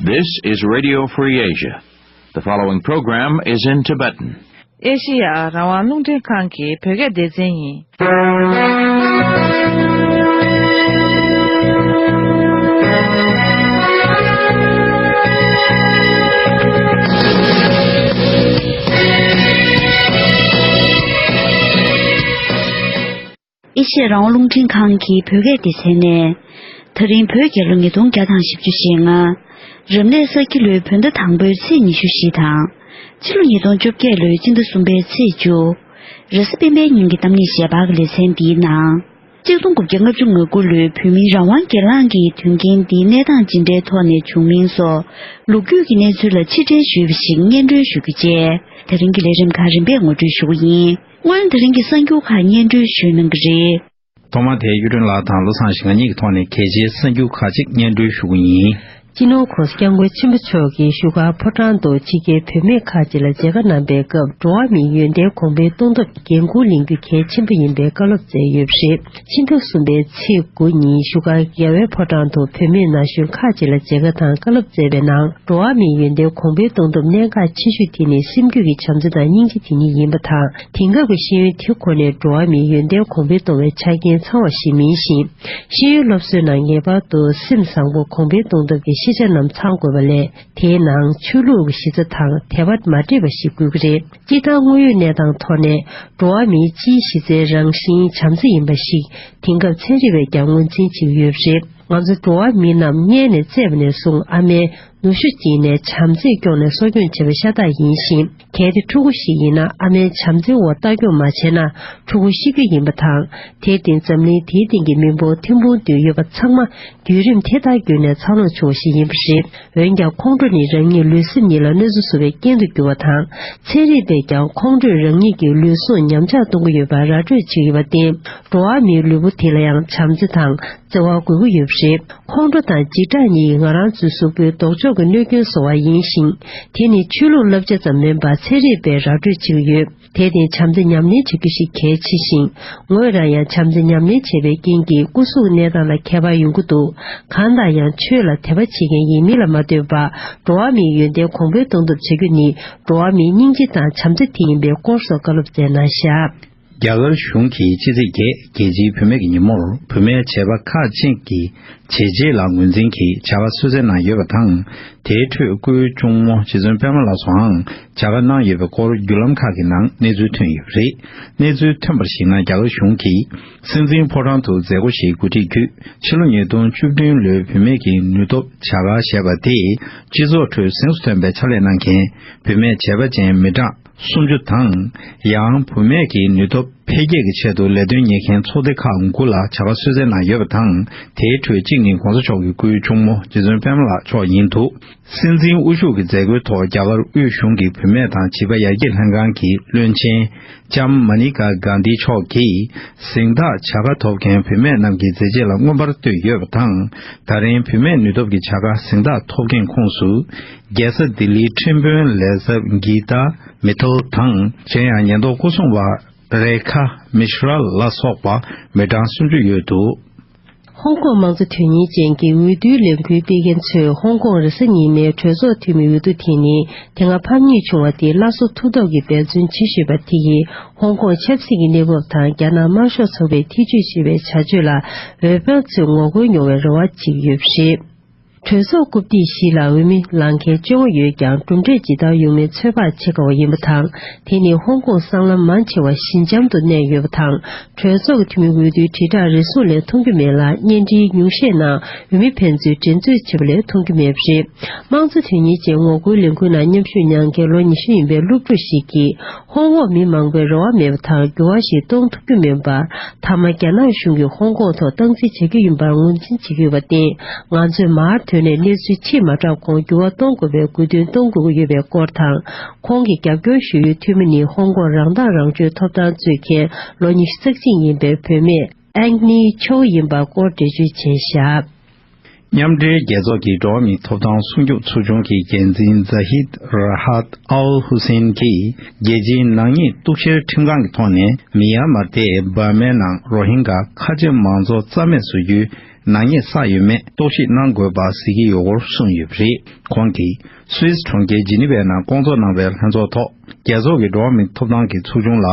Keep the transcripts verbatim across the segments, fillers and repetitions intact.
This is Radio Free Asia. The following program is in Tibetan. ཨེ་ཤེ་ཡ་རང་དབང་རླུང་འཕྲིན་ཁང་གི་བོད་སྐད་སྡེ་ཚན་ཡིན། ཨེ་ཤེ་ཡ་རང་དབང་རླུང་འཕྲིན་ཁང་གི་བོད་སྐད་སྡེ་ཚན་ནས། ད་རིང་བོད་རྒྱལ་ལོ་ཉིས་སྟོང་བརྒྱ་དང་བཞི་བཅུ་ཞེ་ལྔ། རབ་གནས་ས་ཁྱི་ལོའི་བོད་ཟླ་དང་པོའི་ཚེས་ཉི་ཤུ་བཞི་དང་། ཕྱི་ལོ་ཉིས་སྟོང་བཅོ་བརྒྱད་ལོའི་སྤྱི་ཟླ་གསུམ་པའི་ཚེས་བཅུ། རེས་གཟའ་སྤེན་པའི་ཉིན་གྱི་གཏམ་ངན་ཞལ་པར་གྱི་ལེ་ཚན་འདིའི་ནང་། གཅིག་སྟོང་དགུ་བརྒྱ་ལྔ་བཅུ་ང་དགུ་ལོའི་བོད་མིའི་རང་དབང་སྒེར་ལངས་ཀྱི་དོན་རྐྱེན་འདིའི་གནས་སྟངས་ཇི་འདྲའི་ཐོག་ནས་བྱུང་མིན་སོགས་ལོ་རྒྱུས་ཀྱི་གནས་ཚུལ་ལ་ཕྱིར་དྲན་ཞུས་པ་ཞིག་སྙན་སྒྲོན་ཞུ་རྒྱུ་བཅས། ད་རིང་གི་ལས་རིམ་ཁག་རིམ་པས་ངོ་སྤྲོད་ཞུ་གི་ཡིན། སྔོན་ད་རིང་གི་གསར་འགྱུར་ཁག་སྙན་སྒྲོན་ཞུས་གནང་གི་རེད། ཐོག་མར་དེ་གཡུ་སྒྲོན་ལགས་དང་བློ་བཟང་ཞིང་ང་གཉིས་ཀྱི་ཐོག་ནས་གལ་ཆེའི་གསར་འགྱུར་ཁག་ཅིག་སྙན་སྒྲོན་ཞུ་གི་ཡིན། སྤྱི་ནོར་༸གོང་ས་༸སྐྱབས་མགོན་ཆེན་པོ་མཆོག་གིས་བཞུགས་སྒར་ཕོ་བྲང་དུ་ཕྱི་རྒྱལ་བུད་མེད་ཁག་ཅིག་ལ་མཇལ་ཁ་གནང་པའི་སྐབས། འགྲོ་བ་མིའི་ཡོན་ཏན་གོང་འཕེལ་གཏོང་ཐབས་ཀྱི་འགན་འཁུར་ལེན་རྒྱུ་གལ་ཆེན་པོ་ཡིན་པའི་བཀའ་སློབ་སྩལ་ཡོད་པ་རེད། ཕྱི་ཟླ་གསུམ་པའི་ཚེས་དགུ་ཉིན་བཞུགས་སྒར་རྒྱལ་བའི་ཕོ་བྲང་དུ་བུད་མེད་ན་གཞོན་ཁག་ཅིག་ལ་མཇལ་ཁ་དང་བཀའ་སློབ་སྩལ་བའི་ནང་། འགྲོ་བ་མིའི་ཡོན་ཏན་གོང་འཕེལ་གཏོང་ཐབས་གནད་འགག་ཆེ་ཤོས་དེ་ནི་སེམས་རྒྱུད་ཀྱི་བྱམས་བརྩེ་དང་སྙིང་རྗེ་དེ་གཉིས་ཡིན་པ་དང་། དེང་སྐབས་ཀྱི་ཤེས་ཡོན་དེ་ཁོ་ནས་འགྲོ་བ་མིའི་ཡོན་ཏན་གོང་འཕེལ་གཏོང་བའི་ཆ་རྐྱེན་ཚང་བ་ཞིག་མིན་ཞིང་། ཤེས་ཡོན་སློབ་གསོའི་ནང་ངེས་པར་དུ་སེམས་བཟང་པོ་གོང་འཕེལ་གཏོང་ཐབས་ཀྱི་ཤེས་བྱ་རྣམས་ཚང་དགོས་པ་ལས། དེའི་ནང་ཆོས་ལུགས་ཀྱི་གཞི་རྩ་དང་དད་པ་མ་འདྲེས་པ་ཞིག་དགོས་ཀྱི་རེད། སྤྱིར་བཏང་དངོས་ཡོད་གནས་སྟངས་ཐོག་ནས་འགྲོ་བ་མིའི་སྤྱིའི་གཞི་རྩའི་རང་བཞིན་བྱམས་བརྩེ་ཡིན་པ་ཞིག་དེང་སྐབས་ཚན་རིག་པས་ཀྱང་ངོས་འཛིན་བྱེད་ཀྱི་ཡོད་པ་རེད། ང་ཚོ་འགྲོ་བ་མི་རྣམས་མངལ་ནས་བཙས་པ་ནས་བཟུང་ཨ་མའི་ནུ་ཞོ་སྦྱིན་ནས་བྱམས་བརྩེས་སྐྱོང་ནས་གསོ་སྐྱོང་བྱེད་པ་ཤ་སྟག་ཡིན་ཞིང་། གལ་ཏེ་ཕྲུ་གུ་ཞིག་ཡིན་ན་ཨ་མའི་བྱམས་བརྩེའི་འོག་ལྟ་སྐྱོང་མ་བྱས་ན་ཕྲུ་གུ་ཤི་རྒྱུ་ཡིན་པ་དང་། དེར་བརྟེན་འཛམ་གླིང་དེའི་སྟེང་གི་མི་འབོར་ཐེར་འབུམ་བདུན་ཡོད་པ་ཚང་མ་བརྒྱུད་རིམ་དེ་ལྟར་བརྒྱུད་ནས་འཚར་ལོངས་བྱུང་བ་ཞིག་ཡིན་པ་རེད། འོན་ཀྱང་ཁོང་ཁྲོ་ནི་རང་ཉིད་ལུས་སེམས་གཉིས་ལ་གནོད་འཚེ་བཟོ་བའི་རྐྱེན་དུ་གྱུར་བ་དང་། ཚན་རིག་པས་ཀྱང་ཁོང་ཁྲོས་རང་ཉིད་ཀྱི་ལུས་ཟུངས་ཉམས་ཆག་གཏོང་གི་ཡོད་པར་ར་སྤྲོད་བྱེད་ཀྱི་ཡོད་པར་བརྟེན། འགྲོ་བ་མིའི་ལུས་པོ་དེ་ལ་ཡང་བྱམས་བརྩེ་དང་། བརྩེ་བ་དགོས་ཀྱི་ཡོད་པ་རེད། ཁོང་ཁྲོ་དང་འཇིགས་སྐྲག་གཉིས་ང་རང་ཚོའི་གཟུགས་པོའི་ལྡོག་ཕྱོགས་ཀྱི་གནོད་སྐྱོན་བཟོ་བ་ཡིན་ཞིང་། དེ་ནི་ཆོས་ལུགས་བསླབ་བྱ་ཙམ་མིན་པར་ཚན་རིག་པས་ར་སྤྲོད་བྱེད་ཀྱི་ཡོད། དེར་བརྟེན་བྱམས་བརྩེ་ཉམས་ལེན་བྱེད་རྒྱུ་ཞིག་གལ་ཆེ་ཞིང་། ངོས་རང་ཡང་བྱམས་བརྩེ་ཉམས་ལེན་བྱས་པའི་རྐྱེན་གྱིས་སྐུ་གཟུགས་གནས་སྟངས་ལ་ཁྱད་པར་ཡོང་གི་འདུག་གང་ལྟར་ཡང་ཆོས་ལ་དད་པ་བྱེད་མཁན་ཡིན་མིན་ལ་མ་ལྟོས་པར་འགྲོ་བ་མིའི་ཡོན་ཏན་གོང་འཕེལ་གཏོང་ཐབས་བྱ་རྒྱུ་ནི་འགྲོ་བ་མིའི་སྙིང་རྗེ་དང་བྱམས་བརྩེ་དེ་ཡིན་པའི་སྐོར་སོགས་བཀའ་སློབ་སྩལ་གནང་བཞག་རྒྱ་གར་གཞུང་གིས་ཕྱི་ཚེས་བརྒྱད་རྒྱལ་སྤྱིའི་བུད་མེད་ཀྱི་ཉིན་མོར་བུད་མེད་བྱེས་པ་ཁག་ཅིག་གི་བྱས་རྗེས་ལ་ངོས་འཛིན་གྱིས་བྱ་དགའ་གསོལ་སྩལ་གནང་ཡོད་པ་དང་། དེའི་ཁྲོད་སྐུའི་གཅུང་མོ་རྗེ་བཙུན་པད་མ་ལགས་སུའང་བྱ་དགའ་གནང་ཡོད་པའི་སྐོར་བརྒྱུད་ལམ་ཁག་གི་ནང་གནས་ཚུལ་ཐོན་ཡོད་པ་རེད། གནས་ཚུལ་ཐོན་པར་གཞིགས་ན། རྒྱ་གར་གཞུང་གིས་སྲིད་འཛིན་ཕོ་བྲང་དུ་མཛད་སྒོ་ཞིག་གོ་སྒྲིག་བརྒྱུད། ཕྱི་ལོ་ཉིས་སྟོང་བཅུ་བདུན་ལོའི་བུད་མེད་ཀྱི་ནུས་སྟོབས་བྱ་དགའ་ཞེས་པ་དེས། སྤྱི་ཚོགས་ཁྲོད་གཟེངས་སུ་ཐོན་པའི་ཕྱག་ལས་གནང་མཁན་བུད་མེད་བྱས་པ་ཅན་མི་གྲངས་སུམ་ཅུ་དང་། ཡང་བུད་མེད་ཀྱི་ནུས་སྟོབས་འཕེལ་རྒྱས་ཀྱི་ཆེད་དུ་ལས་དོན་གཉེར་མཁན་ཚོགས་སྡེ་ཁག་དགུ་ལ་བྱ་དགའ་གསོལ་སྩལ་གནང་ཡོད་པ་དང་། དེའི་ཁྲོད་གཅིག་ནི་༸གོང་ས་མཆོག་གི་སྐུའི་གཅུང་མོ་རྗེ་བཙུན་པད་མ་ལགས་མཆོག་ཡིན་འདུག་སྲིད་འཛིན་དབུ་བཞུགས་ཀྱི་མཛད་སྒོའི་ཐོག་རྒྱ་གར་དབུས་གཞུང་གི་བུད་མེད་དང་བྱིས་པ་ཡར་རྒྱས་ལྷན་ཁང་གི་བློན་ཆེན་ལྕམ་མ་ནི་ཀ་གྷན་དྷི་མཆོག་གིས་གཟེངས་རྟགས་བྱ་དགའ་ཐོབ་མཁན་བུད་མེད་རྣམས་ཀྱི་མཛད་རྗེས་ལ་མངོན་པར་བསྟོད་ཡོད་པ་དང་། ད་རིང་བུད་མེད་ནུས་སྟོབས་ཀྱི་བྱ་དགའ་གཟེངས་རྟགས་ཐོབ་མཁན་ཁོངས་སུ། རྒྱལ་ས་ལྡི་ལིའི་ཁྲིམས་དཔོན་ལས་ཚབ་གྷི་ཏཱ་མི་ཐལ་དང་། གཞན་ཡང་ཉེན་རྟོག་སྐུ་སྲུང་བ་རེ་ཁ་མི་ཤྲ་ལ་སོགས་པ་མི་གྲངས་སུམ་ཅུ་ཡོད་འདུག་ཧོང་ཀོང་དམངས་གཙོ་དོན་གཉེར་ཅན་གྱི་འོས་བསྡུའི་ལས་འགུལ་སྤེལ་མཁན་ཚོས་ཧོང་ཀོང་རེས་གཟའ་ཉི་མའི་གྲོས་ཚོགས་འཐུས་མི་འོས་བསྡུ་དེ་ནི་དེ་སྔ་ཕམ་ཉེས་བྱུང་བ་དེའི་སླར་གསོ་ཐུབ་ཐབས་ཀྱི་འབད་བརྩོན་བྱེད་བཞིན་པ་དེ་ཡིས་ཧོང་ཀོང་ཆབ་སྲིད་ཀྱི་གནས་བབ་དང་རྒྱ་ནག་དམར་ཤོག་ཚོགས་པས་ཐེ་བྱུས་བྱེད་པའི་བྱ་སྤྱོད་ལ་འོས་འཕེན་ཚོས་ངོ་རྒོལ་མྱོང་བའི་རེ་བ་བྱེད་ཀྱི་ཡོད་པ་རེད། གྲོས་ཚོགས་རྐུབ་སྟེགས་བཞི་ལ་འོས་མི་ལངས་མཁན་བཅོ་ལྔ་ཡོད་ཀྱང་གྲུབ་འབྲས་ཇི་ལྟར་ཡོང་མིན་ཚོད་དཔག་བྱེད་དཀའ་བ་ཡིན་པ་དང་། དེ་ནི་ཧོང་ཀོང་སྲང་ལམ་མང་ཆེ་བ་ཞི་འཇམ་དུ་གནས་ཡོད་པ་དང་། གྲོས་ཚོགས་ཀྱི་འཐུས་མི་འོས་བསྡུའི་དྲིལ་བསྒྲགས་རེ་ཟུང་ལས་མཐོང་རྒྱུ་མེད་ལ། བརྙན་འཕྲིན་ཉུང་ཤས་ནང་འོས་མི་ཕན་ཚུན་འགྲན་རྩོད་བྱེད་པ་ལས་མཐོང་རྒྱུ་མེད་པ་རེད། དམངས་གཙོ་དོན་གཉེར་ཅན་ངོ་རྒོལ་ལས་འགུལ་ནང་མཉམ་ཞུགས་མྱངས་མཁན་ལོ་ཉི་ཤུ་ཡིན་པའི་སློབ་ཕྲུག་ཞིག་གིས། ཧོང་ཀོང་མི་མང་པོས་རེ་བ་མེད་པ་དང་འགྱུར་བ་ཞིག་གཏོང་ཐུབ་རྒྱུ་མིན་པར། མཐའ་མ་རྒྱ་ནག་གཞུང་གིས་ཧོང་ཀོང་ཐོག་སྟངས་འཛིན་བྱེད་ཀྱི་ཡིན་པར་ངོས་འཛིན་བྱེད་ཀྱི་ཡོད་པར་བརྟེན། ང་ཚོས་མར་ཐོན་ནས་གནས་ཚུལ་ཕྱིར་མ་བསྒྲགས་གོང་འགྱུར་བ་གཏོང་དགོས་པའི་དགོས་འདུན་གཏོང་དགོས་ཀྱི་ཡོད་པའི་སྐོར་དང་། ཁོང་གི་རྒྱབ་སྐྱོར་ཞུ་ཡུལ་འཐུས་མི་ནི་ཧོང་ཀོང་རང་ཐག་རང་གཅོད་ཐོབ་ཐང་རྩོད་མཁན་ལོ་ཉི་ཤུ་རྩ་གཅིག་ཡིན་པའི་བུད་མེད་ཨེང་ནི་ཆོའུ་ཡིན་པ་སྐོར་འགྲེལ་བརྗོད་བྱས་བཞག་མཉམ་འབྲེལ་རྒྱལ་ཚོགས་ཀྱི་འགྲོ་བ་མིའི་ཐོབ་ཐང་སྲུང་སྐྱོབ་ཚོགས་ཆུང་གི་འགན་འཛིན་ཛ་ཧིད་ར་ཧད་ཨལ་ཧུ་སེན་གྱིས། རྒྱལ་སྤྱིའི་ནག་ཉེས་གཏུག་བཤེར་ཁྲིམས་ཁང་གི་ཐོག་ནས་མི་ཡར་མར་དེ་འབར་མའི་ནང་རོ་ཧིན་ག་ཁ་ཆེ་མང་ཚོགས་རྩ་མེད་བཟོ་རྒྱུའི་ ནག་ཉེས་བསགས་ཡོད་མེད་རྟོག་ཞིབ་གནང་དགོས་པ་གཟིགས་ཀྱི་ཡོད་སྐོར་གསུངས་ཡོད་པ་རེད། ཁོང་གིས་སུད་སི་གྲོང་ཁྱེར་ཇི་ནི་ཝའི་ནང་བསྐོང་ཚོགས་གནང་བའི་ལྷན་ཚོགས་ཐོག་རྒྱལ་ཚོགས་ཀྱི་འགྲོ་བ་མིའི་ཐོབ་ཐང་གི་ཚོགས་ཆུང་ལ།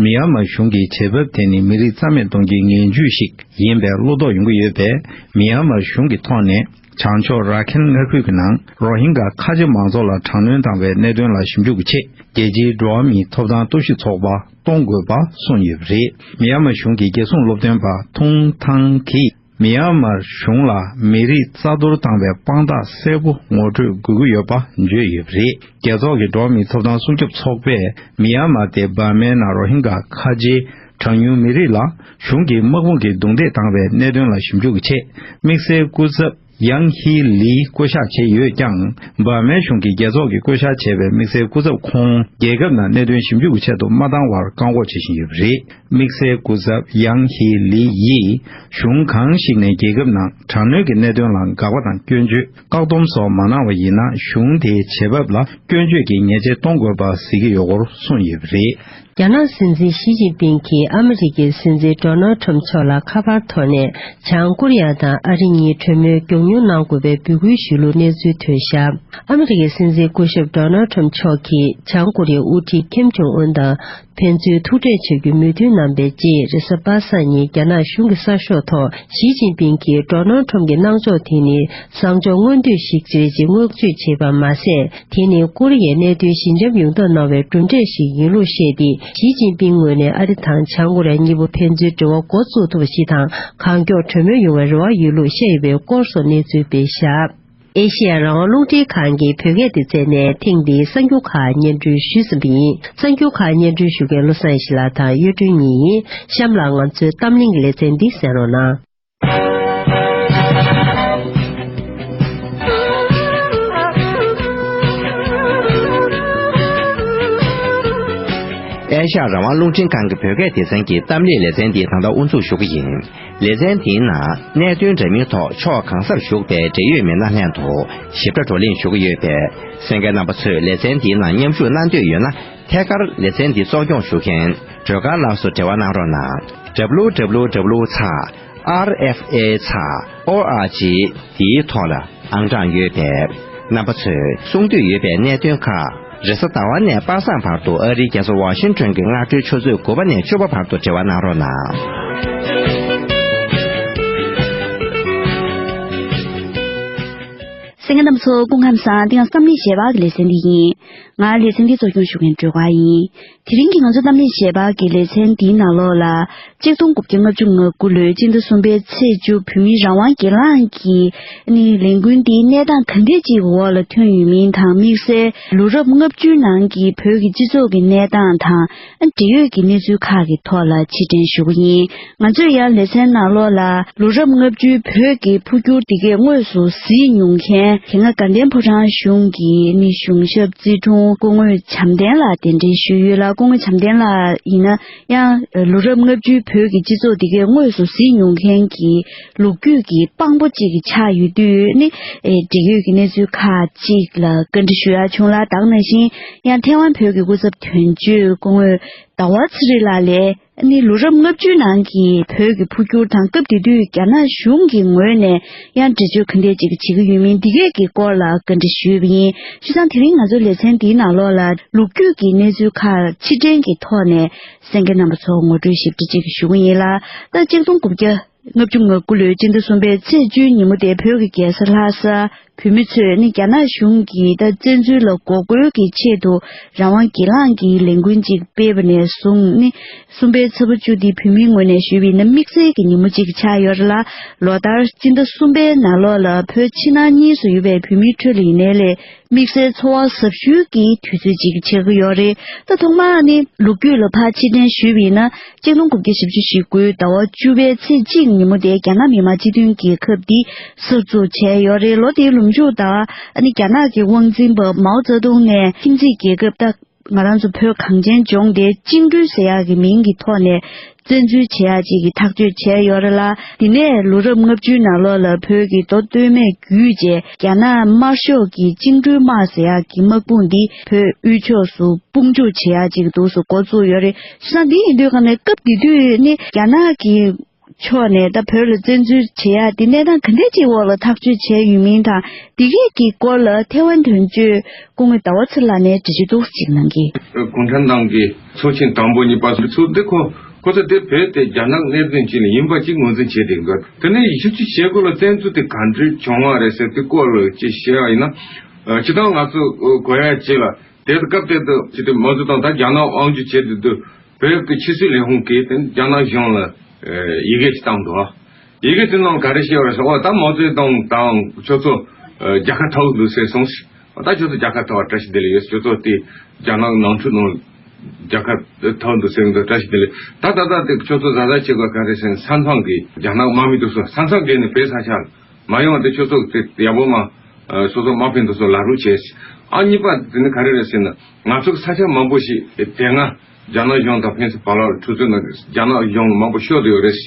མི་ཡན་མར་གཞུང་གི་བྱེད་བབ་དེ་ནི་མི་རིགས་རྩ་མེད་གཏོང་རྒྱུའི་ངན་ཇུས་ཤིག་ཡིན་པའི་བློ་དོགས་ཡོང་གི་ཡོད་པས། མི་ཡན་མར་གཞུང་གི་ཐོག་ནས་བྱང་ཕྱོགས་ར་ཁེན་མངའ་ཁུལ་གྱི་ནང་རོ་ཧིན་གྷ་ཁ་ཆེ་མང་ཚོགས་ལ་དྲག་གནོན་བཏང་བའི་གནད་དོན་ལ་ཞིབ་འཇུག་གི་ཆེད། རྒྱལ་སྤྱིའི་འགྲོ་བ་མིའི་ཐོབ་ཐང་རྟོག་ཞིབ་ཚོགས་པ་གཏོང་དགོས་པ་གསུངས་ཡོད་པ་རེད། མི་ཡན་མར་གཞུང་གི་རྒྱལ་སྲུང་སློབ་སྟོན་པ་ཐུང་ཐང་གིས། མི་ཡན་མར་གཞུང་ལ་མི་རིགས་རྩ་གཏོར་བཏང་བའི་དཔང་རྟགས་གསལ་པོ་ངོ་སྤྲོད་དགོས་ཀྱི་ཡོད་པ་བརྗོད་ཡོད་པ་རེད། རྒྱལ་ཚོགས་ཀྱི་འགྲོ་བ་མིའི་ཐོབ་ཐང་སྲུང་སྐྱོབ་ཚོགས་པས་མི་ཡན་མར་དེ་འབར་མའི་ནང་རོ་ཧིན་གྷ་ཁ་ཆེའི་གྲངས་ཉུང་མི་རིགས་ལ་གཞུང་གིས་དམག་དཔུང་གིས་རྡུང་རྡེག་བཏང་བའི་གནད་དོན་ལ་ཞིབ་འཇུག་གི་ཆེད། དམིགས་བསལ་སྐུ་ཚབ་ཡང་ཧི་ལི་བསྐོ་གཞག་བྱས་ཡོད་ཀྱང་། འབར་མའི་གཞུང་གིས་རྒྱལ་ཚོགས་ཀྱིས་བསྐོ་གཞག་བྱས་པའི་དམིགས་བསལ་སྐུ་ཚབ་ཁོང་རྒྱལ་ཁབ་ནང་གནད་དོན་ཞིབ་འཇུག་གི་ཆེད་དུ་མ་བཏང་བར་བཀག་འགོག་བྱེད་བཞིན་ཡོད་པ་རེད། དམིགས་བསལ་སྐུ་ཚབ་ཡང་ཧི་ལི་ཡིས་གཞུང་གང་ཞིག་ནས་རྒྱལ་ཁབ་ནང་དྲག་གནོན་གྱི་གནད་དོན་ལ་དགག་པ་དང་སྐྱོན་བརྗོད། བཀག་སྡོམ་སོགས་མ་གནང་བ་ཡིན་ན། གཞུང་དེའི་བྱེད་བབ་ལ་སྐྱོན་བརྗོད་ཀྱི་ཉེས་ཆད་གཏོང་དགོས་པ་གཟིགས་ཀྱི་ཡོད་སྐོར་གསུངས་ཡོད་པ་རེད། རྒྱ་ནག་སྲིད་འཛིན་ཞི་ཅིན་ཕིང་གིས་ཨ་མི་རི་ཀའི་སྲིད་འཛིན་ཌོ་ནལ་ཁྲམ་མཆོག་ལ་ཁ་པར་ཐོག་ནས་བྱང་ཀོ་རི་ཡ་དང་ཨ་རི་གཉིས་གྲོས་མོལ་མགྱོགས་མྱུར་གནང་དགོས་པའི་འབོད་སྐུལ་ཞུས་ལུགས་གནས་ཚུལ་ཐོན་བཞག་ཨ་མི་རི་ཀའི་སྲིད་འཛིན་སྐུ་ཞབས་ཌོ་ནལ་ཁྲམ་མཆོག་གིས་བྱང་ཀོ་རི་ཡའི་དབུ་ཁྲིད་ཁེམ་ཇོང་ཨུན་དང་། ཕན་ཚུན་ཐུག་འཕྲད་བྱ་རྒྱུའི་མོས་མཐུན་གནང་པའི་རྗེས། རེས་གཟའ་པ་སངས་ཉིན་རྒྱ་ནག་གཞུང་གི་གསར་ཤོག་ཐོག་ཞི་ཅིན་ཕིང་གིས་ཌོ་ནལ་ཁྲམ་གྱི་གནང་ཕྱོགས་དེ་ནི་བཟང་ཕྱོགས་མངོན་འདོད་ཞིག་རེད་ཅེས་ངོས་བཟུང་བྱས་པ་མ་ཟད། དེ་ནི་ཀོ་རི་ཡའི་གནད་དོན་ཞི་འཇམ་ཡོང་ཐབས་གནང་བའི་གྲུབ་འབྲས་ཤིག་ཡིན་ལུགས་བཤད་དེ། ཞི་ཅིན་ཕིང་ངོས་ནས་ཨ་རི་དང་བྱང་ཀོ་རི་ཡ་གཉིས་པོ་ཕན་ཚུན་འབྲེལ་བ་འགོ་བཙུགས་ཐུབ་པ་ཞིག་དང་། གང་མགྱོགས་གྲོས་མོལ་ཡོང་བའི་རེ་བ་ཡོད་ལུགས་བཤད་ཡོད་པའི་སྐོར་སོགས་གནས་ཚུལ་སྤེལ་བཞག་ཨེ་ཤེ་ཡ་རང་དབང་རླུང་འཕྲིན་ཁང་གི་བོད་སྐད་སྡེ་ཚན་ནས་ཐེངས་འདིའི་གསར་འགྱུར་ཁག་སྙན་སྒྲོན་ཞུས་ཟིན་པ་ཡིན། གསར་འགྱུར་ཁག་སྙན་སྒྲོན་ཞུ་མཁན་བློ་བཟང་ཡེ་ཤེས་ལགས་དང་གཡུ་སྒྲོན་གཉིས་ཡིན། གཤམ་ལ་ང་ཚོའི་གཏམ་གླེང་གི་ལེ་ཚན་འདི་གསན་རོགས་གནང་། ཨེ་ཤ་ཡ་རང་དབང་རླུང་འཕྲིན་ཁང་གི་བོད་སྐད་སྡེ་ཚན་གྱི་གཏམ་གླེང་ལེ་ཚན་འདི་ད་ལྟ་དབུ་འཛུགས་ཞུ་གི་ཡིན། ལེ་ཚན་དེའི་ནང་གནད་དོན་འདྲ་མིན་ཐོག་ཕྱོགས་གང་སར་བཞུགས་པའི་འབྲེལ་ཡོད་མི་སྣ་ལྷན་དུ་ཞིབ་ཕྲ་བགྲོ་གླེང་ཞུ་གི་ཡོད་པས། གསན་མཁན་རྣམ་པ་ཚོས་ལེ་ཚན་འདིའི་ནང་མཉམ་ཞུགས་གནང་འདོད་ཡོད་ན། ཐད་ཀར་ལེ་ཚན་འདི་གཙོ་སྐྱོང་ཞུ་མཁན་སྒྲོལ་དཀར་ལགས་སུ་འབྲེལ་བ་གནང་རོགས་གནང་། W W W ཚེག་R F A ཚེག་O R G འདིའི་ཐོག་ལ་ཨང་གྲངས་ཡོད་པས། རྣམ་པ་ཚོས་གསུང་འདོད་ཡོད་པའི་གནད་དོན་ཁག་རེས་གཟའ་ཟླ་བ་ནས་པ་སངས་བར་དུ་ཨ་རིའི་རྒྱལ་ས་ཝ་ཤིང་ཊོན་གྱི་སྔ་དྲོའི་ཆུ་ཚོད་དགུ་པ་ནས་བཅུ་པ་བར་དུ་འབྲེལ་བ་གནང་རོགས་གནང་། གསན་མཁན་རྣམ་པ་ཚོ་སྐུ་ཁམས་བཟང་། འདི་ཡང་བསམ་གླིང་ཞལ་པར་གྱི་ལེ་ཚན་འདི་ཡིན། ང་ལེ་ཚན་འདི་གཙོ་སྐྱོང་ཞུ་མཁན་སྒྲོལ་དཀར་ཡིན། དེ་རིང་གི་ང་ཚོ་གཏམ་གླེང་ཞལ་པར་གྱི་ལེ་ཚན་འདིའི་ནང་ལོགས་ལ། གཅིག་སྟོང་དགུ་བརྒྱ་ལྔ་བཅུ་ང་དགུ་ལོའི་སྤྱི་ཟླ་གསུམ་པའི་ཚེས་བཅུ་བོད་མིའི་རང་དབང་སྒེར་ལངས་ཀྱི་ནི་ལས་འགུལ་འདིའི་གནས་སྟངས་ག་འདྲས་ཅིག་གི་འོག་ལ་ཐོན་ཡོད་མིན་དང་། དམིགས་བསལ་ལོ་རབས་ལྔ་བཅུའི་ནང་གི་བོད་ཀྱི་སྤྱི་ཚོགས་ཀྱི་གནས་སྟངས་དང་། འབྲེལ་ཡོད་ཀྱི་གནས་ཚུལ་ཁག་གི་ཐོག་ལ་ཕྱིར་དྲན་ཞུ་གི་ཡིན། ང་ཚོས་ཡང་ལེ་ཚན་ནང་ལོགས་ལ་ལོ་རབས་ལྔ་བཅུའི་བོད་ཀྱི་འཕོ་འགྱུར་འདི་གས་དངོས་སུ་གཟིགས་མྱོང་མཁན། དེ་སྔ་དགའ་ལྡན་ཕོ་བྲང་གཞུང་གི་ནི་གཞུང་ཞབས་རྩིས་དྲུང་སྐུ་ངོ་བྱམས་ལྡན་ལགས་གདན་འདྲེན་ཞུས་ཡོད་ལ། སྐུ་ངོ་བྱམས་ལྡན་ལགས་ཡིན་ན་ཡང་ལོ་རབས་ལྔ་བཅུའི་བོད་ཀྱི་སྤྱི་ཚོགས་འདི་གས་དངོས་སུ་གཟིགས་མྱོང་མཁན་གྱི་ལོ་རྒྱུས་ཀྱི་དཔང་པོ་གཅིག་ཆགས་ཡོད་དུས་ནི། ཨེ། འབྲེལ་ཡོད་ཀྱི་གནས་ཚུལ་ཁག་ཅིག་ལ་བཀའ་འདྲི་ཞུ་ཡ་བྱུང་ལ། ད་ག་ནང་བཞིན་ཡང་ཐའེ་ཝན་བོད་ཀྱི་སྐུ་ཚབ་དོན་གཅོད་སྐུ་ངོ་ཟླ་བ་ཚེ་རིང་ལགས་ལས། ནི་ལོ་རབས་ལྔ་བཅུའི་ནང་གི་བོད་ཀྱི་འཕོ་འགྱུར་དང་། སྐབས་དེ་དུས་རྒྱ་ནག་གཞུང་གི་ངོས་ནས་ཡང་འགྲེལ་བརྗོད་ག་འདྲས་ཅིག་བྱེད་ཀྱི་ཡོད་མིན། འདི་གས་ཀྱི་སྐོར་ལ་བཀའ་འདྲི་ཞུས་པ་ཡིན། བྱས་ཙང་དེ་རིང་ང་ཚོའི་ལེ་ཚན་འདིའི་ནང་ལོགས་ལ་ལོ་རྒྱུས་ཀྱི་གནས་ཚུལ་ཁག་ཕྱིར་དྲན་གྱི་ཐོག་ནས་གསན་མཁན་རྣམ་པ་ཚོར་ངོ་སྤྲོད་ཞིབ་ཕྲ་ཅིག་ཞུ་གི་ཡིན་ལ། ད་གཅིག་སྟོང་དགུ་བརྒྱ་ལྔ་བཅུ་ང་དགུ་ལོའི་སྤྱི་ཟླ་གསུམ་པའི་ཚེས་བཅུའི་ཉིན་མོ་དེ་བོད་ཀྱི་རྒྱལ་ས་ལྷ་ས། བོད་མི་ཚོས་ནི་རྒྱ་ནག་གཞུང་གིས་ད་བཙན་འཛུལ་ལ་འགོག་རྒོལ་གྱི་ཆེད་དུ་རང་དབང་སྒེར་ལངས་ཀྱི་ལས་འགུལ་ཅིག་སྤེལ་བ་ནས་བཟུང་ནི། གསུམ་པའི་ཚེས་པ་བཅུ་འདི་བོད་མིའི་ངོས་ནས་ཞུས་པ་ཡིན་ན་དམིགས་བསལ་གྱི་ཉིན་མོ་ཅིག་ཆགས་ཡོད་རེད་ལ། ལོ་ལྟར་སྤྱི་ཟླ་གསུམ་པའི་ནང་ལོགས་ལ་བོད་ཕྱི་ནང་གཉིས་སུ་ཡོད་པའི་བོད་མིའི་ཁྲོད་ལ་ཡིན་ནའི་ལས་དམིགས་བསལ་ཚོར་བ་ཟབ་ཤོས་ཀྱི་དུས་ཚོད་ཅིག་ཆགས་ཀྱི་ཡོད་རེད། ད་ཐོག་མར་ནི་ལོ་རྒྱུས་ལ་ཕར་ཕྱིར་དྲན་ཞུས་པ་ཡིན་ན། གཅིག་སྟོང་དགུ་བརྒྱ་བཞི་བཅུ་ཞེ་དགུའི་ཟླ་བ་བཅུ་པའི་ཚེས་གཅིག་ཉིན་མོ་དེ་རྒྱ་ནག་མི་དམངས་སྤྱི་མཐུན་རྒྱལ་ཁབ་འདི་གསར་འཛུགས་བྱས་ཡོད་རེད། ལོ་དེའི་ལོ་མཇུག་དང་ཨ་ནི་རྒྱ་ནག་གི་དབང་འཛིན་པ་མའོ་ཙེ་ཏུང་ནས་ཁྱིམ་མཚེས་རྒྱལ་ཁབ་ད་ང་རང་ཚོ་བོད་གངས་ཅན་ལྗོངས་དེ་བཅིངས་འགྲོལ་ཟེར་ཡག་གི་མིང་གི་ཐོག་ནས་བཙན་འཛུལ་བྱེད་ཡག་ཅིག་གི་ཐག་གཅོད་བྱས་ཡོད་རེད་ལ། དེ་ནས་ལོ་རབས་ལྔ་བཅུའི་ནང་ལོགས་ལ་བོད་ཀྱི་མདོ་སྟོད་སྨད་བརྒྱུད་བྱས་རྒྱ་ནག་དམར་ཤོག་གི་བཅིངས་འགྲོལ་དམག་ཟེར་ཡག་གི་དམག་དཔུང་འདི་བོད་དབུས་ཕྱོགས་སུ་དཔུང་འཇུག་བྱེད་ཡག་ཅིག་འདུག་སེ་འགོ་བཙུགས་ཡོད་རེད། བྱས་ཙང་འདི་ཡིན་དུས་ག་ནས་སྐབས་དེ་དུས་ནི་རྒྱ་ནག་གི་ ཕྱོགས་ནས་ད་བོད་ལ་བཙན་འཛུལ་བྱེད་ཡ་དེ་གནས་སྟངས་ག་འདྲ་ཅིག་འོག་ལ་ཐག་གཅོད་བྱས་ཡོད་མིན་དང་། འདི་གས་ཀྱི་སྐོར་ལ་ཐེ་ཝན་དོན་གཅོད་སྐུ་ངོ་ཟླ་བ་ཚེ་ལགས་ནས་འགྲེལ་བརྗོད་ཏོག་ཙམ་ཅིག་གནང་གིས། གུང་ཁྲན་ཏང་གི་ཚོགས་ཆེན་དང་པོ་གཉིས་པ་ཚོགས་འདུ་ཁོ་ཁོ་ཚོ་དེ་བོད་དེ་རྒྱ་ནག་གནད་དོན་ཅིག་ལ་ཡིན་པ་ཅིག་ངོས་འཛིན་བྱས་བསྡད་འདུག་དེ་ནས་ཞིབ་འཇུག་བྱེད་དགོས་ལ་བཙན་འཛུལ་དེ་ག་འདྲ་བྱུང་བ་རེད་ཟེར་དེ་སྐོར་ལ་ཅིག་བཤད་པ་ཡིན་ན། ཨ། སྤྱིར་བཏང་ང་ཚོ་གོ་ཡ་ཅིག་ལ། དེ་སྐབས་དེ་དུ་ཅི་སྟེ་མའོ་ཙེ་ཏུང་ད་རྒྱ་ནག་དབང་སྒྱུར་བྱེད་དུས་དུ་བོད་ཀྱི་ཕྱི་སྲིད་ལས་ཁུངས་ཀྱིས་དེ་རྒྱ་ནག་གཞུང་ལ་ཡི་གེ་ཅིག་བཏང་འདུག་ཡི་གེ་དེ་ནང་ག་རེ་བཤད་པ་རེད་ཟེར། འོ་ད་མའོ་ཙེ་ཏུང་དང་ཁྱོད་ཚོ་རྒྱལ་ཁ་ཐོབ་འདུག་ཟེར་སོང་ཟེར། འོ་ད་ཁྱོད་ཚོ་རྒྱལ་ཁ་ཐོབ་པར་བཀྲ་ཤིས་བདེ་ལེགས་ཡོད། ཁྱོད་ཚོ་དེ་རྒྱ་ནག་ནང་འཁྲུག་ནང་རྒྱལ་ཁ་ཐོབ་འདུག་ཟེར་འདུག་བཀྲ་ཤིས་བདེ་ལེགས། ད་ད་ད་དེ་ཁྱོད་ཚོ་ཟ་ཟ་བྱེད་དགོས་ག་རེ་ཟེར་ན། ས་མཚམས་ཀྱི་རྒྱ་ནག་དམག་མི་འདུག་སོ། ས་མཚམས་བརྒལ་ནས་བོད་ས་ཆ་ལ་མ་ཡོང་བ་དེ་ཁྱོད་ཚོ་དེ་ཡག་པོ་མ། ཨ། སོ་སོ་དམག་དཔོན་དེ་ཚོ་ལ་རུ་བྱས། ཨ། གཉིས་པ་དེ་ནི་ག་རེ་རེད་ཟེར་ན། ང་ཚོ་གི་ས་ཆ་མང་པོ་ཞིག་དེ་སྔ་རྒྱ་ནག་གཞུང་དང་ཕན་ཚུན་བར་ལ་འཁྲུག་རྩོད་ནང་རྒྱ་ནག་གཞུང་ལ་མང་པོ་ཤོར་བསྡད་ཡོད་རེད།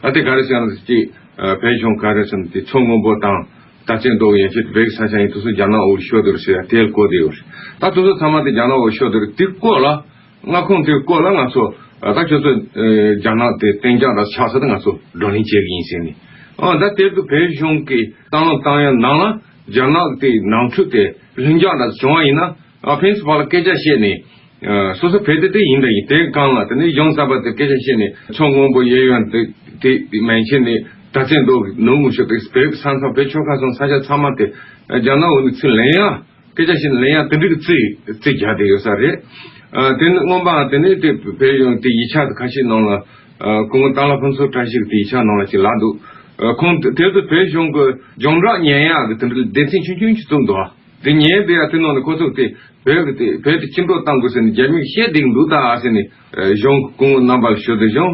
ད་དེ་ག་རེ་ཟེར་ན་ཅིག་ཨ། བོད་གཞུང་ག་རེ་ཟེར་ན་དེ་མཚོ་སྔོན་པོ་དང་སྟག་ཚང་མདོ་ཡན་ཆད་བོད་ཀྱི་ས་ཆ་ཡིན། དེ་ཚོ་རྒྱ་ནག་འོག་ཤོར་བསྡད་ཡོད་རེད་ཟེར་ཡ་དེ་ལ་གོ་བསྡད་ཡོད་རེད། ད་དེ་ཚོ་ཚང་མ་དེ་རྒྱ་ནག་འོག་ཤོར་བསྡད་ཡོད་རེད། དེ་སྐོར་ལ། མངའ་ཁོངས་དེའི་སྐོར་ལ་ང་ཚོ་ད་ཁྱོད་ཚོ་རྒྱ་ནག་དེ་གཏན་འཇགས་ར་ཆགས་ས་དེ་ང་ཚོ་བགྲོ་གླེང་བྱེད་ཀྱི་ཡིན་ཟེར་ནས། ཨ། ད་དེར་དུ་བོད་གཞུང་གིས་བསམ་བློ་བཏང་ཡ་ནང་ལ་རྒྱ་ནག་དེ་ནང་འཁྲུག་དེ་ལྷིང་འཇགས་ར་བྱུང་བ་ཡིན་ན། ཨ། ཕན་ཚུན་བར་ལ་སྐད་ཆ་བཤད་ནས། ཨ། སོ་སོ་བོད་དེ་དེ་ཡིན་ད་ཡིན། དེ་གང་ལ་དེ་ནས་གཞུང་གསར་པ་དེ་སྐད་ཆ་བཤད་ནས། མཚོ་སྔོན་པོ་གཡས་གཡོན་དེ་དེ་མན་ཆད་ནས་སྟག་ཚང་མདོ་ནུབ་ངོས་ཕྱོགས་དེ་བོད་ཀྱི་ས་མཚམས་བོད་ཆོལ་ཁ་གསུམ་ས་ཆ་ཚང་མ་དེ་རྒྱ་ནག་འོག་ནས་ཚུར་ལེན་ཡ། སྐད་ཆ་བཤད་ན་ལན་ཡང་དེ་འདྲ་གི་རྩིས་རྩིས་རྒྱག་བསྡད་ཡོད་ས་རེད། ཨ། དེ་ནི་སྔོན་མ་དེ་ནི་དེ་བོད་གཞུང་དེ་ཡིག་ཆ་དེ་ཁ་ཤས་ནང་ལ། ཨ། སྐུ་ངོ་སྟག་ལྷ་ཕུན་ཚོགས་བཀྲ་ཤིས་ཀྱི་དེ་ཡིག་ཆ་ནང་ལ་ཅིག་ལབ་འདུག་ཨ། ཁོང་དེ་དེ་ཚོ་བོད་གཞུང་གི་སྦྱོང་བརྡར་ཉན་ཡག་གི་དེ་འདྲ་སྡེ་ཚན་ཆུང་ཆུང་ཅིག་བཙུགས་འདུག་ཨ། དེ་ཉན་བསྡད་ཡ་དེ་ནང་ནས་ཁོ་ཚོ་དེ་བོད་ཀྱི་དེ་བོད་དེ་བཅིངས་འགྲོལ་གཏང་དགོས་ཟེར་ནས་རྒྱ་མིས་བཤད་བསྡད་ཀྱི་འདུག་ད་ཟེར་ནས། ཨ། གཞུང་སྐུ་ངོ་རྣམ་པ་ལ་ཞུ་དུས་གཞུང་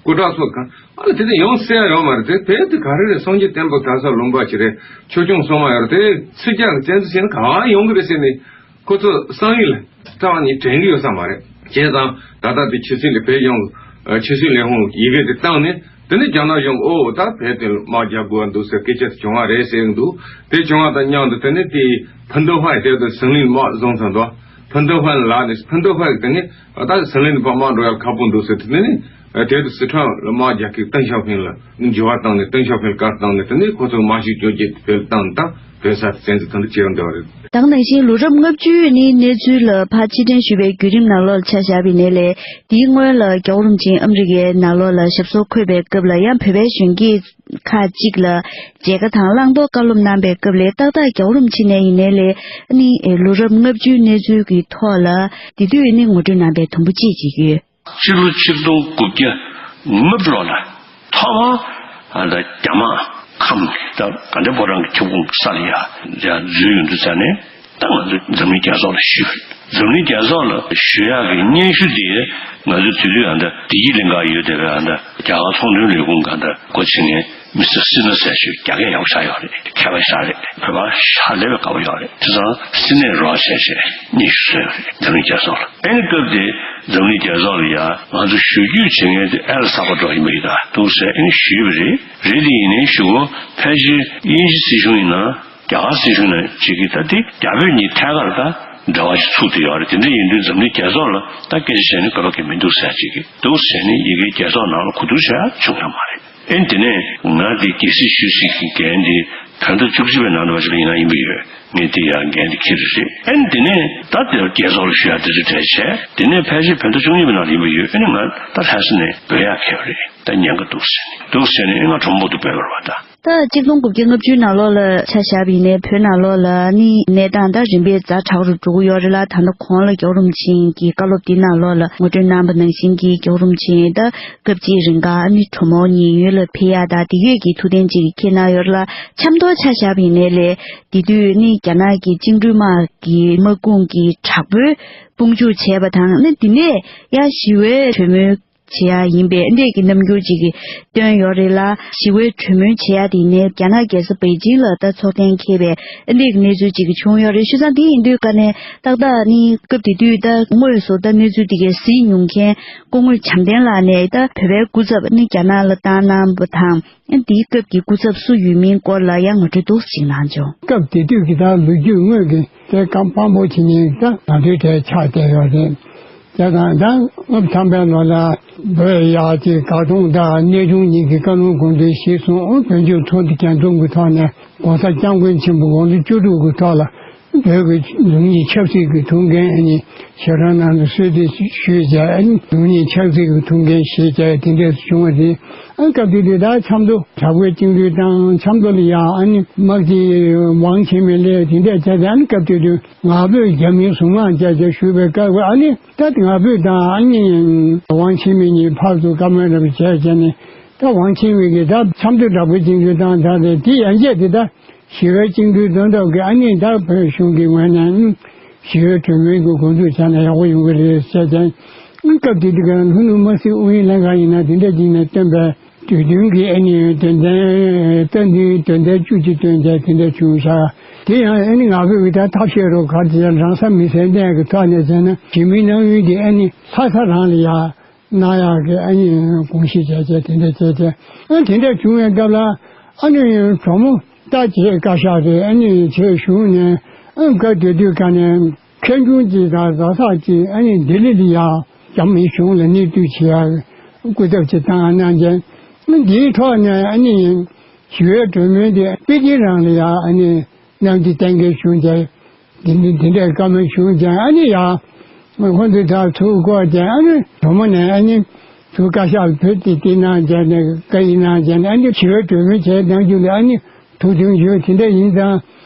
སྐུ་དྲག་ཚོ་གང་ཨ་ལ་དེ་དུས་ཡང་གསལ་ཡོད་མ་རེད། དེ་བོད་དེ་ག་རེ་རེད། སངས་རྒྱས་བསྟན་པ་ག་ས་ལུང་པ་ཅིག་རེད། ཆོས་སྐྱོང་སྲུང་མ་ཡོད་རེད། དེ་ཚིག་རྒྱག་གི་བཙན་འཛུལ་བྱས་ན་ག་བ་ཡོང་གི་རེད་ཟེར་ནས་ཁོ་ཚོ་བསམ་ཡུལ་ལ་རྩ་བ་ནས་དྲན་གི་ཡོད་ས་མ་རེད། བྱས་ཙང་ད་ལྟ་དེ་ཕྱི་སྲིད་ལས་བོད་གཞུང་ཕྱི་སྲིད་ལས་ཁུངས་ཡི་གེ་དེ་བཏང་ནས། དེ་ནས་རྒྱ་ནག་གཞུང་ཨོ་ད་བོད་དེ་དམག་རྒྱག་དགོས་འདུག་ཟེར་སྐད་ཆ་དེ་བྱུང་བ་རེད་ཟེར་གི་འདུག་དེ་བྱུང་བ་དང་མཉམ་དུ་དེ་ནས་དེ་ཕུན་ཚོགས་ཕ་ཡི་དེ་དུ་ཟི་ལིང་དམག་བཟུང་ཚར་འདུག་ཕུན་ཚོགས་ཕ་ལ་ནས་ཕུན་ཚོགས་ཕ་གི་དེ་ནས་ད་ཟི་ལིང་དུ་ཕར་དམག་འགྲོ་ཡ་ཁག་པོ་འདུག་ཟེར། དེ་ནས་དེ་དུ་སི་ཁྲོན་ལ་དམག་རྒྱག་གི་ཏེང་ཞའོ་ཕིང་ལ་འགྱུར་བ་བཏང་ནས། ཏེང་ཞའོ་ཕིང་ལ་བཀའ་བཏང་ནས། དེ་ནས་ཁོ་ཚོ་དམག་ཤུགས་བཅོ་བརྒྱད་བོད་ལ་བཏང་ནས་ད་བོད་ས་བཙན་འཛུལ་དེ་འདྲ་བྱས་ཡོང་བསྡད་པ་རེད། ད་ག་ནང་བཞིན་ལོ་རབས་ལྔ་བཅུའི་ནི་གནས་ཚུལ་ལ་ཕར་ཕྱིར་དྲན་ཞུས་པའི་བརྒྱུད་རིམ་ནང་ལོགས་ལ་ཆ་བཞག་པ་ཡིན་ནའི་ལས། དེའི་སྔོན་ལ་རྒྱལ་བ་རིན་པོ་ཆེ་ཨ་མི་རི་ཀའི་ནང་ལོགས་ལ་ཞབས་སོར་འཁོད་པའི་སྐབས་ལ་ཡང་བོད་པའི་གཞོན་སྐྱེས་ཁག་ཅིག་ལ་མཇལ་ཁ་དང་བླང་དོར་བཀའ་སློབ་གནང་པའི་སྐབས་ལ། ཏག་ཏག་རྒྱལ་བ་རིན་པོ་ཆེ་ནས་ཡིན་ནའི་ལས་ནི་ལོ་རབས་ལྔ་བཅུའི་གནས་ཚུལ་གྱི་ཐོག་ལ་དེ་དུས་ནི་ངོ་སྤྲོད་གནང་པའི་དུམ་བུ་གཅིག་ཅིག་ཡོད། སྤྱི་ལོ་ཆིག་སྟོང་དགུ་བརྒྱ་ལྔ་བཅུ་ལོ་ལ་ཐོག་མར་ཨ་ད་རྒྱ་དམག་ཁམས་ད་ག་འདྲ་ཕོ་བྲང་གི་ཁྱབ་ཁོངས་ས་ལ་ཡ་ཡ་འཛུལ་ཡོང་དུས་ཙ་ནས། ད་ང་ཚོ་འཛམ་གླིང་རྒྱལ་ཚོགས་ལ་ཞུས། འཛམ་གླིང་རྒྱལ་ཚོགས་ལ་ཞུ་ཡག་གི་སྙན་ཞུ་དེ་ང་ཚོ་དེ་དུས་ཨ་ད་བདེ་སྐྱིད་གླིང་ག་ཡོད་བསྡད་པའི་ཨ་ད་རྒྱ་གར་ཚོང་དོན་ལས་ཁུངས་སྒང་ད་འགོ་ཁྲིད་མཁན་མི་སི་ཊར་སི་ནར་ཟེར་ཞིག་རྒྱ་སྐད་ཡག་པོ་ཤར་ཡོད་རེད། མཁས་པ་ཤར་རེད། བོད་པ་ཤར་ལས་པའི་དགའ་པོ་ཡོད་རེད། དེ་ཙང་སི་ནེ་རོགས་བྱས་བྱས་སྙན་ཞུ་བཟོས་ཡོད་རེད། འཛམ་གླིང་རྒྱལ་ཚོགས་ལ། ཨ་ནི་སྐབས་དེ་འཛམ་གླིང་རྒྱལ་ཚོགས་ལ་ཡ་ང་ཚོ་ཞུ་རྒྱུ་བྱེད་མཁན་དེ་ཨེ་ལ་གསར་པ་འགྲོ་ཡིན་པ་ཡིན་ད་འདུག་ཟེར། ཨ་ནི་ཞུས་པ་རེད། རེད་དེ་ཡིན་ནའི་ཞུ་གོ་ཕལ་ཆེར་དབྱིན་ཇི་སྲིད་གཞུང་ཡིན་ན། རྒྱ་གར་སྲིད་གཞུང་ནང་བྱེད་ཀྱི་ད་དེ་རྒྱ་བོད་གཉིས་ཐད་ཀར་ད་འབྲེལ་བ་ཞིག་ཚུགས་བསྡད་ཡོད་རེད། དེ་འདྲ་ཡིན་དུས་འཛམ་གླིང་རྒྱལ་ཚོགས་ལ་ད་སྐད་ཆ་བཤད་ནས་དགོས་པ་གང་མི་འདུག་ཟེར་བྱེད་ཀྱི་འདུག་ཟེར་ནས་ཡི་གེ་རྒྱལ་ཚོགས་ནང་ལ་གོ་བསྡུར་བྱས་བྱུང་ཡོད་མ་རེད། ཨེ་དེ་ནས་ང་དེ་རྒྱལ་སྲིད་ཞུ་སྲིད་ཀྱི་འགན་དེ་བོད་ཟླ་བཅུ་གཅིག་པའི་ནང་དུ་བ་ཞིག་ལ་ཡིན་ན་ཡིན་པ་ཡོད། ངས་དེ་ཡང་འགན་དེ་འཁྱེར་རེད། ཨེ་དེ་ནས་ད་དེ་རྒྱལ་ཚོགས་ལ་ཞུ་ཡག་དེ་ཚོ་གྲས་བྱས། དེ་ནས་ཕལ་ཆེར་བོད་ཟླ་བཅུ་གཉིས་པའི་ནང་ལ་ཡིན་པ་ཡོད། ཨེ་ནས་ང་ད་ལྷ་ས་ནས་འབོད་ཡག་འཁེལ་བ་རེད། ད་ཉན་གི་འདུག་ཟེར་ནས་འདུག་ཟེར་ནས་ཨེ་ང་གྲོ་མོ་དུ་འབོད་པར་བ་ད། ད་གཅིག་སྟོང་དགུ་བརྒྱ་ལྔ་བཅུའི་ནང་ལོགས་ལ་ཆ་བཞག་པ་ཡིན་ནའི་བོད་ནང་ལོགས་ལ་ནི་གནས་སྟངས་ད་རིམ་པས་ཛ་དྲག་རུ་འགྲོ་གི་ཡོད་རེད་ལ། ད་ལྟ་གོང་ལ་རྒྱལ་བ་རིན་པོ་ཆེ་གི་བཀའ་སློབ་འདི་ནང་ལོགས་ལ་ངོ་སྤྲོད་གནང་པ་ནང་བཞིན་གྱི་རྒྱལ་བ་རིན་པོ་ཆེ་ད་སྐབས་གཅིག་རིང་ག་ནི་གྲོ་མོ་ཉེན་གཡོལ་ལ་ཕེབས་ཡ་ད་དེ་ཡོད་ཀྱི་ཐུགས་བདེན་ཅིག་འཁྱེར་གནང་ཡོད་རེད་ལ། ཆབ་མདོ་ཆ་བཞག་པ་ཡིན་ནའི་ལས་དེ་དུས་ནི་རྒྱ་ནག་གི་བཅིངས་འགྲོལ་དམག་གི་དམག་དཔུང་གི་དྲག་པོའི་དཔུང་འཇུག་བྱས་པ་དང་། ནི་དེ་ནས་ཡང་ཞི་བའི་གྲོས་མོལ་བྱེད་ཡ་ཡིན་པའི་འདྲས་ཀྱི་རྣམ་འགྱུར་ཅིག་གི་སྟོན་ཡོད་རེད་ལ། ཞི་བའི་གྲོས་མོལ་བྱེད་ཡ་དེ་ནས་རྒྱ་ནག་རྒྱལ་ས་པེ་ཅིང་ལ་ད་ཚོགས་གཏན་འཁེལ་བའི་འདྲས་ཀྱི་གནས་ཚུལ་ཅིག་གི་བྱུང་ཡོད་རེད། བྱས་ཙང་དེ་ཡིན་དུས་ཀ་ནས་ཏག་ཏག་ནི་སྐབས་དེ་དུས་ད་དངོས་སུ་ད་གནས་ཚུལ་དེ་གའི་གཟིགས་མྱོང་མཁན་སྐུ་ངོ་བྱམས་ལྡན་ལགས་ནས་ད་བོད་པའི་སྐུ་ཚབ་ནི་རྒྱ་ནག་ལ་བཏང་གནང་བ་དང་། དེའི་སྐབས་ཀྱི་སྐུ་ཚབ་སུ་ཡོད་མིན་སྐོར་ལ་ཡང་ངོ་སྤྲོད་ཏོག་ཙམ་གནང་བྱུང་། སྐབས་དེ་དུས་ཀྱི་ད་ལོ་རྒྱུས་དངོས་ཀྱི་དེ་སྐབས་དཔང་པོ་བྱེད་མཁན་ད་ང་ཚོའི་གྲས་ཆགས་བསྡད་ཡོད་རེད། བྱས་ཙང་ད་སྔོན་ཐམ་པའི་ལོ་ལ་བོད་ཡག་གི་གར་ཐུང་དང་གནས་ཆུང་གཉིས་ཀྱི་བཀའ་ལུང་དགོངས་དོན་གཞིར་བཟུང་བོད་བརྒྱུད་ཐུན་དུ་རྒྱ་འཛོམས་ཀྱི་ཐོག་ནས་༸གོང་ས་༸སྐྱབས་མགོན་ཆེན་པོ་དགུང་ལོ་བཅུ་དྲུག་གི་ཐོག་ལ་བོད་ཀྱི་ལུགས་གཉིས་ཆབ་སྲིད་ཀྱི་ཐུགས་འགན་ཨ་ནི་ཞལ་རང་ནང་དུ་གསོལ་འདེབས་ཞུས་བྱས། ཨ་ནི་ལུགས་གཉིས་ཆབ་སྲིད་ཀྱི་ཐུགས་འགན་བཞེས་བྱས་དེ་འདྲས་སུ་བྱུང་བ་རེད། ཨ་སྐབས་དེ་དུས་ད་ཆབ་མདོ་དྲག་པོའི་བཅིངས་འགྲོལ་དང་ཆབ་མདོ་ལ་ཡང་ཨ་ནི་དམག་སྤྱི་ཝང་ཆི་མེ་ལས་དེ་འདྲས་བྱས་ཏེ། ཨ་ནི་སྐབས་དེ་དུས་ང་ཕོད་རྒྱ་མིའི་གཟུངས་སྔགས་བཅས་ཀྱང་ཞུས་པའི་སྐབས་ཨ་ནི་ད་ང་ཕོད་དང་ཨ་ནི་ཝང་ཆི་མེ་གཉིས་ཕར་ཚུར་བཀའ་མོལ་རབ་བྱས་བྱས་ནས། ད་ཝང་ཆི་མེ་གིས་ད་ཆབ་མདོ་དྲག་པོའི་བཅིངས་འགྲོལ་བཏང་ཚར་རེད། དེ་ཡན་ཆད་དེ་ད་ཞི་བའི་བཅིངས་འགྲོལ་དོན་དག་གི་ཨ་ནི་ད་བོད་གཞུང་གི་ངོས་ནས་ཞི་བའི་གྲོས་མོལ་གྱི་འགོ་འཛུགས་བྱས་ན་ཡག་པོ་ཡོང་གི་རེད་ཟེར་ཀྱང་། སྐབས་དེ་དུས་ཀྱང་ལྷོ་ནུབ་དམག་སྲིད་ཨུ་ཡོན་ལྷན་ཁང་ཡིན་ན་དེ་འདྲ་ཅིག་ནས་བཏོན་པའི་གྲོས་མཐུན་གྱི་ཨ་ནི་དོན་ཚན་རྩ་བདུན་དོན་ཚན་བཅུ་གཅིག་བཏོན་བྱས་དེ་འདྲ་བྱུང་ཤག་དེ་ཡང་ཨ་ནི་ང་ཕོད་ཀྱི་ད་ཐབས་ཤེས་རོགས་ག་རེ་བྱས་རང་ས་མི་སེར་གནས་ཀྱི་ཐོག་ནས་བྱས་ན་གཞི་མིའི་གནང་ཡུལ་དེ་ཨ་ནི་ལྷ་ས་རང་ལ་ཡ་གནང་ཡག་གི་ཨ་ནི་དགོངས་བཞེས་བྱས་བྱས་དེ་འདྲ་བྱས་བྱས། ཨ་དེ་འདྲ་བྱུང་བའི་སྐབས་ལ་ཨ་ནི་གྲོགས་མོ་ད་བྱས་བཀའ་ཤག་རེད། ཨ་ནི་བྱས་གཞུང་ནས་ཨ་བཀའ་སྡོད་དུས་ག་ནས་མཁན་ཆུང་གཅིག་དང་བཟའ་ཚང་གཅིག་ཨ་ནི་ལྡི་ལི་ལ་ཡ་རྒྱ་མིའི་གཞུང་ལ་གནས་སྡོད་བྱེད་ཡག་སྐུ་ཚབ་ཅིག་བཏང་གནང་བྱས། ཨ་འདིའི་ཐོག་ནས་ཨ་ནི་ཞི་བའི་གྲོས་མོལ་དེ་པེ་ཅིན་རང་ལ་ཡ་ཨ་ནི་གནང་རྒྱུ་གཏན་འཁེལ་བྱུང་བྱས། དེ་འདྲ་དེ་འདྲའི་བཀའ་མོལ་བྱུང་ཀྱང་ཨ་ནི་ཡང་ཁོང་ཚོས་ད་ཐུགས་དགོངས་ཀྱང་ཨ་ནི་གྲོགས་མོ་ནས་ཨ་ནི་ཐུགས་བཀའ་ཤག་བོད་དེ་བསྟི་གནང་བྱས་ནས་བཀའ་ཡིག་གནང་བྱས་ནས་ཨ་ནི་ཞི་བའི་གྲོས་མོལ་བྱས་གནང་རྒྱུ་ལ་ཨ་ནི་ཐུགས་མཐུན་ཞུ་དེ་འདྲ་ཡིན་ཙང་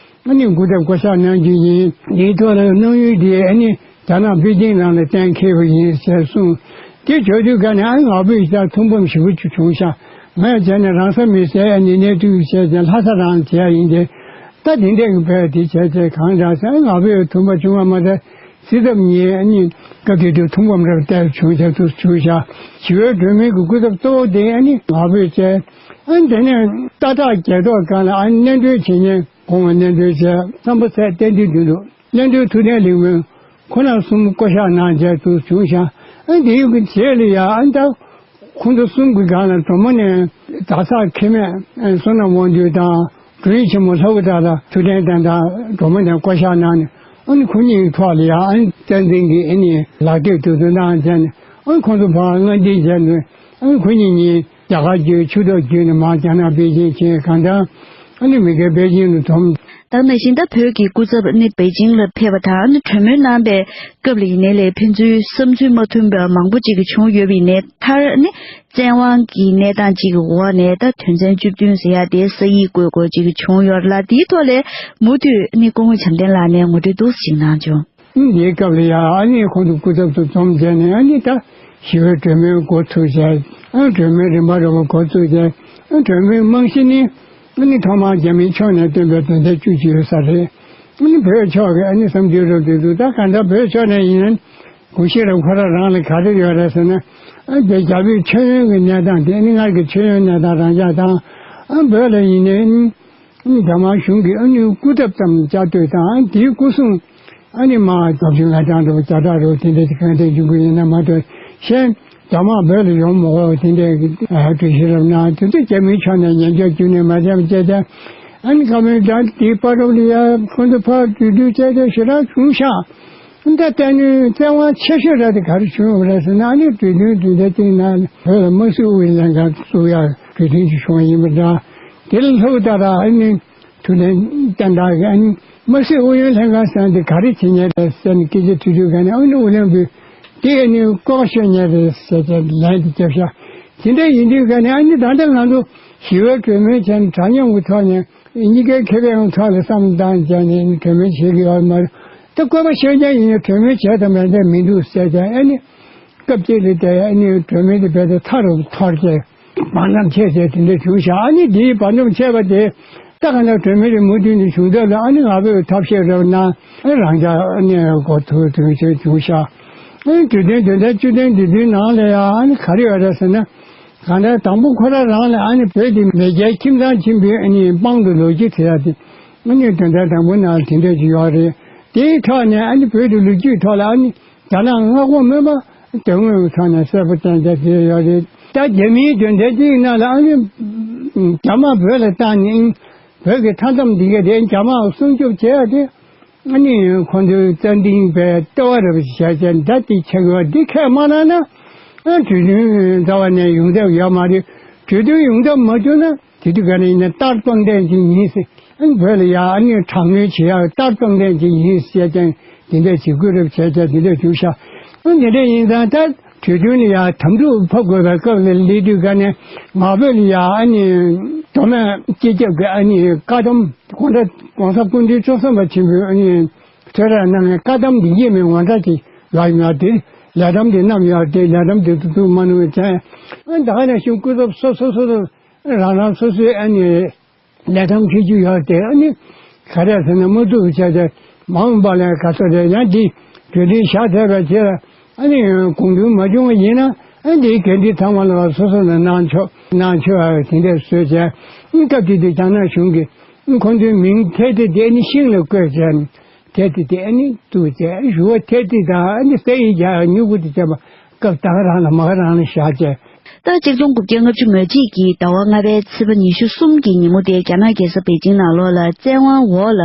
ཨ་ནི་སྐུ་ཚབ་བསྐོ་གཞག་གནང་རྒྱུ་ཡིན། དེའི་ཐོག་ལ་གནང་ཡུལ་དེ་ཨ་ནི་རྒྱ་ནག་པེ་ཅིང་ནང་ལ་གཏན་འཁེལ་བ་ཡིན་ཟེར་གསུངས། དེ་བྱོས་དུས་ག་ནས་ཨ་ནི་ང་ཕོད་ད་ཐུགས་ཕམ་ཞེ་པོ་ཅིག་བྱུང་ཤག་ང་བྱས་ནས་རང་ས་མི་སེར་ཨ་ནི་གནས་སྡོད་བྱས་ཀྱང་ལྷ་ས་རང་བྱས་ཡིན་ཏེ། ད་དེ་འདྲས་ཀྱི་བོད་དེ་བྱས་བྱས་གང་དྲག་ཟེར་ང་ཕོད་ཐུག་པ་བྱུང་བ་མ་ཟད། སྲིད་ཚབ་ཉིད་ཨ་ནི་སྐབས་དེ་དུས་ཐུགས་ཕམ་རབ་བསྟར་བྱུང་བྱས་ཐུགས་བྱུང་ཤག་ཞི་བའི་གྲོས་མོལ་གྱི་སྐུ་ཚབ་གཙོ་བོ་དེ་ཨ་ནི་ང་ཕོད་བྱས། ཨ་ནི་དེ་ནས་སྟག་བྲག་རྒྱལ་ཐོག་སྒང་ལ་ཨ་ནི་གནས་མགྲོན་བྱེད་མཁན་གོང་མ་གནས་མགྲོན་བྱས་སམ་བྷོ་ཊ་བསྟན་འཛིན་དོན་གྲུབ་གནས་མགྲོན་ཐུབ་བསྟན་ལེགས་སྨོན་ཁོང་རྣམ་གསུམ་བསྐོ་གཞག་གནང་བྱས་ཐུགས་བྱུང་ཤག་ཨ་ནི་དེའི་རྗེས་ལ་ཡ་ཨ་ནི་ད། ཁོང་ཚོ་གསུམ་གྱི་སྒང་ལ་གྲོགས་མོ་ནས་གྲྭ་ཚང་མཁན་མེད་བསོད་ནམས་དབང་འདུས་དང་དྲུང་ཡིག་ཆེན་མོ་ལྷ་བུ་དག་ལ་ཐུབ་བསྟན་བསྟན་དང་གྲོགས་མོ་ནས་བསྐོ་གཞག་གནང་ནས། ཨ་ནི་ཁོ་གཉིས་ཀྱི་ཐོག་ལ་ཡང་ཨ་ནི་བསྟན་འཛིན་གྱི་ཨ་ནི་ལག་དེབ་དེ་ཚོ་གནང་བྱས་ནས། ཨ་ནི་ཁོང་ཚོ་ཕར་སྔ་འདྲེན་བྱས་ནས། ཨ་ནི་ཁོ་གཉིས་གཉིས་རྒྱ་གར་བརྒྱུད་ཆུ་ཐོག་བརྒྱུད་ནས་མར་རྒྱ་ནག་པེ་ཅིང་ཕྱིན། གང་ལྟར་ཨ་ནི་མི་སྒེར་པེ་ཅིང་དུ་འཛོམས། ད་ནང་བཞིན་ད་བོད་ཀྱི་སྐུ་ཚབ་ནི་པེ་ཅིང་ལ་ཕེབས་པ་དང་ནི་གྲོས་མོལ་གནང་པའི་སྐབས་ལ་ཡིན་ནའི་ལས་ཕན་ཚུན་བསམ་ཚུལ་མ་མཐུན་པ་མང་པོ་ཅིག་བྱུང་ཡོད་པ་ཡིན་ནའི་མཐར་ནི་བཙན་དབང་གི་གནས་སྟངས་ཅིག་གི་འོག་ནས་ད་དོན་ཚན་བཅུ་བདུན་ཟེར་ཡ་དེ་ས་ཡིག་བཀོད་སྐོར་ཅིག་བྱུང་ཡོད་ལ། དེའི་ཐོག་ལས་མུ་མཐུད་ནི་སྐུ་ངོ་བྱམས་ལྡན་ལགས་ནས་ངོ་སྤྲོད་འདུག་ཅིག་གནང་བྱུང་། འདིའི་སྐབས་ལ་ཡང་ཨ་ནི་ཁོང་ཚོ་སྐུ་ཚབ་ཚོ་འཛོམས་བྱས་ནས་ཨ་ནི་ད་ཞི་བའི་གྲོས་མོལ་འགོ་ཚུགས་བྱས། ཨ་གྲོས་མོལ་རིམ་པ་རིམ་པ་འགོ་བཙུགས་བྱས། ཨ་གྲོས་མོལ་རྨང་གཞི་ནི་ཨ་ནི་ཐོག་མར་རྒྱ་མིའི་ཕྱོགས་ནས་བཏོན་པའི་དོན་ཚན་བཅུ་གཅིག་ཡོད་ས་རེད། ཨ་ནི་བོད་ཕྱོགས་ཀྱི་ཨ་ནི་བསམ་ཚུལ་རོབ་ཏུ་འདུག་ད་གང་ལྟར་བོད་ཕྱོགས་ནས་ཡིན་ན་དགོངས་བཞེས་རབ་ཁོ་རང་རང་ལ་ག་རེ་ཡོད་རེད་ཟེར་ན། ཨ་དེ་རྒྱ་བོད་མཆོད་ཡོན་གྱི་གནས་སྟངས་དེ་ཨ་ནི་སྔར་གྱི་མཆོད་ཡོན་གནས་སྟངས་རང་འཇགས་དང་། ཨ་བོད་ལ་ཡིན་ནའི། རྒྱ་དམར་གཞུང་གིས་ཨ་ནི་སྐུ་ཚབ་ཙམ་བཅའ་སྡོད་དང་། ཨ་དེའི་སྐུ་སྲུང་ཨ་ནི་མ་རྒྱབ་ཆུ་ང་ཅང་འགྲོ་བ་བརྒྱ་ཕྲག་རོ་དེ་འདྲ་ཅིག་གང་དེ་འཇུག་གི་ཡིན་ན་མ་གཏོགས་གཞན་རྒྱ་དམར་བོད་ལ་ཡོང་མ་དགོས་པ་དེ་འདྲའི་གྲོས་གཞི་རབ་གནང་། དེ་ཚོ་རྒྱ་མིའི་ཕྱོགས་ནས་ཉན་འཇོག་བྱུང་ནས་མ་བྱས་པ་བྱས་ཙང་། ཨ་ནི་བཀའ་མོལ་དང་དེའི་བར་དུ་ལ་ཡ་ཁོང་ཚོ་ཕར་གྲོས་བསྡུར་བྱས་ཏེ་ཞེ་དྲག་བྱུང་ཤག་ད་ལྟ་ནི་བཙན་དབང་ཆེ་ཤོས་ར་དེ་ག་རེ་བྱུང་ཡོད་རེད་ཟེར་ན། ཨ་ནི་གྲོས་མཐུན་གྲོས་མཐུན་གཅིག་ནང་བོད་ལ་དམག་སྲིད་ཨུ་ཡོན་ལྷན་ཁང་བཙུགས་ཡག་གྲོས་མཐུན་གྱི་བྱུང་བ་ཡིན་པ་འདྲ། དེ་ལ་ལྷོ་ད་ར་ཨ་ནི་ཐུབ་བསྟན་བསྟན་དག་གིས་ཨ་ནི་དམག་སྲིད་ཨུ་ཡོན་ལྷན་ཁང་ཟེར་འདི་ག་རེ་བྱེད་མཁན་རེད་ཟེར་ནས་སྐད་ཆ་དྲིས་དུས་ག་ནས་ཨ་ནི་ཨུ་ལྷན་པུས་དེ་ཨ་ནི་བཀོད་པ་ཤོད་མཁན་རེད་ཟེར་ཏེ་ལན་དེ་བརྒྱབ་ཤག་དེ་འདྲ་ཡིན་དུས་ག་ནས་ཨ་ནི་ད་ལྟ་ང་ཚོ་ཞི་བའི་གྲོས་མོལ་བྱས་ནས་དྲ་མཉམ་གྱི་ཐོག་ནས། གཉིས་ཀའི་ཁེ་ཕན་ཐོག་ལ་བསམ་བཏང་བྱས་ནས་གྲོས་མོལ་བྱེད་ཀྱི་ཡོད་མ་རེད། ད་བཀོད་པ་ཤོད་མཁན་ཡིན་ན་གྲོས་མོལ་བྱས་དང་མེད་དང་མི་འདུག་ཟེར་ཀྱང་། ཨ་ནི་སྐབས་གཅིག་ལ་དེ་ཨ་ནི་གྲོས་མོལ་དེ་རྦད་དེ་མཐའ་རུ་འཐོར་བྱས་བར་མཚམས་ཆད་བྱས་དེ་འདྲ་བྱུང་ཤག་ཨ་ནི་དེའི་བར་མཚམས་ཆད་པ་དེ་ད་ག་ནས་གྲོས་མོལ་དེ་མུ་མཐུད་ནས་བྱུང་ཐབས་ལ་ཨ་ནི་ང་ཕོད་ཐབས་ཤེས་རབ་གནང་། ཨ་རང་ཅག་ཨ་ནི་འགོ་ཐུག་དོན་ཆེན་བྱུང་ཤག་ཨ་ནི་གྲོས་མཐུན་དོན་ཚན་བཅུ་བདུན་བདུན་བདུན་ནང་ལ་ཡང་ཨ་ནི་ག་རེ་ཡོད་རེད་ཟེར་ན། གང་ལྟར་དང་པོ་ཁོ་རང་རང་ལ་ཨ་ནི་བོད་དེ་མེས་རྒྱལ་ཁྱིམ་ཚང་ཆེན་པོའི་ཨ་ནི་དཔང་དུ་ལོ་རྒྱུས་ཟེར་ཡ་དེ་ཨ་ནི་དོན་དག་དང་པོ་ནང་དེ་འདྲ་ཅིག་ཡོད་རེད། དེའི་ཐོག་ནས་ཨ་ནི་བོད་དེ་ལོ་རྒྱུས་ཐོག་ལ་ཨ་ནི་རྒྱ་ནག་མངའ་ཁོངས་མིན་པ་དོན་དངོས་ཀྱི་ཐོག་ནས་གསལ་པོ་བསྟན་བསྡད་ཡོད་རེད། ད་རྒྱ་མིའི་དོན་དག་ཅིག་ནང་ལ་ཨ་ནི་རྒྱ་དམག་བོད་ལ་བཏང་ནས་བོད་ཀྱི་མཐའ་མཚམས་འདི་ག་དེ་རྒྱ་དམག་སྲུང་སྐྱོབ་བྱེད་ཡ་དེ། ཨ་ནི་ཁོང་ཚོའི་རྩ་འཛིན་པའི་ལྟེ་བ་རུ་བྱས་བྱས་འདྲ་དེ་ཆགས་ཡོད། འདི་ཁས་མ་བླངས་ན་ཨ་གྲོས་མཐུན་རྩ་བ་ནས་ཡོང་ཐབས་ཡོད་མ་རེད། གྲོས་མཐུན་ཡོང་ཐབས་མ་བྱུང་ན་དེ་དུས་ག་ནས་ཡིན་ན་ལྟར་སྟོང་ལྡན་ཅིག་ཡིན་ཟེར། ཨ་ནི་བོད་ལ་ཡ་ཨ་ནི་དྲག་གནོན་བྱེད་ཡག་ལྟར་སྟོང་ལྡན་ཅིག་ཡིན་ཟེར་ཀྱང་དེ་འདྲ་བྱེད་དགོས་རབས་བྱས་ཀྱང་དེ་འདྲ་བྱུང་ཤག་ཨ་དེ་འདྲ་ཡིན་ཙང་ད་གྲོས་མཐུན་ལ་ཡ་དམ་ཕྲུག་ཕབ་དགོས་པའི་སྐབས་ལ་སླེབས་དུས་ག་ནས་ང་ཕོད་ལ་ཡ་ཨ་ནི་མདོ་སྨད་སྤྱི་ཁྱབ་ཀྱི་ཨ་ནི་བཀའ་གདམས་གོང་ས་གོང་ས་སྐུ་ཕྲེང་བཅུ་གསུམ་པ་ཆེན་པོས་ཨ་ནི་ཐོས་ར་གནང་བའི་བཀའ་གདམས་འདི་ཡེ་མེད་ངོ་འདྲ་ཅིག་ལ་ཡོད་དེ་ལས་གདམས་འདི་བསྣམས་ཡོད་དེ་ལས་གདམས་འདི་ཏུ་ཏུ་མ་ནུ་བའི་ཅན་ཨ་ད་ག་ནས་བྱུང་སྐུ་ཚབ་སོ་སོ་སོ་སོ། རང་རང་སོ་སོའི་ཨ་ནི་ལས་ཐམ་འཁྱེར་རྒྱུ་ཡོད་དེ་ཨ་ནི་ག་རེ་ཟེར་ན་མུ་མཐུད་བྱས་ཏེ་མ་འོངས་པ་ལ་ག་ཚོད་རེད་ཡང་འདི་གྲོས་མཐུན་བཞག་ཐུབ་པའི་ཆེད་ལ་ཨ་ནི་གོང་འཕེལ་མ་བྱུང་བ་ཡིན་ན་ཨ་འདིའི་འགན་འཁྲི་ཚང་མ་ལ་སོ་སོ་ལ་གནང་ཆོག་གནང་ཆོག་ཨ་དེ་འདྲས་བཟོས་བྱས་ཨ་སྐབས་དེ་དུས་རྒྱ་ནག་གཞུང་གིས་ཨ་ཁོང་ཚོའི་མིང་ཐེ་ཐེ་དེ་ཨ་ནི་ཤིང་ལ་བརྐོས་བྱས་ཐེ་ཐེ་དེ་ཨ་ནི་བཙུགས་བྱས་ཞུ་བ་ཐེ་ཐེ་དང་ཨ་ནི་ས་ཡི་རྒྱ་སྨྱུ་གུ་དེ་བྱས་པ། སྐབས་ད་ག་རང་ལ་མ་ག་རང་ལ་བཞག་བྱས། ད་གཅིག་སྟོང་དགུ་བརྒྱ་ལྔ་བཅུ་ང་གཅིག་གི་ཟླ་བ་ལྔ་པའི་ཚེས་པ་ཉི་ཤུ་གསུམ་གྱི་ཉིན་མོ་དེ་རྒྱ་ནག་རྒྱལ་ས་པེ་ཅིང་ནང་ལོགས་ལ་བཙན་དབང་འོག་ལ་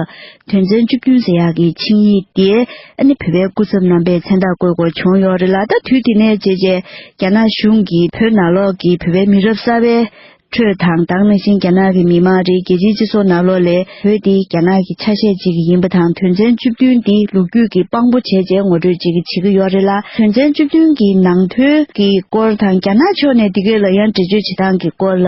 དོན་ཚན་བཅུ་བདུན་ཟེར་ཡག་གི་ཆིངས་ཡིག་དེ་ཨ་ནི་བོད་པའི་སྐུ་ཚབ་རྣམ་པས་མཚན་རྟགས་བཀོད་དགོས་བྱུང་ཡོད་རེད་ལ། ད་དུས་དེ་ནས་བྱས་རྗེས་རྒྱ་ནག་གཞུང་གིས་བོད་ནང་ལོགས་ཀྱི་བོད་པའི་མི་རབས་གསར་པའི་ཁྲོད་དང་ད་ག་ནང་བཞིན་རྒྱ་ནག་གི་མི་མང་རེད། རྒྱལ་སྤྱིའི་སྤྱི་ཚོགས་ནང་ལོགས་ལ་བོད་འདི་རྒྱ་ནག་གི་ཆ་ཤས་ཅིག་ཡིན་པ་དང་དོན་ཚན་བཅུ་བདུན་འདི་ལོ་རྒྱུས་ཀྱི་དཔང་པོ་བྱས་རྗེས་ངོ་སྤྲོད་ཅིག་བྱེད་ཀྱི་ཡོད་རེད་ལ། དོན་ཚན་བཅུ་བདུན་གྱི་ནང་དོན་གྱི་སྐོར་དང་རྒྱ་ནག་ཕྱོགས་ནས་འདི་གའི་ལ་ཡང་འགྲེལ་བརྗོད་བྱེད་སྟངས་ཀྱི་སྐོར་ལ་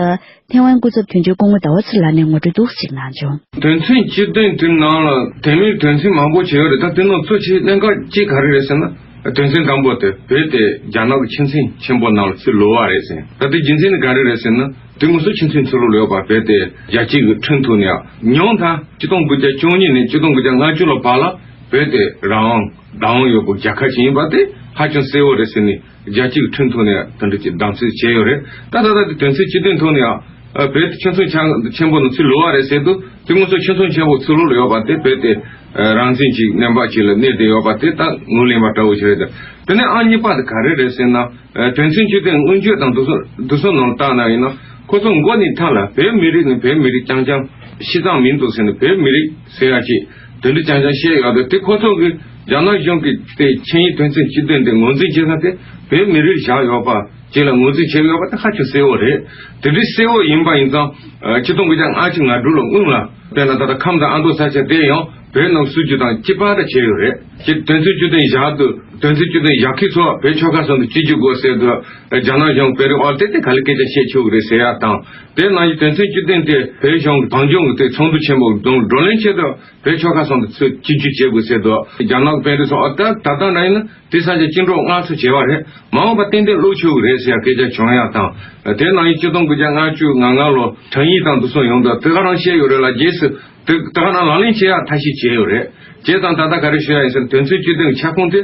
ཐེ་ཝན་སྐུ་ཚབ་དོན་གཅོད་སྐུ་ངོ་ཟླ་བ་ཚེ་ལགས་ནས་ངོ་སྤྲོད་འདུག་ཅིག་གནང་བྱུང་། དོན་ཚན་བཅུ་བདུན་དེ་ནང་ལ་དེ་མིན་དོན་ཚན་མང་པོ་བྱས་ཡོད་རེད། ད་དེ་ནང་གཙོ་ཆེ་གནད་འགག་གཅིག་ག་རེ་རེད་ཟེར་ན། དོན་ཚན་དང་པོ་དེ་བོད་དེ་རྒྱ་ནག་གི་ཆོས་སྲིད་ཆེན་པོ་ནང་ལ་ཚུད་ལོ་བ་རེད་ཟེར། ད་དེ་རྒྱུ་མཚན་ནི་ག་རེ་རེད་ཟེར་ན། དེ་སྔོན་སུ་ཆོས་སྲིད་ཚུད་ལོ་ལོས་པ་བོད་དེ་རྒྱལ་སྤྱི་གི་ཁྲིམས་ཐོག་ནས་ཉུང་མཐའ་ཆིག་སྟོང་དགུ་བརྒྱ་བཅུ་གཉིས་ནས་ཆིག་སྟོང་དགུ་བརྒྱ་ལྔ་བཅུ་ལོ་བར་ལ་བོད་དེ་རང་དབང་བདག་དབང་ཡོད་པའི་རྒྱལ་ཁབ་ཅིག་ཡིན་པ་དེ་ཧ་ཅང་གསལ་བོ་རེད་ཟེར་ནས་རྒྱལ་སྤྱི་གི་ཁྲིམས་ཐོག་ནས་དེ་འདྲ་ཅིག་གདམ་གསེས་བྱས་ཡོད་རེད། ད་ད་ལྟ་དེ་དོན་ཚན་བཅུ་བདུན་ཐོག་ནས་ཨ་བོད་དེ་ཆོས་སྲིད་ཆེན་པོ་ནང་ཚུད་ལོ་བ་རེད་ཟེར་དུས། དེ་སྔོན་སུ་ཆོས་སྲིད་ཆེན་པོ་ཚུད་ལོ་ལ་ཡོད་པ་དེ་བོད་དེ་རང་བཙན་གྱི་གནས་བབ་ཅིག་ལ་གནས་ཏེ་ཡོད་པ་དེ་ད་ངོས་ལེན་པ་འདྲ་བོ་ཞིག་རེད། དེ་ནས་ཨང་གཉིས་པ་དེ་ག་རེ་རེད་ཟེར་ན། དོན་ཚན་བཅུ་བདུན་སྔོན་བརྗོད་དང་དེ་ཚོ་དེ་ཚོ་ནང་བལྟས་ན་ཡིན་ན། ཁོ་ཚོ་མགོ་ནས་མཐའ་ལ་བོད་མི་རིགས་ནི་བོད་མི་རིགས་རྐྱང་རྐྱང་། སྤྱི་བཏང་མིན་འདུག་ཟེར་ནས་བོད་མི་རིགས་ཟེར་ཡ་ཅིག་དེ་འདྲ་རྐྱང་རྐྱང་བཤད་ཡོད་དེ། དེ་ཁོ་ཚོ་གི་རྒྱ་ནག་གཞུང་གི་དེ་ཆིངས་ཡིག་དོན་ཚན་བཅུ་བདུན་དེ་ངོས་འཛིན་བྱེད་ས་དེ་བོད་མི་རིགས་བཞག་ཡོད་པ་ཅིག་ལ་ངོས་འཛིན་བྱེད་ཡོད་པ་དེ་ཧ་ཅང་གསལ་བོ་རེད། དེ་འདྲའི་གསལ་བོ་ཡིན་པ་ཡིན་ཙང་། ཆིག་སྟོང་དགུ་བརྒྱ་ལྔ་བཅུ་ང་དྲུག་ལོ་སྔོན་ལ་དཔེར་ན་ད་ལྟ་ཁམས་དང་ཨ་མདོ་ས་ཆ་དེ་ཡང་བོད་ནང་བསུ་རྒྱུ་དང་གཅིག་པ་འདྲ་བྱས་ཡོད་རེད། ཅེས་དོན་ཚན་བཅུ་བདུན་བཞག་དུས་དོན་ཚན་བཅུ་བདུན་བཞག་མཁན་ཚོ་བོད་ཆོལ་ཁ་གསུམ་དུ་གཅིག་གྱུར་དགོས་ཟེར་དུས། རྒྱ་ནག་གཞུང་བོད་རིགས་དབར་དེ་དེ་ག་ལེ་སྐད་ཆ་བཤད་ཆོག་གི་རེད་ཟེར་ཡ་དང་། དེ་ནང་བཞིན་དོན་ཚན་བཅུ་བདུན་དེ་བོད་གཞུང་གི་བང་ལྗོངས་ཀྱི་དེ་ཚོགས་འདུ་ཆེན་པོ་དང་བགྲོ་གླེང་ཆེད་དུ་བོད་ཆོལ་ཁ་གསུམ་དུ་ཚུད་གཅིག་གྱུར་བྱེད་དགོས་ཟེར་དུས། རྒྱ་ནག་གི་དཔོན་རིགས་ཚོ་ཨ་ད་ད་ལྟ་འདྲ་ཡིན་ན་དེ་ས་ཆ་བཅིངས་འགྲོལ་སྔ་ཚོད་བྱས་པ་རེད། མ་འོངས་པ་ཏན་ཏན་བླུག་ཆོག་གི་རེད་ཟེར་ཡ་སྐད་ཆ་བྱུང་ཡ་དང་། དེ་ནང་བཞིན་ཆིག་སྟོང་དགུ་བརྒྱ་ལྔ་བཅུ་ང་ལྔ་ལོ་དྲང་ཡིག་དང་དེ་ཚོ་ཡོང་དུས་དེ་ག་རང་བཤད་ཡོད་རེད་ལ། རྗེས་སུ་དེ་ད་ག་རང་ལག་ལེན་བྱེད་ཡ་ཐབས་ཤེས་བྱས་ཡོད་རེད། བྱས་ཙང་ད་ལྟ་ག་རེ་ཞུ་ཡ་ཡིན་ཟེར་ན། དོན་ཚན་བཅུ་བདུན་ཁྱབ་ཁོངས་དེ་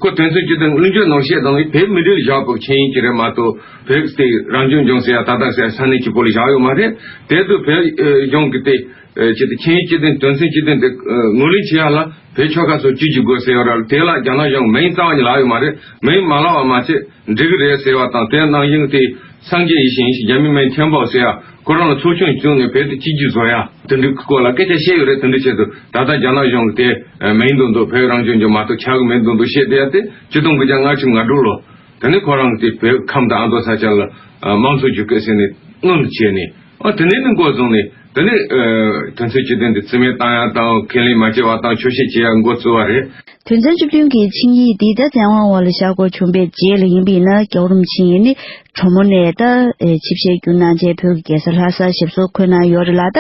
ཁོ་དོན་ཚན་བཅུ་བདུན་གླེང་བརྗོད་ནང་བཤད་དང་བོད་མི་རིགས་ལ་བཞག་པའི་ཆིངས་ཡིག་ཅིག་རེད་མ་གཏོགས། བོད་དེ་རང་སྐྱོང་ལྗོངས་ཟེར་ཡ་ད་ལྟ་ཟེར་ས་གནས་གཅིག་པོ་ལ་བཞག་ཡོད་མ་རེད། དེ་དུས་བོད་ཨེ་གཞུང་གི་དེ་ཨེ་ཅི་དེ་ཆིངས་ཡིག་བཅུ་བདུན་དོན་ཚན་བཅུ་བདུན་དེ་ཨེ་ངོས་ལེན་བྱེད་ཡ་ལ་བོད་ཆོལ་ཁ་གསུམ་གཅིག་གྱུར་དགོས་ཟེར་ཡོད་ར། དེ་ལ་རྒྱ་ནག་གཞུང་མིང་རྩ་བ་ཉིད་ལབ་ཡོད་མ་རེད། མིང་མ་ལབ་པ་མ་ཚད་འགྲིག་གི་རེད་ཟེར་བ་དང་། དེ་ནང་བཞིན་དེ་སངས་རྒྱས་ཡེ་ཤེས་ཡིན་ཞིང་རྒྱ་མི་མིང་ཐེན་པའོ་ཟེར་ཡ་ཁོ་རང་ལ་ཚོགས་ཆུང་བཙུགས་ནས་བོད་དེ་གཅིག་གྱུར་བཟོ་ཡ་དེ་འདྲའི་སྐོར་ལ་སྐད་ཆ་བཤད་ཡོད་རེད། དེ་འདྲ་བྱས་དུས་ད་ལྟ་རྒྱ་ནག་གཞུང་གི་དེ་མིང་དུ་འདུག་བོད་རང་སྐྱོང་ལྗོངས་མ་གཏོགས་ཆགས་ཀྱི་མིན་དུ་འདུག་བཤད་བསྡད་ཡ་དེ་ཆིག་སྟོང་དགུ་བརྒྱ་ལྔ་བཅུ་ང་དྲུག་ལོ། དེ་ནས་ཁོ་རང་གི་དེ་བོད་ཁམས་དང་ཨ་མདོ་ས་ཆ་ལ་དམངས་གཙོ་བཅོས་དགོས་ཟེར་ནས་སྔོན་དུ་བྱས་ནས། ཨ་དེ་ནས་ནི་འགོ་བཟུང་ནས་དེ་ནས་ཨ་དོན་ཚན་བཅུ་བདུན་དེ་རྩིས་མེད་བཏང་ཡ་དང་ཁས་ལེན་མ་བྱས་པ་དང་ཆོག་ཤེས་བྱེད་ཡ་འགོ་བཙུགས་པ་རེད། དོན་ཚན་བཅུ་བདུན་གྱི་ཆིངས་ཡིག་འདི་ད་བཙན་དབང་འོག་ལ་བཞག་དགོས་བྱུང་བའི་རྗེས་ལ་ཡིན་པ་ཡིན་ན། རྒྱལ་བ་རིན་པོ་ཆེ་ཡིས་ནི་གྲོ་མོ་ནས་ད་ཨེ་ཆིབས་ཞལ་བསྒྱུར་གནང་བྱས་བོད་ཀྱི་རྒྱལ་ས་ལྷ་སར་ཞབས་སོར་འཁོད་གནང་ཡོད་རེད་ལ། ད་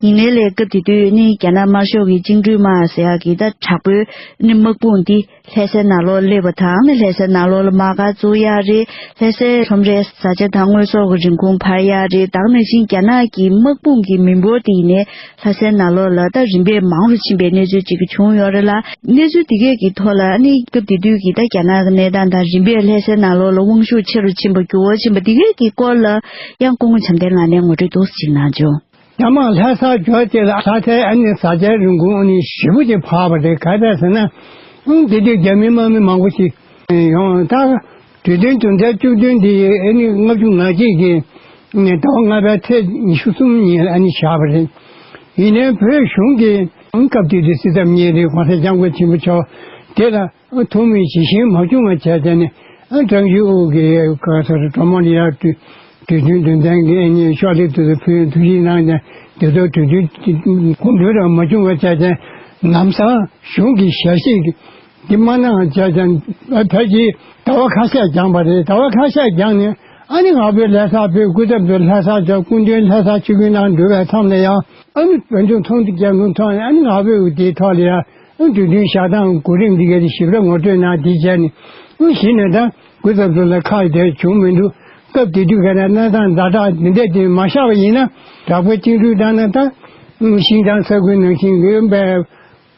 ཡིན་ནའི་ལས་སྐབས་དེ་དུས་ནི་རྒྱ་ནག་དམར་ཤོག་གི་བཅིངས་འགྲོལ་དམག་ཟེར་ཡག་གི་ད་དྲག་པོའི་ནི་དམག་དཔུང་འདི་ལྷ་སའི་ནང་ལོགས་སླེབས་པ་དང་། ལྷ་སའི་ནང་ལོགས་ལ་དམག་སྒར་བཙུགས་ཡག་རེད། ལྷ་སའི་ཁྲོམ་རའི་བཟའ་བཅའ་དང་དངོས་ཟོག་གི་རིན་གོང་འཕར་ཡག་རེད། ད་ག་ནང་བཞིན་རྒྱ་ནག་གི་དམག་དཔུང་གི་མི་འབོར་དེ་ཡིན་ནའི་ལྷ་སའི་ནང་ལོགས་ལ་ད་རིམ་པས་མང་རུ་ཕྱིན་པའི་གནས་ཚུལ་ཅིག་བྱུང་ཡོད་རེད་ལ། གནས་ཚུལ་འདི་གས་ཀྱི་ཐོག་ལ་ནི་སྐབས་དེ་དུས་ཀྱི་ད་རྒྱ་ནག་གི་གནས་སྟངས་དང་། རིམ་པས་ལྷ་སའི་ནང་ལོགས་ལ་དབང་ཤུགས་ཆེ་རུ་ཕྱིན་པ། འགྱུར་བ་ཕྱིན་པ་འདི་གས་ཀྱི་སྐོར་ལ་ཡང་སྐུ་ངོ་བྱམས་ལྡན་ལགས་ནས་ངོ་སྤྲོད་ཏོག་ཙམ་ཅིག་གནང་བྱུང་། རྒྱ་དམག་ལྷ་སར་འབྱོར་རྗེས་ལ་ལྷ་སའི་ཨ་ནི་བཟའ་བཅའི་རིན་གོང་ཨ་ནི་ཞེ་པོ་ཅིག་འཕར་བ་རེད། ག་རེ་ཟེར་ན། ཨང་དེ་དུས་རྒྱ་མི་དམག་མི་མང་པོ་ཞིག་ཡོང་། ད་གྲོས་མཐུན་དོན་ཚན་བཅུ་བདུན་དེ་ཨ་ནི་ལྔ་བཅུ་ང་གཅིག་གི་ཟླ་བ་ལྔ་པའི་ཚེས་ཉི་ཤུ་གསུམ་ཉིན་ཨ་ནི་བཞག་པ་རེད། ཡིན་ནའི་བོད་གཞུང་གིས་ སྐབས་དེ་དུས་སྲིད་ཚབ་གཉིས་རེད། གོང་ས་སྐྱབས་མགོན་ཆེན་པོ་མཆོག་དེ་ལ་ཐུགས་སྨོན་ཇི་བཞིན་མ་བྱུང་བ་བྱས་བྱས་ནས་ཀྲང་ཅིན་ཨུ་གི་ག་ཚོད་གྲོས་མོལ་ཡར་གྲོས་མཐུན་དོན་ཚན་གྱི་ཨ་ནི་ཤོག་ལྷེ་དེ་ཚོ་ཕུལ་ཐུགས་རྗེ་གནང་ནས་དེ་ཚོ་གྲོས་མཐུན་གོང་འདྲ་མ་བྱུང་བ་བྱས་བྱས་ལམ་སང་གཞུང་གི་ཞལ་བཞེས་ཀྱི། འདི་མ་གནང་བྱས་ཀྱང་ཕལ་ཆེར་ཟླ་བ་ཁ་ཤས་འགྱངས་པ་རེད། ཟླ་བ་ཁ་ཤས་འགྱངས་ནས་ཨ་ནི་ང་ཕོད་ལྷ་ས་ཕེབས། སྐུ་ཚབ་ཚོ་ལྷ་ས་བཅར། སྐུ་མདུན་ལྷ་ས་ཆིབས་བསྒྱུར་གནང་འགྲོ་བའི་མཚམས་ལ་ཡང་ཨ་ནི་བོད་ལྗོངས་ཚོགས་འདུ་རྒྱལ་ཁོངས་ཐོག་ནས་ཨ་ནི་ང་ཕོད་དེའི་ཐོག་ལ་ཡང་ཨ་ནི་གྲོས་མཐུན་བཞག་སྟངས་གོ་རིམ་འདི་གའི་ཞིབ་ཕྲ་ངོ་སྤྲོད་གནང་། དེ་བྱས་ནས་ཨ་ནི་གཞི་ནས་ད་སྐུ་ཚབ་ཚོ་ལ་ཁག་དེ་བྱུང་མི་འདུག་སྐབས་དེ་དུས་ག་ནས་གནས་སྟངས་ཛ་དྲག་འདི་འདྲ་དེ་མ་ཤར་བ་ཡིན་ན་དྲག་པོའི་བཅིངས་འགྲོལ་བཏང་ན་ད་ཤིང་ཐང་ས་ཁུལ་ནང་བཞིན་ཡོད་པའི།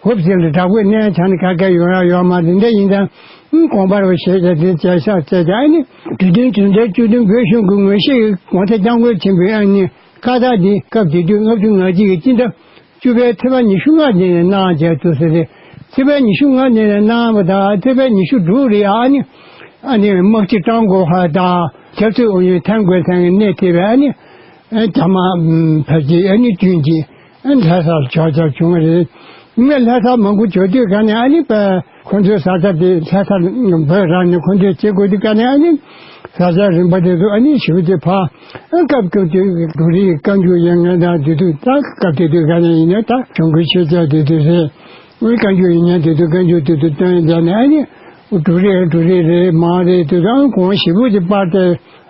ཧོབ་ཟེར་ལ་དྲག་པོའི་གནས་ཆ་ནས་ག་ག་ཡོང་ཡ་ཡོད་མ་རེད། འདི་འདྲ་ཡིན་ཙང་ཨང་གོང་འཕེལ་བ་ཞེས་བྱ་དེ་བྱ་ཤག་བྱས་ཀྱང་ཨ་ནི་དུས་སྟོན་དོན་ཚན་བཅུ་བདུན་བོད་གཞུང་གི་ངོས་བཞེས་ཀྱི་གོང་ས་སྐྱབས་མགོན་ཆེན་པོའི་ཨ་ནི་བཀའ་རྟགས་འདི་སྐབས་དེ་དུས་ལྔ་བཅུ་ང་གཅིག་གི་སྤྱི་ཟླ་བཅུ་པའི་ཚེས་པ་ཉི་ཤུ་ལྔ་ཉིན་ནས་གནང་བྱས་འདུག་ཟེར་ཏེ། ཚེས་པ་ཉི་ཤུ་ལྔ་ཉིན་ནས་གནང་བ་དང་ཚེས་པ་ཉི་ཤུ་དྲུག་རེད། ཨ་ནི་ཨ་ནི་དམག་སྤྱི་ཀྲང་གོ་ཧ་དང་ཆབ་སྲིད་ཨུ་ཡོན་ཐན་གོ་ཚང་གི་གནས་ཐེབས་པའི་ཨ་ནི་རྒྱ་དམག་ཕལ་ཆེར་ཨ་ནི་བསྐྲུན་གྱིས། ལྷ་སར་བྱོག་བྱོག་བྱུང་བ་རེད། མི་ལྷ་ས་མང་པོ་བྱོག་དུས་ག་ནས་ཨ་ནི་པ་ཁོ་ཚོའི་ས་ཆ་དེ་ལྷ་ས་བོད་རང་ནས་ཁོ་ཚོས་བྱེད་དགོས་དུས་ག་ནས་ཨ་ནི་ས་ཆ་རིམ་པ་དེ་ཚོ་ཨ་ནི་ཞེ་པོ་ཅིག་ཕར་སྐབས་སྐབས་དུས་འབྲུ་རིགས་བཀའ་འགྱུར་ཡང་ངན་དང་དེ་དུས་ད་སྐབས་དེ་དུས་ག་ནས་ཡིན་ན་ད་གཞུང་གི་ཤེས་བྱ་དེ་དུས་རེད། བཀའ་འགྱུར་ཡིན་ན་དེ་དུས་བཀའ་འགྱུར་དེ་དུས་བཏོན་བྱས་ནས་ཨ་ནི་འབྲུ་རིགས་འབྲུ་རིགས་རེད་མ་རེད་དེ་ཚོ་ཨ་གོང་ཞེ་པོ་ཅིག་སྤར་ཏེ་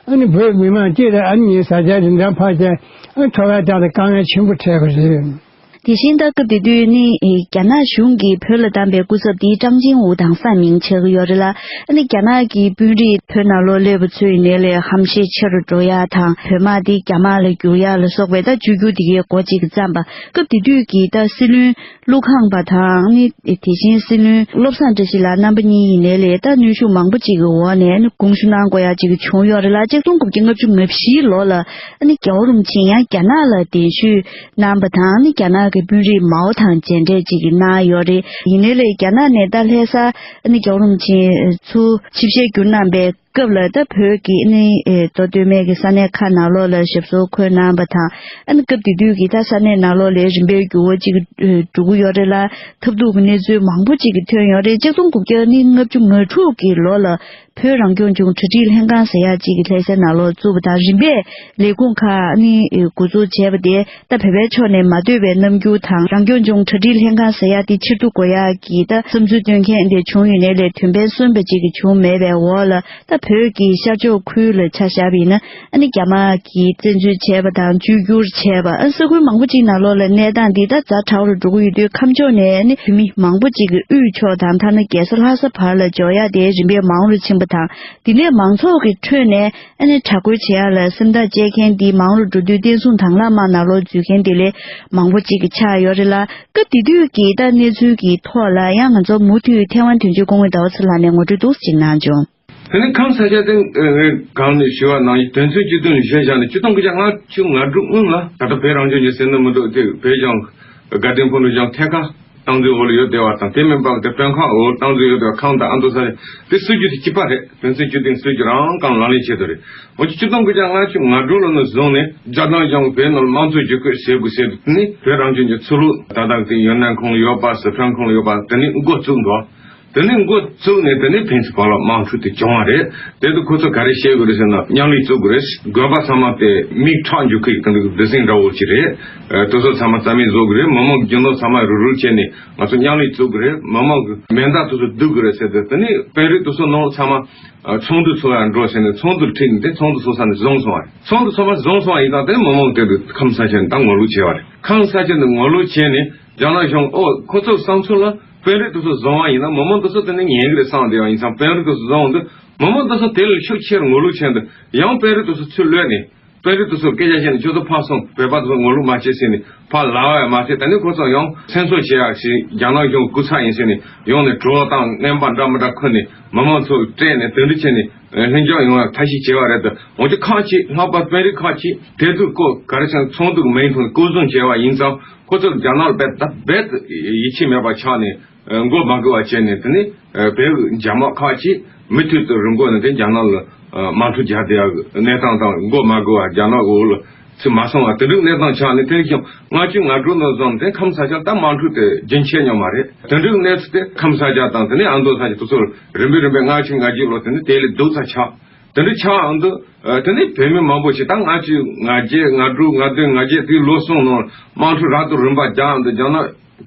ཨ་ནི་བོད་མི་མང་སྤྱི་ལ་ཨ་ནི་ངའི་ས་ཆ་རིན་ཐང་འཕར་བྱས་ཨ་ནི་འཚོ་བའི་ཐད་ལ་དཀའ་ངལ་ཆེན་པོ་འཕྲད་པ་རེད། དེ་བཞིན་ད་སྐབས་དེ་དུས་ནི་རྒྱ་ནག་གཞུང་གིས་བོད་ལ་བཏང་པའི་སྐུ་ཚབ་དེ་ཀྲང་ཅིན་ཝུ་དང་ས་མིང་ཆགས་ཀྱི་ཡོད་རེད་ལ། ཨ་ནི་རྒྱ་ནག་གི་དཔོན་རིགས་བོད་ནང་ལོགས་སླེབས་པ་ཚོའི་ནང་ལས་ཧམ་ཤེད་ཆེ་རུ་འགྲོ་ཡ་དང་བོད་དམག་དེ་རྒྱ་དམག་ལ་བསྒྱུར་ཡ་ལ་སོགས་པའི་ད་བཅོས་བསྒྱུར་དེ་གའི་འགོ་གཅིག་གིས་བརྩམས་པ། སྐབས་དེ་དུས་ཀྱི་ད་སྲིད་བློན་ཀླུ་ཁང་པ་དང་ནི་དེ་བཞིན་སྲིད་བློན་བློ་བཟང་བཀྲ་ཤིས་ལགས་རྣམ་པ་གཉིས་ཡིན་ནའི་ལས་ད་གནོན་ཤུགས་མང་པོ་ཅིག་གི་འོག་ནས་ནི་དགོངས་ཞུ་གནང་དགོས་ཡ་ཅིག་བྱུང་ཡོད་རེད་ལ། ཆིག་སྟོང་དགུ་བརྒྱ་ལྔ་བཅུ་ང་བཞིའི་ལོ་ལ་ནི་རྒྱལ་བ་རིན་པོ་ཆེ་ཡང་རྒྱ་ནག་ལ་གདན་ཞུས་གནང་པ་དང་ནི་རྒྱ་ནག་གི་དཔོན་རིགས་མའོ་དང་མཇལ་འཕྲད་ཅིག་གནང་ཡོད་རེད། ཡིན་ནའི་ལས་རྒྱ་ནག་ནས་ད་ལྷ་ས་ནི་རྒྱལ་བ་རིན་པོ་ཆེ་ཚུར་ཆིབས་ཞལ་བསྒྱུར་གནང་པའི་སྐབས་ལ་ད་བོད་ཀྱི་ནི་ཨེ་མདོ་སྟོད་སྨད་ཀྱི་ས་གནས་ཁག་ནང་ལོགས་ལ་ཞབས་སོར་འཁོད་གནང་པ་དང་། ཨ་ནི་སྐབས་དེ་དུས་ཀྱི་ད་ས་གནས་ནང་ལོགས་ལ་རིམ་པས་འགྱུར་བ་ཅིག་ཨེ་འགྲོ་གི་ཡོད་རེད་ལ། ཐབས་སྡུག་གི་གནས་ཚུལ་མང་པོ་ཅིག་གི་ཐོན་ཡོད་རེད། ཆིག་སྟོང་དགུ་བརྒྱ་ནི་ལྔ་བཅུ་ང་དྲུག་གི་ལོ་ལ་བོད་རང་སྐྱོང་ལྗོངས་གྲ་སྒྲིག་ལྷན་ཁང་ཟེར་ཡག་ཅིག་གི་ལྷ་སའི་ནང་ལོགས་བཙུགས་པ་དང་། རིམ་པས་ལས་ཁུངས་ཁག་ནི་ཨེ་འགོ་འཛུགས་བྱས་པ་དེ། ད་བོད་པའི་ཕྱོགས་ནས་མ་འདོད་པའི་རྣམ་འགྱུར་དང་། རང་སྐྱོང་ལྗོངས་གྲ་སྒྲིག་ལྷན་ཁང་ཟེར་ཡག་དེ་ཕྱིར་བསྡུ་དགོས་ཡག་གི་ད་བསམ་ཚུལ་བཏོན་མཁན་དེ་བྱུང་ཡོད་ནའི་ལས་དོན་ཕན་སོན་པ་ཅིག་གི་བྱུང་མེད་པའི་འོག་ལ། ད་བོད་ཀྱི་ཤར་ཕྱོགས་ཁུལ་ལ་ཆ་བཞག་པ་ཡིན་ན་ཨ་ནི་རྒྱ་དམག་གིས་བཙན་འཛུལ་བྱས་པ་དང་བཅོས་བསྒྱུར་བྱས་པ། ཨ་ས་ཁུལ་མང་པོ་ཅིག་ནང་ལོགས་ལ་གནས་སྟངས་འདི་ད་ཛ་དྲག་རུ་འགྲོ་གི་ཡོད་དུས། ཁམས་ཕྱོགས་ནས་ཨ་ནི་བོད་མི་མང་པོ་ཅིག་གིས་དབུས་ཕྱོགས་དང་ཐ་ན་རྒྱལ་ས་ལྷ་ས་བར་ལ་འབྱོར་ཡག་དེ་རིམ་པས་མང་རུ་ཕྱིན་པ་དང་། དེ་ནས་མང་ཚོགས་ཀྱི་ཁྲོད་ནས་ཨ་ནི་དྲག་རྒོལ་བྱེད་ཡག་ལ་སེམས་ཐག་བཅད་མཁན་འདི་མང་རུ་འགྲོ་དུས་བསྟན་སྲུང་དྭང་བླངས་དམག་ནང་ལོགས་འཛུལ་མཁན་དེ་ལས་མང་པོ་ཅིག་གི་ཆགས་ཡོད་རེད་ལ། སྐབས་དེ་དུས་ཀྱི་ད་གནས་ཚུལ་གྱི་ཐོག་ལ་ཡང་ང་ཚོ་མུ་མཐུད་ཐེ་ཝན་དོན་གཅོད་སྐུ་ངོ་ཟླ་བ་ཚེ་ལགས་ནས་ངོ་སྤྲོད་འདུག་ཅིག་གནང་བྱུང་། དེ་ནས་ཁམས་ས་ཆ་དེ་གང་ནས་ཞུ་བ་ནང་བཞིན་དོན་ཚན་བཅུ་བདུན་གཞིར་བཞག་ནས་ཆིག་སྟོང་དགུ་བརྒྱ་ལྔ་བཅུ་ང་དྲུག་སྔོན་ལ་ད་ལྟ་བོད་རང་སྐྱོང་ལྗོངས་ཟེར་ནི་མི་འདུག་དེ་བོད་ལྗོངས་དགའ་ལྡན་ཕུ་ནུ་ལྗོངས་ཐད་ཀར་སྟངས་འཛིན་འོག་ལ་ཡོད་བསྡད་པ་དང་། དེ་མིན་པ་དེ་དཔོན་ཁག་འོག་སྟངས་འཛིན་ཡོད་བསྡད་པ། ཁམས་དང་ཨ་མདོ་ས་ཆ་དེ་སྲིད་ཇུས་དེ་གཅིག་པ་རེད། དོན་ཚན་བཅུ་བདུན་སྲིད་ཇུས་རང་རྐང་ལག་ལེན་བྱེད་དུ་རེད། འོན་ཀྱང་ཆིག་སྟོང་དགུ་བརྒྱ་ལྔ་བཅུ་ང་དྲུག་ལོ་ནས་བཟུང་ནས་རྒྱ་ནག་གཞུང་བོད་ནང་དམངས་གཙོ་བསྒྱུར་བཀོད་བྱེད་དགོས་ཟེར་དུས་ནི་བོད་རང་སྐྱོང་ལྗོངས་ཚུར་ལོག་ད་ལྟ་དེ་ཡུན་ནན་ཁོངས་ལ་ཡོད་པ། ཟི་ཁྲོན་ཁོངས་ལ་ཡོད་པ་དེ་ནས་འགོ་བཙུགས་འདུག་དེ་ནས་འགོ་བཙུགས་ནས་དེ་ནས་ཕན་ཚུན་བར་ལ་དམག་འཁྲུག་དེ་བྱུང་བ་རེད། དེ་དུས་ཁོ་ཚོ་ག་རེ་བཤད་དགོས་རེད་ཟེར་ན། མཉམ་ལས་བཙུགས་དགོས་རེད། དགོན་པ་ཚང་མ་དེ་མིག་ཁྲག་འཇུག་གི་དེ་འདུག་སྡེ་ཚན་འདྲ་བོ་ཅིག་རེད། ཨ་དེ་ཚོ་ཚང་མ་རྩ་མེད་བཟོ་དགོས་རེད། མི་མང་གི་རྒྱུ་ནོར་ཚང་མ་རུག་རུག་བྱས་ནས་ང་ཚོ་མཉམ་ལས་བཙུགས་དགོས་རེད། མི་མང་གི་མེ་མདའ་དེ་ཚོ་བསྡུ་དགོས་རེད་ཟེར་ཏེ། དེ་ནས་དཔོན་རིགས་དེ་ཚོ་ནང་ཚང་མ་ཨ་ཚོགས་འདུ་ཚོགས་ཡ་འགྲོ་ཟེར་ནས་ཚོགས་འདུར་ཁྲིད་ནས་དེ་ཚོགས་འདུ་ཚོགས་ས་ནས་བཟུང་སོང་བ་རེད། ཚོགས་འདུ་ཚང་མ་བཟུང་སོང་བ་ཡིན་ཙང་། དེ་མི་མང་དེ་དུས་ཁམས་ས་ཆ་ནས་ད་ངོ་ལོག་བྱས་པ་རེད། ཁམས་ས་ཆ་ནས་ངོ་ལོག་བྱས་ནས་རྒྱ་ནག་གཞུང་ཨོ་ཁོ་ཚོ་བསམ་ཚུལ་ལ་དཔོན་རིགས་དེ་ཚོ་བཟུང་བ་ཡིན་ན་མི་མང་དེ་ཚོ་དེ་ནས་ཉན་གི་རེད་བསམ་བསྡད་པ་ཡིན་ཙང་། དཔོན་རིགས་དེ་ཚོ་བཟུང་དུས་མི་མང་དེ་ཚོ་དེ་ལ་ཤུགས་ཆེར་ངོ་ལོག་བྱས་འདུག་ཡང་དཔོན་རིགས་དེ་ཚོ་ཚུར་ལོག་ནས་དཔོན་རིགས་དེ་ཚོར་སྐད་ཆ་བཤད་ནས། ཁྱོད་ཚོ་ཕར་སོང་། བོད་པ་དེ་ཚོ་ངོ་ལོག་མ་བྱེད་ཟེར་ནས་ཕར་ལབ་པ་ཡང་མ་བྱེད། དེ་ནས་ཁོ་ཚོ་ཡང་སེམས་གསོ་བྱེད་ཡག་ཞིག་རྒྱ་ནག་གཞུང་སྐུ་ཚབ་ཡིན་ཟེར་ནས་ཡོང་ནས་གྲོས་དང་རྣམ་པ་འདྲ་མི་འདྲ་འཁུར་ནས་མི་མང་ཚོ་སྤྲད་ནས་དེ་འདྲ་བྱས་ནས་ལྷིང་འཇགས་ཡོང་ཡག་ཐབས་ཤེས་བྱས་པ་རེད་དོ། འོན་ཀྱང་ཁག་ཅིག་ལྷག་པར་དཔོན་རིགས་ཁག་ཅིག་དེ་དུས་ཁོ་ག་རེ་ཟེར་ན་ཚོགས་འདུ་མིང་ཐོག་ནས་སྐོར་སྲུང་བྱས་པ་ཡིན་ཙང་། ཁོ་ཚོར་རྒྱ་ནག་ལ་རྦད་དེ་རྦད་དེ་ཡིད་ཆེས་མེད་པ་ཆགས་ནས། ཨ་མགོ་མ་སྒུར་བ་བྱས་ནས། དེ་ནས་ཨ་བོད་ཀྱི་འཇབ་དམག་ཁག་ཅིག་མུ་མཐུད་དུ་རི་མགོ་ནས་དེ་རྒྱ་ནག་ལ་ཨ་དམག་འཁྲུག་རྒྱག་བསྡད་ཡག་གི་གནས་སྟངས་དང་། མགོ་མ་སྒུར་བ་རྒྱ་ནག་འོག་ལ་ ཚུར་མ་སོང་བ་དེ་འདྲའི་གནས་སྟངས་ཆགས་ནས། དེ་ནས་ཀྱང་ལྔ་བཅུ་ང་དྲུག་ནང་བཟུང་སྟེ་ཁམས་ས་ཆ་ད་དམངས་ཁྲོད་དེ་རྒྱུན་ཆད་མྱོང་མ་རེད། དེ་འདྲའི་གནས་ཚུལ་དེ་ཁམས་ས་ཆ་དང་དེ་ནས་ཨ་མདོ་ས་ཆ་དེ་ཚོར་རིམ་པས་རིམ་པས་ལྔ་བཅུ་ང་བརྒྱད་ལོ་དེ་ནས་དེ་ལས་སྡུག་ས་ཆགས། དེ་འདྲ་ཆགས་འདུག་ཨ། དེ་ནས་བོད་མི་མང་པོ་ཞིག་ད་ལྔ་བཅུ་ང་བརྒྱད་ང་དྲུག་ང་བདུན་ང་བརྒྱད་དེའི་ལོ་གསུམ་ནང་དམངས་ཁྲོད་རབ་ཏུ་རིམ་པ་རྒྱག་འདུག་རྒྱག་ན་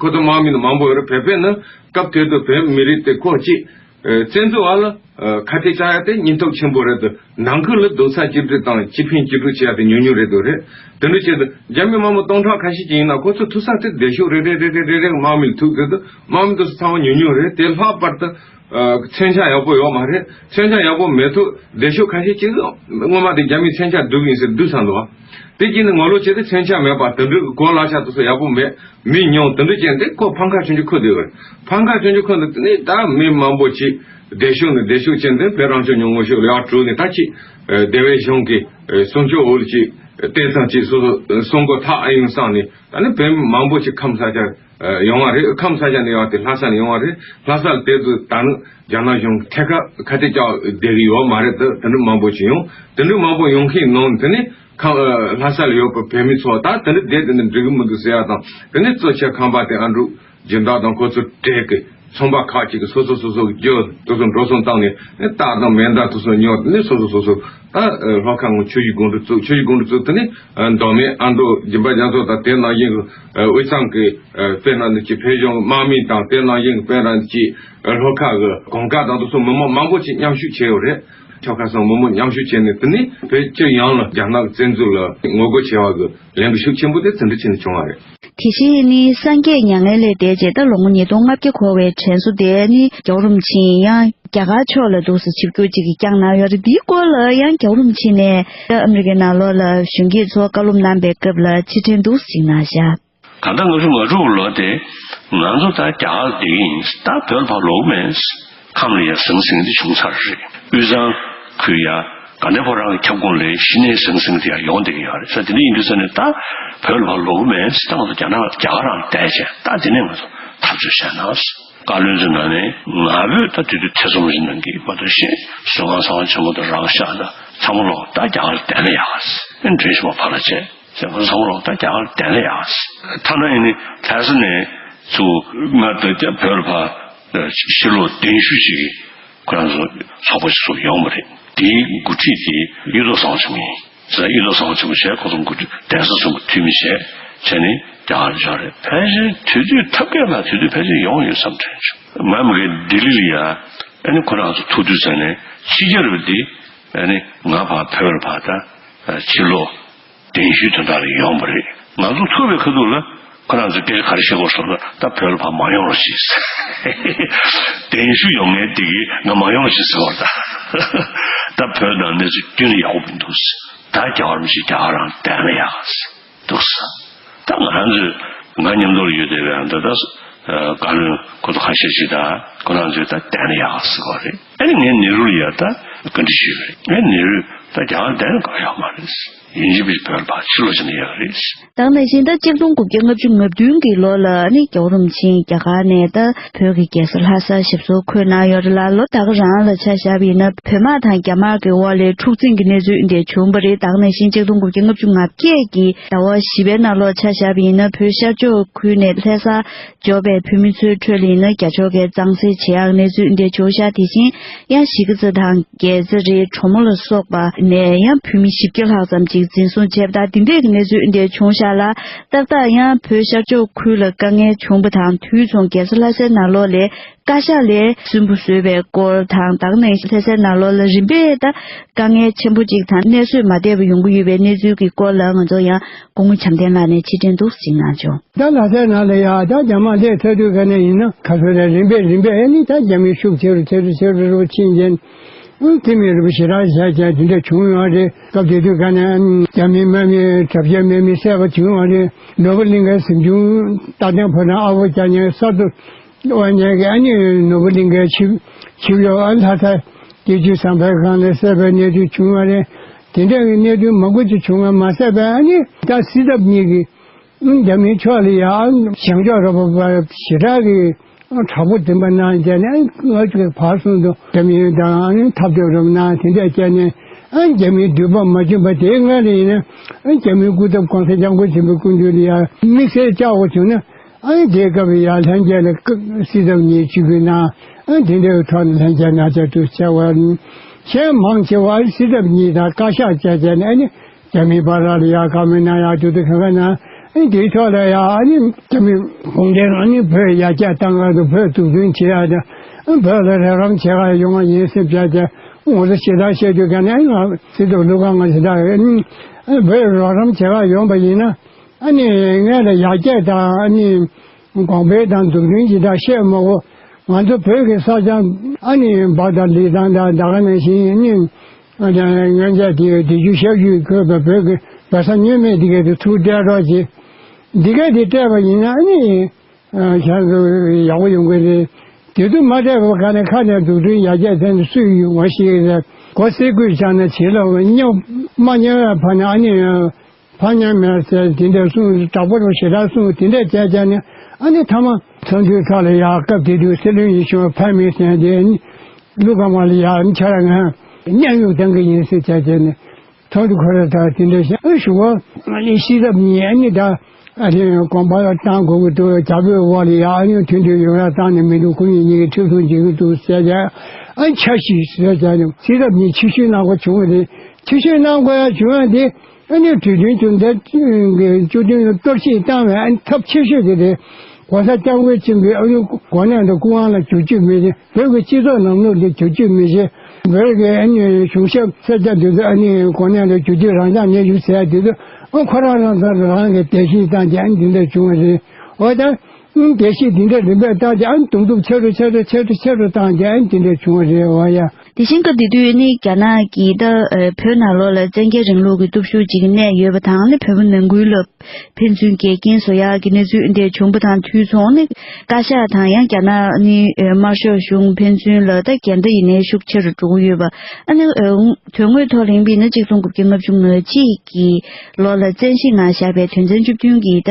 ཁོ་ཚོ་དམག་མི་ནི་མང་པོ་ཡོད་རེད། བོད་པས་ནི་སྐབས་དེ་དུས་བོད་མི་རིགས་དེ་ཁོ་གཅིག་ཨ། བཙན་འཛུལ་བ་ལ་ཨ། ཁ་གཏད་བཅག་ཡ་དེ་སྙིང་སྟོབས་ཆེན་པོ་རེད་འདུག་ནང་ཁུལ་ལ་སྡུག་ས་གཅིག་སྒྲིལ་དང་སྤྱི་ཕན་གཅིག་སྒྲིལ་བྱེད་ཡ་དེ་ཉུང་ཉུང་རེད་འདུག་རེད། དེ་འདྲ་བྱས་ཏེ་རྒྱ་མི་དམག་མི་སྟོང་ཕྲག་ཁ་ཤས་ཅིག་ཡིན་ན་ཁོ་ཚོ་ཐུག་ས་དེ་སྡེ་ཤོག་རེ་རེ་རེ་རེ་རེ་རེ་དམག་མི་ལ་ཐུག་དུས་དུས་དམག་མི་དེ་ཚོ་ཚང་མ་ཉུང་ཉུང་རེད། དེ་ལྷག་པར་དུ། ཨ། མཚོན་ཆ་ཡག་པོ་ཡོད་མ་རེད། མཚོན་ཆ་ཡག་པོ་མེད་དུས་སྡེ་ཤོག་ཁ་ཤས་ཅིག་སྔོན་མ་དེ་རྒྱ་མིས་མཚོན་ཆ་བསྡུས་ཡིན་ཟེར་བསྡུས་ཚར་འདུག་བ། དེ་རྗེས་ནས་ངོ་ལོག་བྱས་ཏེ་མཚོན་ཆ་མེད་པ་དེ་འདྲའི་གོ་ལག་ཆ་དེ་ཚོ་ཡག་པོ་མེད། མི་ཉུང་། དེ་འདྲ་བྱས་ཏེ་ཁོ་ཕམ་ཁ་ཆུང་ཆུང་ཁུར་བསྡད་ཡོད་རེད། ཕམ་ཁ་ཆུང་ཆུང་ཁུར་ནས་དེ་ནས་ད་མི་མང་པོ་ཅིག་སྡེ་ཤོག་ནས་སྡེ་ཤོག་ཕྱིན་ཏེ་བོད་རང་སྐྱོང་ལྗོངས་ངོ་ཤོག་ལ་ཡར་བྲོས་ནས་ད་ཅིག་ཨ། སྡེ་བའི་གཞུང་གི་ཨ། སྲུང་སྐྱོབ་འོག་ལ་ཅིག་ཨ། གཏན་ཚང་ཅིག་སོ་སོ་ཨ། སྲུང་འཁོར་ཐག་ཨེ་ཡོང་བསམ་ནས་ད་ནི་བོད་མི་མང་པོ་ཅིག་ཁམས་ས་ཆ་ཨ། ཡོང་བ་རེད། ཁམས་ས་ཆ་ནས་ཡོང་བ་དེ་ལྷ་ས་ནས་ཡོང་བ་རེད། ལྷ་ས་ལ་དེ་དུས་ད་ནི་རྒྱ་ནག་གཞུང་ཐད་ཀར་ཁ་གཏད་བཅག་བསྡད་ཀྱི་ཡོད་མ་རེད་དེ། དེ་འདྲ་མང་པོ་ཅིག་ཡོང་། དེ་འདྲ་མང་པོ་ཡོང་མཁན་ནང་དེ་ནས་ཁམས་ཨ། ལྷ་ས་ལ་ཡོད་པའི་བོད་མི་ཚོ་ད་དེ་འདྲ་བསྡད་དེ་ནི་འགྲིག་གི་མི་འདུག་ཟེར་ཡ་དང་། དེ་ནས་གཙོ་ཆེ་ཁམས་པ་དེ་ཨ་འབྲུག་སྦྱིན་བདག་དང་ཁོ་ཚོ་གྲས་ཀྱི་ཚོང་པ་ཁག་ཅིག་གིས་སོ་སོ་སོ་སོ་གི་རྒྱུ་དེ་ཚོ་འགྲོ་སོང་བཏང་ནས་ནི་རྟ་དང་མེ་མདའ་དེ་ཚོ་ཉོས། དེ་ནས་སོ་སོ་སོ་སོ་ད་ཨ། ལྷོ་ཁ་ངོས་ཆུ་བཞི་སྒང་དྲུག་བཙུགས། ཆུ་བཞི་སྒང་དྲུག་བཙུགས། དེ་ནས་ཨ། མདོ་སྨད་ཨ་མདོ་སྦྱིན་པ་རྒྱ་མཚོ་དང་དེ་ནང་བཞིན་གྱི་ཨ། དབུས་གཙང་གི་ཨ། དཔེར་ན་འདི་ཅིག་བོད་གཞུང་གི་དམག་མི་དང་དེ་ནང་བཞིན་གྱི་དཔེར་ན་འདི་ཅིག་ཨ། ལྷོ་ཁ་གི་གོང་དཀར་དང་དེ་ཚོ་མི་མང་མང་པོ་ཅིག་མཉམ་ཞུགས་བྱས་ཡོད་རེད། ཆོལ་ཁ་གསུམ་མི་མང་མཉམ་ཞུགས་བྱས་ནས་དེ་ནས་བོད་སྤྱི་ཡོངས་ལ་རྒྱ་ནག་གི་བཙན་འཛུལ་ལ་ངོ་རྒོལ་བྱས་པ་གི་ལས་འགུལ་ཤུགས་ཆེན་པོ་དེ་དེ་འདྲ་བྱས་ནས་བྱུང་བ་རེད། དེ་བཞིན་ནི་སངས་རྒྱས་མྱ་ངན་ལས་འདས་རྗེས་ད་ལོ་ངོ་ཉིས་སྟོང་ལྔ་བརྒྱ་འཁོར་བའི་དྲན་གསོ་དེ་ནི་རྒྱལ་བ་རིན་པོ་ཆེས་ཡང་རྒྱ་གར་ཕྱོགས་ལ་འདུག་སེ་ཆིབས་བསྒྱུར་ཅིག་བསྐྱངས་གནང་ཡོད་རེད། འདིའི་སྐོར་ལ་ཡང་རྒྱལ་བ་རིན་པོ་ཆེ་ནས་ཨ་མི་རི་ཀའི་ནང་ལོགས་ལ་གཞོན་སྐྱེས་ཚོ་བཀའ་སློབ་གནང་པའི་སྐབས་ལ་ཕྱིར་དྲན་འདུག་སེ་ཅིག་གནང་བཞག་གང་ལྟར་ང་ཚོ་ང་ཕྲུག་ལོ་དེ་ང་ཚོ་ད་རྒྱ་གར་བསྡད་ཀྱི་ཡིན། ད་བོད་ལ་ཕར་ལོག་མེད། ཁམས་ལ་ཡ་ཟང་ཟིང་དེ་བྱུང་ཚར་རེད། དབུས་གཙང་ཁུལ་ཡ་ག་ནས་ཕོ་རང་གི་ཁྱབ་ཁོངས་ལས་གཞི་ནས་ཟང་ཟིང་དེ་ཡ་ཡོང་བསྡད་ཀྱི་ཡོད་རེད། ས་དེ་འདྲ་ཡིན་དུས་ས་ནས་ད་བོད་ལ་ཕར་ལོག་མེད། ད་ང་ཚོ་རྒྱ་ནག་རྒྱ་གར་རང་བསྡད་བྱས་ད་དེ་ནས་ང་ཚོ་འཐབ་རྩོད་བྱས་ན། བཀའ་བློན་ཚོའི་ནང་ནས་ང་ཕོད་ད་དུས་དུས་ཐེ་ཚོམ་ཞིག་གནང་གི་མ་གཏོགས་གཞན་བཟོད་སྒོམ་གསང་བ་ཆེན་པོ་དང་རང་ཤག་དང་ཚང་མ་ལོག་ད་རྒྱ་གར་བསྡད་ན་ཡག་ཨེ་འདྲེ་ཞིག་མ་ཕར་ལ་བྱས། ཟེར་ཁོ་ཚང་མ་ལོག་ད་རྒྱ་གར་བསྡད་ན་ཡག་ཟེར། ཐ་ན་ཡིན་ནི་ལྷ་ས་ནས་ཚུར་ང་ད་རྒྱ་བོད་ལ་ཕར་ཕྱིར་ལོག་གདན་ཞུ་ཅིག་ཁོ་རང་ཚོ་ཚོགས་པ་ཞིག་ཚུར་ཡོང་བ་རེད། དེའི་འགོ་ཁྲིད་དེ་གཡུ་ཐོག་བཟང་ཆུང་ཡིན་ཟེར། གཡུ་ཐོག་བཟང་ཆུང་བྱས་ཁོ་ཚོ་འགོ་ཁྲིད་གདན་ས་ཚོ་འཐུས་མི་བྱས་བྱས་ནས་རྒྱ་གར་བཞག་རེད། ཕལ་ཆེར་དུས་དུས་ཐབས་མཁས་ལ་དུས་དུས་ཕལ་ཆེར་ཡོང་ཡོད་བསམ་དྲན་བྱུང་། ང་མ་གི་ལྡི་ལི་ལ་ཡ་ཨ་ནི་ཁོ་རང་ཚོ་ཐུག་དུས་ཙ་ནས་ཕྱི་རྒྱལ་བ་འདི་ཨ་ནི་ང་ཕར་བོད་ལ་ཕར་ད་ཕྱིར་ལོག་གདན་ཞུའི་དོན་དག་ལ་ཡོང་བ་རེད། ང་ཚོ་ཐུག་པའི་ཁ་ཐུག་ལ་ཁོ་རང་ཚོས་སྐད་ཆ་ག་རེ་བཤད་དགོས་སོང་ན། ད་བོད་ལ་ཕར་མ་ཡོང་རོགས་བྱེད་ཟེར། གདན་ཞུ་ཡོང་མཁན་དེ་གིས་ང་མ་ཡོང་རོགས་བྱེད་ཟེར་བ་དང་། ད་བོད་ནང་གནས་ཚུལ་རྒྱུན་ནས་ཡག་པོ་མི་འདུག་ཟེར། ད་རྒྱ་གར་མི་ཞིག་རྒྱ་གར་རང་བསྡད་ན་ཡག་ཟེར་འདུག་ཟེར། ད་ང་རང་ཚོས་ང་མཉམ་དུ་ཡོད་བསྡད་པའི་ཨ་ད་ད་བཀའ་བློན་ཁོ་ཚོ་ཁ་ཤས་ཤིག་ད་ཁོ་རང་ཚོས་ད་བསྡད་ན་ཡག་ཟེར་བ་རེད། ཨ་ནི་ངས་ནེ་རུ་ལ་ཡ་ད་བཀའ་འདྲི་ཞུས་པ་རེད། ངས་ནེ་རུས་ད་རྒྱ་གར་བསྡད་ན་དགའ་ཡག་མ་རེད། ཡིན་གཅིག་མིན་གཅིག་བོད་ལ་ཕར་ཕྱིར་ལོག་ཕྱིན་ན་ཡག་རེད། ད་ག་ནང་བཞིན་ད་ཆིག་སྟོང་དགུ་བརྒྱ་ལྔ་བཅུ་ང་བདུན་གྱི་ལོ་ལ་ནི་རྒྱལ་བ་རིན་པོ་ཆེ་རྒྱ་གར་ནས་ད་བོད་ཀྱི་རྒྱལ་ས་ལྷ་སར་ཞབས་སོར་འཁོད་གནང་ཡོད་རེད་ལ། ལོ་ད་ག་རང་ལ་ཆ་བཞག་པ་ཡིན་ན་བོད་དམག་དང་རྒྱ་དམག་གི་དབར་ལ་འཁྲུག་འཛིང་གི་གནས་ཚུལ་འདི་བྱུང་བ་རེད། ད་ག་ནང་བཞིན་ཆིག་སྟོང་དགུ་བརྒྱ་ལྔ་བཅུ་ང་བརྒྱད་ཀྱི་ཟླ་བ་བཞི་པའི་ནང་ལོགས་ཆ་བཞག་པ་ཡིན་ན་བོད་ཤར་ཕྱོགས་ཁུལ་ནས་ལྷ་ས་འབྱོར་བའི་བོད་མི་ཚོའི་ཁྲོད་ལ་ཡིན་ན་རྒྱ་ཕྱོགས་ཀྱིས་གཙང་སེལ་བྱེད་ཡག་གནས་ཚུལ་འདི་བྱུང་ཤག་དེ་བཞིན་ཡང་གཞིས་ཀ་རྩེ་དང་། རྒྱལ་རྩེ་རེད། གྲོ་མོ་ལ་སོགས་པ་ནས་ཡང་བོད་མི་བཞི་བརྒྱ་ལྷག་ཙམ་ཅིག་འཛིན་བཟུང་བྱས་པ་དང་། འདི་འདྲའི་གནས་ཚུལ་འདི་བྱུང་ཤག་ལ། ཏག་ཏག་ཡང་བོད་ཤར་ཕྱོགས་ཁུལ་ལ་དཀའ་ངལ་བྱུང་བ་དང་། དུས་མཚུངས་རྒྱལ་ས་ལྷ་སའི་ནང་ལོགས་ལ་བཀའ་ཤག་ལས་སུན་པོ་བཟོས་པའི་སྐོར་དང་། ད་ག་ནང་བཞིན་ལྷ་སའི་ནང་ལོགས་ལ་རིམ་པས་ད་དཀའ་ངལ་ཆེན་པོ་ཅིག་དང་གནས་བཟོད་མ་བདེ་བ་ཡོང་གི་ཡོད་པའི་གནས་ཚུལ་གྱི་སྐོར་ལ་ང་ཚོ་ཡང་སྐུ་ངོ་བྱམས་ལྡན་ལགས་ནས་ཕྱིར་དྲན་འདུག་ཅིག་གནང་བྱུང་། ད་ལྷ་སའི་ནང་ལ་ཡ་ད་རྒྱ་དམག་སླེབས་ཚར་དུས་ག་ནས་ཡིན་ན་ཁ་སོ་རེ་རིམ་པས་རིམ་པས་ཨ་ནི་ད་རྒྱ་མིའི་ཤུགས་ཆེ་རུ་ཆེ་རུ་ཆེ་རུ་རུ་ཕྱིན་རྗེས་ཨ་དེ་མིན་རུ་ཞེ་དྲག་བྱས་བྱས་དེ་འདྲ་བྱུང་ཡོད་རེད། སྐབས་དེ་དུས་ག་ནས་རྒྱ་མིའི་དམག་མིའི་གྲབས་ཆེན་དམག་མི་བསད་པ་བྱུང་ཡོད་རེད། ནོར་བུ་གླིང་ཁའི་གཟིམ་ཆུང་རྟ་བརྟན་ཕོ་བྲང་ཨ་ཕོ་སྐྱ་ཉལ་གསར་དུ་དབང་ཉལ་གི་ཨ་ནི་ནོར་བུ་གླིང་ཁའི་ཆིབས་ཆིབས་གཡོག་ཨ་ལྷ་ས་སྐྱིད་ཆུ་བཟང་པོའི་སྒང་ལ་བསད་པའི་གནས་ཚུལ་བྱུང་ཡོད་རེད། དེ་འདྲ་གི་གནས་ཚུལ་མང་པོ་ཅིག་བྱུང་བ་མ་ཟད་པའི་ཨ་ནི་ད་སྲིད་ཚབ་གཉིས་ཀྱིས། རྒྱ་མིའི་ཕྱོགས་ལ་ཡང་བྱང་ཕྱོགས་རོགས་པ་ཞེ་དྲག་གི་དྲག་པོ་འདེམས་པ་གནང་བྱས་ནས་ང་ཚོས་བར་གསུམ་དུ་རྒྱ་མི་དང་འཐབ་རྩོད་རོགས་གནང་དེ་འདྲ་བྱས་ནས་ ཨ་རྒྱ་མིའི་འདུན་པ་མ་བྱུང་བ་དེའི་སྔ་ལ་ཡིན་ན། ཨ་རྒྱ་མིའི་སྐུ་ཚབ་གོང་ས་སྐྱབས་མགོན་ཆེན་པོའི་སྐུ་མདུན་ལ་ཡ་དམིགས་བསལ་བཅར་དགོས་བྱུང་ན། ཨ་ནི་དེའི་སྐབས་ཡ་ལྷན་རྒྱས་ལ་སྐབས་སྲིད་ཚབ་གཉིས་གཅིག་གི་ནང་། ཨ་ནི་དེ་འདྲའི་ཐོག་ནས་ལྷན་རྒྱས་གནང་བྱ་དུ་བྱ་བ། གཞན་མང་ཆེ་བ་ཨ་ནི་སྲིད་ཚབ་གཉིས་དང་བཀའ་ཤག་བཅས་བྱས་ནས། ཨ་ནི་རྒྱ་མིའི་བར་ལ་ཡ་བཀའ་མོལ་གནང་ཡག་དུ་དུ་གང་ག་ན། ཨ་ནི་དེའི་ཐོག་ལ་ཡ་ཨ་ནི་རྒྱ་མི་གུང་ཁྲན། ཨ་ནི་བོད་ཡར་རྒྱས་གཏང་ག་དུ་བོད་འཛུགས་སྐྲུན་བྱེད་ཡག་དང་། ཨ་ནི་བོད་ལ་རོགས་རམ་བྱེད་ག་ཡོང་བ་ཡིན་སེམས་བྱས་ཏེ། ངོ་ཚ་ཞེ་དྲག་བཤད་དུས་ག་ནས། ཨ་ནི་ང་སྲིད་ཚབ་ལུག་ཁང་ང་ཞེ་དྲག་ཨ་ནི་བོད་རོགས་རམ་བྱེད་ག་ཡོང་པ་ཡིན་ན། ཨ་ནི་ངས་ལ་ཡར་རྒྱས་དང་ཨ་ནི་གོང་འཕེལ་དང་འཛུགས་སྐྲུན་གྱི་ད་བཤད་མ་གོ། ང་ཚོ་བོད་ཀྱི་ས་ཆ་ཨ་ནི་འབའ་དང་ལི་ཐང་དང་ད་ག་ནང་བཞིན། ཨ་ནི་སྔོན་ཆད་དེ་དེ་རྒྱུ་ཞབས་ཞུ་དགོས་པའི་བོད་ཀྱི་བོད་ས་ཉོས་མེད་དེ་གས་དེ་ཚུར་སྤྲད་རོགས་བྱེད། འདི་གས་དེ་སྤྲད་པ་ཡིན་ན་ཨ་ནི་ཁྱེད་ཚོ་ཡག་པོ་ཡོང་གི་རེད། དེ་ཚོ་མ་སྤྲད་པ་ག་ནས་ཁ་ནས་འཛུགས་སྐྲུན་ཡར་རྒྱས་ཐད་ནས་སུས་ཡོང་བ་ཞིག་རེད། གོ་སེ་གུས་བྱས་ན་བྱེད་ལ་སྙོབ་མ་ཉན་བའི་བར་ནས། ཨ་ནི་ཕ་ཉན་མེད་ཟེར་དེ་འདྲ་གསུངས། དྲག་པོ་རུ་ཞེ་དྲག་གསུངས། དེ་འདྲ་བྱས་བྱས་ནས། ཨ་ནི་མཐའ་མ་ཚོགས་འདུའི་ཐོག་ལ་ཡ་སྐབས་དེ་དུས་སྲིད་བློན་ཡིད་བཞིན་པ་ཕ་མི་ཟེར་དེ། ཨ་ནི་ཀླུ་ཁང་བ་ལ་ཡ། ཨ་ནི་ཁྱེད་རང་ང་མཉམ་ཞུགས་གཏང་གི་ཡིན་ཟེར་བྱས་བྱས་ནས། ཚོགས་འདུ་ཁོ་ར་ད་དེ་འདྲ་བྱས། ཨ་ཞུ་བ་ཨ་ནི་སྲིད་ཚབ་གཉིས། ཨ་ནི་ད་ཨ་ནི་དགོངས་པ་བཏང་དགོས་ཀྱི་འདུག་རྒྱ་བོད་དབར་ལ་ཡ་ཨ་ནི་མཐུན་སྒྲིལ་ཡོང་ཡ་བཏང་ནས་མི་འདུག་ཁོ་གཉིས་གཉིས་ཀྱི་ཁྲིམས་སྲུང་བྱེད་ཀྱི་འདུག་ཟེར་བྱས། ཨ་ནི་འཆར་གཞི་ཟེར་བྱས་ནས་སྲིད་ཚབ་གཉིས་ཕྱིར་བཤོལ་གནང་དགོས་བྱུང་བ་རེད། ཕྱིར་བཤོལ་གནང་དགོས་ཡ་བྱུང་བ་དེ། ཨ་ནི་གྲོས་མཐུན་བཅུ་བདུན་གྱི་བཅུ་བདུན་ལ་གཏོར་བཤིག་བཏང་བའི་ཨ་ནི་ཐབས་ཆེ་ཤོས་དེ་རེད། ༸གོང་ས་༸སྐྱབས་མགོན་ཆེན་པོའི་ཨ་ནི་གོ་གནས་དང་སྐུ་དབང་ལ་བསྒྱུར་བཅོས་མི་བྱེད། བོད་ཀྱི་སྤྱི་ཚོགས་ནང་ལོགས་ལ་བསྒྱུར་བཅོས་མི་བྱེད། བོད་ཀྱི་ཨ་ནི་གཞུང་ཞབས་སེར་སྐྱ་དེ་ཚོ་ཨ་ནི་གོ་གནས་ལ་བསྒྱུར་བཅོས། རང་འཇགས་གནས་བཞུགས་ཟེར་ཡ་དེ་ཚོ། ཨ་ཁོ་རང་རང་ཚོ་རང་གི་བརྡལ་བཤིག་བཏང་རྗེས་ཨ་ནི་འདི་འདྲ་བྱུང་བ་རེད། འོ་ད་བརྡལ་བཤིག་འདི་འདྲ་རིམ་པས་བཏང་རྗེས། ཨ་ནི་གདུང་སེམས་ཆེ་རུ་ཆེ་རུ་ཆེ་རུ་ཆེ་རུ་བཏང་རྗེས་ཨ་ནི་འདི་འདྲ་བྱུང་བ་རེད། འོ་ཡ། དེ་བཞིན་སྐབས་དེ་དུས་ནི་རྒྱ་ནག་གིས་ད་བོད་ནང་ལོགས་ལ་བཙན་རྒྱལ་རིང་ལུགས་ཀྱི་སྟོབས་ཤུགས་ཅིག་གནས་ཡོད་པ་དང་། ནི་བོད་པ་ནང་ཁུལ་ལ་ཕན་ཚུན་འགལ་རྐྱེན་བཟོ་ཡག་གི་གནས་ཚུལ་འདི་བྱུང་བ་དང་དུས་མཚུངས། ནི་བཀའ་ཤག་དང་ཡང་རྒྱ་ནག་ནི་དམར་ཤོག་གཞུང་ཕན་ཚུན་ལ་ད་འགལ་ཟླ་ཡིན་ནའི་ཤུགས་ཆེ་རུ་འགྲོ་གི་ཡོད་པ། ཨ་ནི་དོན་དངོས་ཐོག་ལ་ཡིན་པ་ཡིན་ན་གཅིག་སྟོང་དགུ་བརྒྱ་ལྔ་བཅུ་ང་གཅིག་གི་ལོ་ལ་བཙན་ཤེད་གནང་བཞག་པའི་དོན་ཚན་བཅུ་བདུན་གྱི་ད་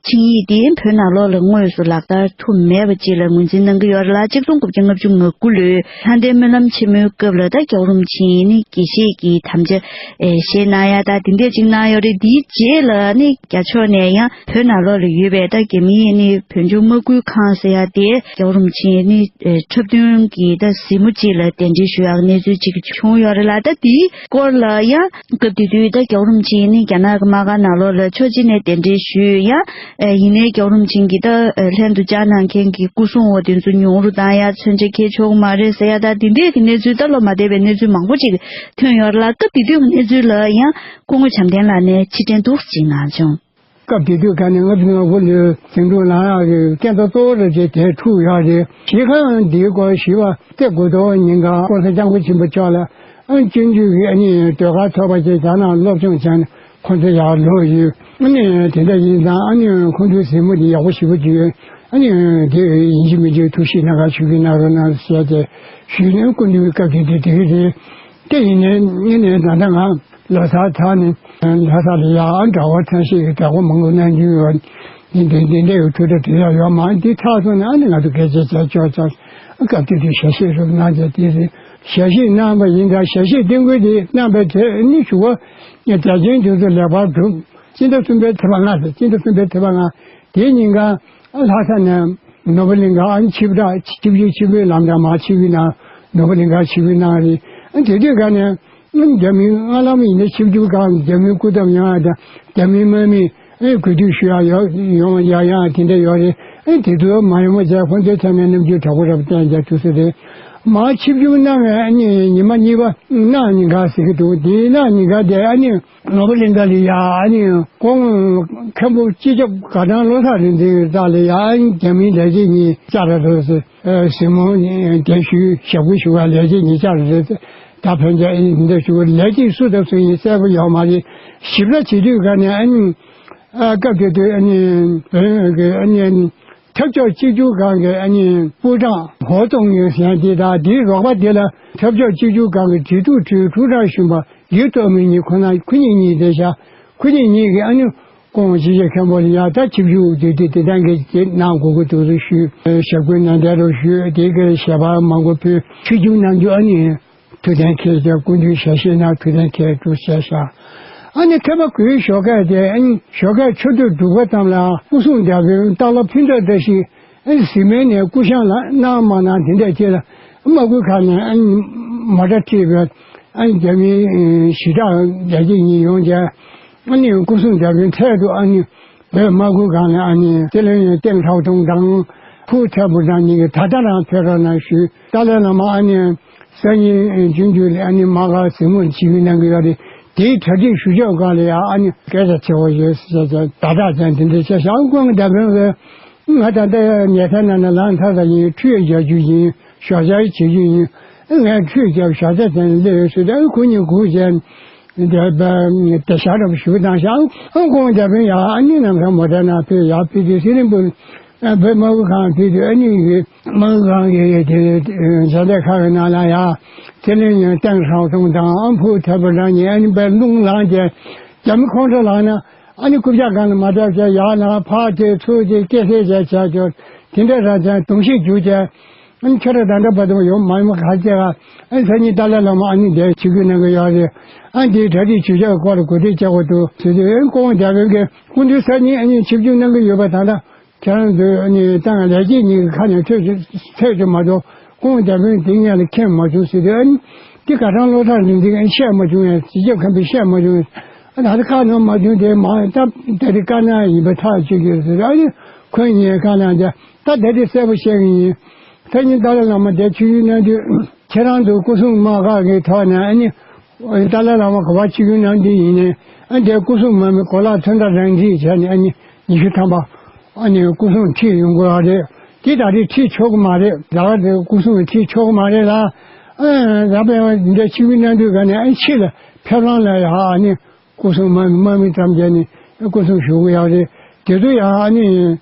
ཆིངས་ཡིག་འདི་བོད་ནང་ལོགས་ལ་དངོས་སུ་ལག་བསྟར་ཐུབ་མེད་པ་ཅིག་ལ་ངོས་འཛིན་གནང་གི་ཡོད་རེད་ལ། གཅིག་སྟོང་དགུ་བརྒྱ་ལྔ་བཅུ་ང་དགུ་ལོའི་ལྷ་ལྡན་སྨོན་ལམ་ཆེན་མོའི་སྐབས་ལ་ད་རྒྱལ་བ་རིན་པོ་ཆེ་ཡིས་ནི་དགེ་བཤེས་ཀྱི་དམ་བཅའ་ཨེ་བཞེས་གནང་ཡ་ད་དེ་འདྲས་ཅིག་གནང་ཡོད་རེད། དེའི་རྗེས་ལ་ནི་རྒྱ་ཕྱོགས་ནས་ཡང་བོད་ནང་ལོགས་ལ་ཡོད་པའི་ད་རྒྱ་མིའི་ནི་བོད་ལྗོངས་དམག་ཁུལ་ཁང་ཟེར་ཡ་དེ་རྒྱལ་བ་རིན་པོ་ཆེ་ནི་ཨེ་འཁྲབ་སྟོན་གྱི་ད་གཟིགས་མོ་ཅིག་ལ་གདན་འདྲེན་ཞུ་ཡག་གནས་ཚུལ་ཅིག་བྱུང་ཡོད་རེད་ལ། ད་དེའི་སྐོར་ལ་ཡང་སྐབས་དེ་དུས་ད་རྒྱལ་བ་རིན་པོ་ཆེ་ནི་རྒྱ་ནག་གི་དམག་སྒར་ནང་ལོགས་ལ་ཕྱོགས་གཅིག་ནས་གདན་འདྲེན་ཞུས། ཡང་ཨེ་ཡིན་ནའི་རྒྱལ་བ་རིན་པོ་ཆེ་གིས་ད་ཨེ་ལྷན་དུ་བཅར་གནང་མཁན་གྱི་སྐུ་སྲུང་བ་དེ་ཚོ་ཉུང་རུ་བཏང་ཡ། མཚོན་ཆ་འཁྱེར་ཆོག་གི་མ་རེད་ཟེར་ཡ། ད་དེ་འདྲས་ཀྱི་གནས་ཚུལ་ད་བློ་མ་བདེ་བའི་གནས་ཚུལ་མང་པོ་ཅིག་ཐོན་ཡོད་རེད་ལ། སྐབས་དེ་དུས་ཀྱི་གནས་ཚུལ་ལ་ཡང་སྐུ་ངོ་བྱམས་ལྡན་ལགས་ནས་ཕྱིར་དྲན་འདུག་ཅིག་གནང་བྱུང་། སྐབས་དེ་དུས་ག་ནས་ལྔ་བཅུ་ང་དགུ་ལོའི་ཟིང་འཁྲུག་ལངས་ཡག་གི་རྐྱེན་རྩ་གཙོ་བོ་རེ་བྱས་དེ་འཁྲུག་ཡོད་རེད། གཞི་གང་འདིའི་སྐོར་ཞུ་བ་སྟེ། དགུ་ཐོག་ཉིན་གང་༸གོང་ས་༸སྐྱབས་མགོན་ཆེན་པོ་མཆོག་ལ་ཨ་སྤྱོད་འཇུག་གི་ཨ་ནི་ཟློས་གར་ཚོགས་པ་ཅིག་རྒྱ་ནག་སློབ་སྦྱོང་བྱས་ནས་ཁོང་ཚོ་ཡར་ལོག་ཡོད། ཨ་ནི་དེ་འདྲ་ཡིན་ཙང་། ཨ་ནི་ཁོང་ཚོའི་གཟིགས་མོ་འདི་ཡག་པོ་ཞེ་པོ་ཅིག་ཡོད། ཨ་ནི་དེ་ཡིན་གཅིག་མིན་གཅིག་ཐུགས་ཞིབ་གནང་ག་ཞུ་གི་གནང་རོགས་གནང་ཟེར་ཏེ་ཞུས་ནས། སྐུ་མདུན་གྱི་སྐབས་དེ་དེ་དེ་རེད། དེ་ཡིན་ནའི་ངས་ནས་ད་ལྟ་ང་ལོ་གསར་ཚར་ནས་ལྷ་ས་ལ་ཡ་ཨ་དགྲ་བོ་ཐམས་ཅད་ཀྱི་དགྲ་བོ་མང་པོ་གནང་རྒྱུ་ཡོད། འདི་འདི་འདི་འདྲ་ཡོད། ཐུགས་རེ་དེ་ཡང་ཡོད་མ་རེད། འདི་ཚར་སོང་ནས་ཨ་ནི་ང་ཚོ་སྐད་ཆ་བྱས་ཆོག་ཙང་། སྐབས་དེ་དུས་ཞལ་བཞེས་རུ་གནང་བྱས་དེ་རེད། ཞལ་བཞེས་གནང་བ་ཡིན་ཙང་། ཞལ་བཞེས་སྟོན་སྐུལ་དེ་གནང་བའི་དེ་ནི་ཞུ་བ་ངས་རྒྱ་ཆེན་དེ་ཚོ་ལེགས་པར་གྲུབ། སྤྱི་ཟླ་གསུམ་པའི་ཚེས་པ་ལྔ་རེད། སྤྱི་ཟླ་གསུམ་པའི་ཚེས་པ་ལྔ། དེའི་ཉིན་གང་ལྷ་ས་ནས་ནོར་བུ་གླིང་ག་ཨ་ནི་ཆིབས་བསྒྲགས། ཆིབས་བསྒྱུར་ཆིབས་བསྒྱུར་ལམ་འདྲ་མ་ཆིབས་བསྒྱུར་གནང་། ནོར་བུ་གླིང་ག་ཆིབས་བསྒྱུར་གནང་རེད། ཨ་དེ་དུས་ག་ནས་རྒྱ་མིའི་སྔ་ལམ་ཡིན་ན་ཆིབས་བསྒྱུར་ཁང་རྒྱ་མིའི་སྐུ་ཚབ་ཡོང་ཡ་དང་། རྒྱ་མིའི་དམག་མི་ཨེ་གུས་འདུད་ཞུ་ཡ་ཡོད་ཡོང་ཡ་ཡང་དེ་འདྲ་ཡོད་རེད། ཨེ་དེ་ཚོ་མ་ཡོང་བ་བྱས། ཁོང་ཚོའི་ཐད་ནས་རྣམ་འགྱུར་དྲག་པོ་རབ་བསྟན་རྒྱ་ཐུག་ས་རེད། མ་ཆིབས་བསྒྱུར་གནང་བའི་ཨ་ནི་ཉི་མ་གཉིས་པ་གནངས་ཉིན་ག་ཟེར་གི་འདུག་དེའི་གནངས་ཉིན་ག་དེ་ཨ་ནི་ནོར་བུ་གླིང་ག་ལ་ཡ་ཨ་ནི་ཁོང་མཁན་པོ་སྤྱི་ཁྱབ་དགའ་ལྡན་བློ་བཟང་རིག་འཛིན་གྱི་རྩ་ལ་ཡ་ཨ་ནི་རྒྱ་མིའི་ལས་བྱེད་གཉིས་བཅར་རེད་ཟེར། གཟིགས་མོ་དེ་ཞུས། ཞབས་སྐུ་ཞུ་བ་ལས་བྱེད་གཉིས་བཅར་རེད། ད་ཕན་ཆད་ཨེ་འདི་འདྲ་ཞུ་བ་ལས་བྱེད་སུ་དང་སུ་ཡིན་གསལ་པོ་ཡོད་མ་རེད། ཞིབ་ཕྲ་བྱེད་དུས་ག་ནས་ཨ་ནི་ཨ་སྐབས་དེ་དུས་ཨ་ནི་བོད་ཀྱི་ཨ་ནི་འཐབ་ཕྱོགས་གཅིག་གྱུར་ཁང་གི་ཨ་ནི་པུའུ་ཀྲང་ཧོ་ཙུང་ཡོན་ཟེར་དེ་དང་། དེའི་རོགས་པ་དེ་ལ་འཐབ་ཕྱོགས་གཅིག་གྱུར་ཁང་གི་འབྲེལ་གཏུག་ཁྲུའུ་ཀྲང་གཞོན་པ་ལིའུ་ཏོ་མིང་གཉིས། ཁོ་ན་ཁོ་གཉིས་གཉིས་དེ་བཞག་ཁོ་གཉིས་གཉིས་ཀྱིས་ཨ་ནི་སྐུ་ངོ་སྤྱི་ཁྱབ་མཁན་པོ་ལ་ཡ་ད་ཆིབས་བསྒྱུར་དེ་དེ་དེ་ལྟར་གྱི་དེ་གནང་དགོས་ཀྱི་འདུག་ཟེར་ཞུས། ཞབས་སྐུའི་ནན་ཏན་རུ་ཞུས། དེ་གའི་ཞལ་པར་མང་པོ་ཕུལ། ཆིབས་བསྒྱུར་གནང་རྒྱུ་ཨ་ནི་ ཐུགས་གཏན་འཁེལ་བྱས་སྐུ་མདུན་ཞལ་བཞེས་གནང་། ཐུགས་གཏན་འཁེལ་གྲུབ་བྱས་ཤག་ཨ་ནི་མཁས་པ་གུ་ཡི་ཞོགས་ཀས་དེ་ཨ་ནི་ཞོགས་ཀས་ཆུ་ཚོད་དྲུག་པ་ཙམ་ལ་སྐུ་སྲུང་བརྒྱ་དཔོན་སྟག་ལྷ་ཕུན་ཚོགས་བཀྲ་ཤིས་ཨ་ནི་གཟིགས་མོལ་ནས་སྐུ་བཤངས་ལ་གནང་མ་གནང་དེ་འདྲ་བྱས་ལ་དམག་ཁུལ་ཁག་ནས་ཨ་ནི་མོ་ཊ་ཁྲིད་པའི་ཨ་ནི་རྒྱ་མིའི་ཞི་དྲག་རྒྱལ་གཅེས་གཉིས་ཡོང་བྱས། ཨ་ནི་སྐུ་སྲུང་རྒྱ་དཔོན་འཕྲལ་དུ་ཨ་ནི་བོད་དམག་ཁུལ་ཁང་ནས་ཨ་ནི་སྲིད་བློན་ཡོན་ཏན་ཁྲའོ་ཏུང་དང་ཕུའུ་ཐའེ་པུ་ཀྲང་གཉིས་ཀྱིས་ད་ལྟ་རང་ཕེབས་རོགས་གནང་ཞུས། ཏཱ་ལའི་བླ་མ་ཨ་ནི་སང་ཉིན་ཆུང་ཆུང་ལ་ཨ་ནི་དམག་སྒར་གཟིགས་མོ་བྱེད་ཀྱི་གནང་གི་ཡོད་རེད། དེའི་གྲ་སྒྲིག་ཞུ་ཕྱོགས་སྒང་ལ་ཡང་ཨ་ནི་སྐད་ཆ་བྱེད་དགོས་ཡོད་ཟེར་བྱས་ད་དྲག་ཅན་དེ་འདྲ་བཤད་ཤག་ཨ་ཁོང་རྒྱ་དཔོན་གྱིས་ང་ད་ལྟ་ཉལ་ཐའི་ནང་ནས་ལངས་ཚར་ཙམ་ཡིན། ཁྲུས་རྒྱག་རྒྱུ་ཡིན། ཞོགས་ཇ་བྱེད་རྒྱུ་ཡིན། ངས་ཁྲུས་བརྒྱབ་ཞོགས་ཇ་བྱས་ནས་སླེབས་ཡོད་ཟེར་ཏེ་ཁོ་གཉིས་སྒུག་བྱས། དེ་དེ་ཞག་རིང་པོ་ཞིག་བཏང་ཤག་ཨང་ཁོང་རྒྱ་དཔོན་ཡར་ཨ་ནི་ནམ་མཁའི་མོ་ཊའི་ནང་ཕེབས། ཡར་ཕེབས་དུས་སི་རིང་པོ་བོད་དམག་ཁུལ་ཁང་ཕེབས་དུས་ཨ་ནི་ཡི་དམག་ཁུལ་ཁང་གི་དེ་མཇལ་འདེབས་ཁང་གི་ནང་ལ་ཡར་སྲིད་བློན་ཡོན་ཏན་ཁྲའོ་ཏུང་དང་ཨ་ཕུའུ་ཐའེ་པུ་ཀྲང་གཉིས་ཨ་ནི་དཔེ་རླུང་ལངས་བྱས་རྒྱ་མི་ཁོང་ཁྲོ་ལངས་ན་ཨ་ནི་རྐུབ་བཀྱག་སྒང་ལ་མ་བརྡབས་བྱས་ཡར་ལངས་ཕར་དེ་ཚུར་དེ་སྐད་ཆ་བྱས་བྱས་ཀྱང་དེ་འདྲ་རང་ཅག་དུང་ཤིག་རྒྱུག་བྱས། ཨ་ནི་ཁྱོད་རང་ད་ལྟ་བར་དུ་ཡོང་མ་ཡོང་ག་ཅེས། ཨ་ནི་སང་ཉིན་ཏཱ་ལའི་བླ་མ་ཨ་ནི་འདིར་ཆིབས་བསྒྱུར་གནང་གི་ཡོད་རེད། ཨ་ནི་འདིའི་གྲ་སྒྲིག་ཞུ་ཕྱོགས་སྐོར་ལ་གོ་སྒྲིག་བྱེད་དགོས་འདུག་ཟེར་དུས། ཨ་ནི་ཁོང་རྒྱ་དཔོན་གྱིས་སྐུ་མདུན་སང་ཉིན་ཨ་ནི་ཆིབས་བསྒྱུར་གནང་གི་ཡོད་པ་ད་ལྟ་ཁྱེད་རང་ཚོས་ཨ་ནི་ཏང་ལས་བྱེད་གཉིས་ཀྱི་ཁ་ནས་ཐོས་ཐོས་ཀྱི་མ་གཏོགས་ཁོང་རྒྱ་དཔོན་དེ་སྔོན་ལ་མཁྱེན་མ་བྱུང་ཟེར་དུས། ཨ་ནི་འདི་ག་རང་བློ་ཐག་རིང་འདི་ཨ་ནི་བཤད་མ་བྱུང་ཡང་སྤྱི་ཁྱབ་ཁམས་པས་བཤད་མ་བྱུང་ཡང་། ཨ་ད་ལྟ་བཀའ་གནང་མ་བྱུང་དེ་མ་ད་ད་རེས་བཀའ་གནང་ཡིན་པ་ཐག་ཆོད་ཀྱི་རེད་ཟེར། ཨ་ནི་ཁོས་ངས་བཀའ་གནང་བྱས་ད་ད་རེས་གསལ་པོ་བཤད་གི་ཡིན། སང་ཉིན་ཏཱ་ལའི་བླ་མ་འདིར་ཆིབས་བསྒྱུར་གནང་དུས་ཁྱེད་རང་ཚོ་སྐུ་སྲུང་དམག་སྒར་གྱི་ཐོག་ནས་ཨ་ནི་ཏཱ་ལའི་བླ་མ་ག་པར་ཆིབས་བསྒྱུར་གནང་དུས་ཡིན་ནའི་ཨ་འདིར་སྐུ་སྲུང་དམག་མི་གོ་ལག་ཚོན་ཁྲ་རང་འཁྲིད་བྱས་ནས་ཨ་ནི་ཉི་ཤུ་ཐམ་པ་ཨ་ནི་སྐུ་སྲུང་ཁྲིད་ཡོང་དགོས་པ་རེད། དེ་ད་རེས་ཁྲིད་ཆོག་གི་མ་རེད། ཟླ་བ་འདིར་སྐུ་སྲུང་ཁྲིད་ཆོག་གི་མ་རེད་ལ། ཨ་ར་པའི་འདིར་ཆིབས་བསྒྱུར་གནང་དུས་ག་ནས་ཨ་ཕྱི་ལ་ཕེབས་ལམ་ལ་ཡ་ཨ་ནི། སྐུ་སྲུང་དམག་མི་དམག་མི་ཙམ་བྱས་ནས་སྐུ་སྲུང་ཞུ་གི་ཡོད་རེད། དེ་ཚོ་ཡང་ཨ་ནི་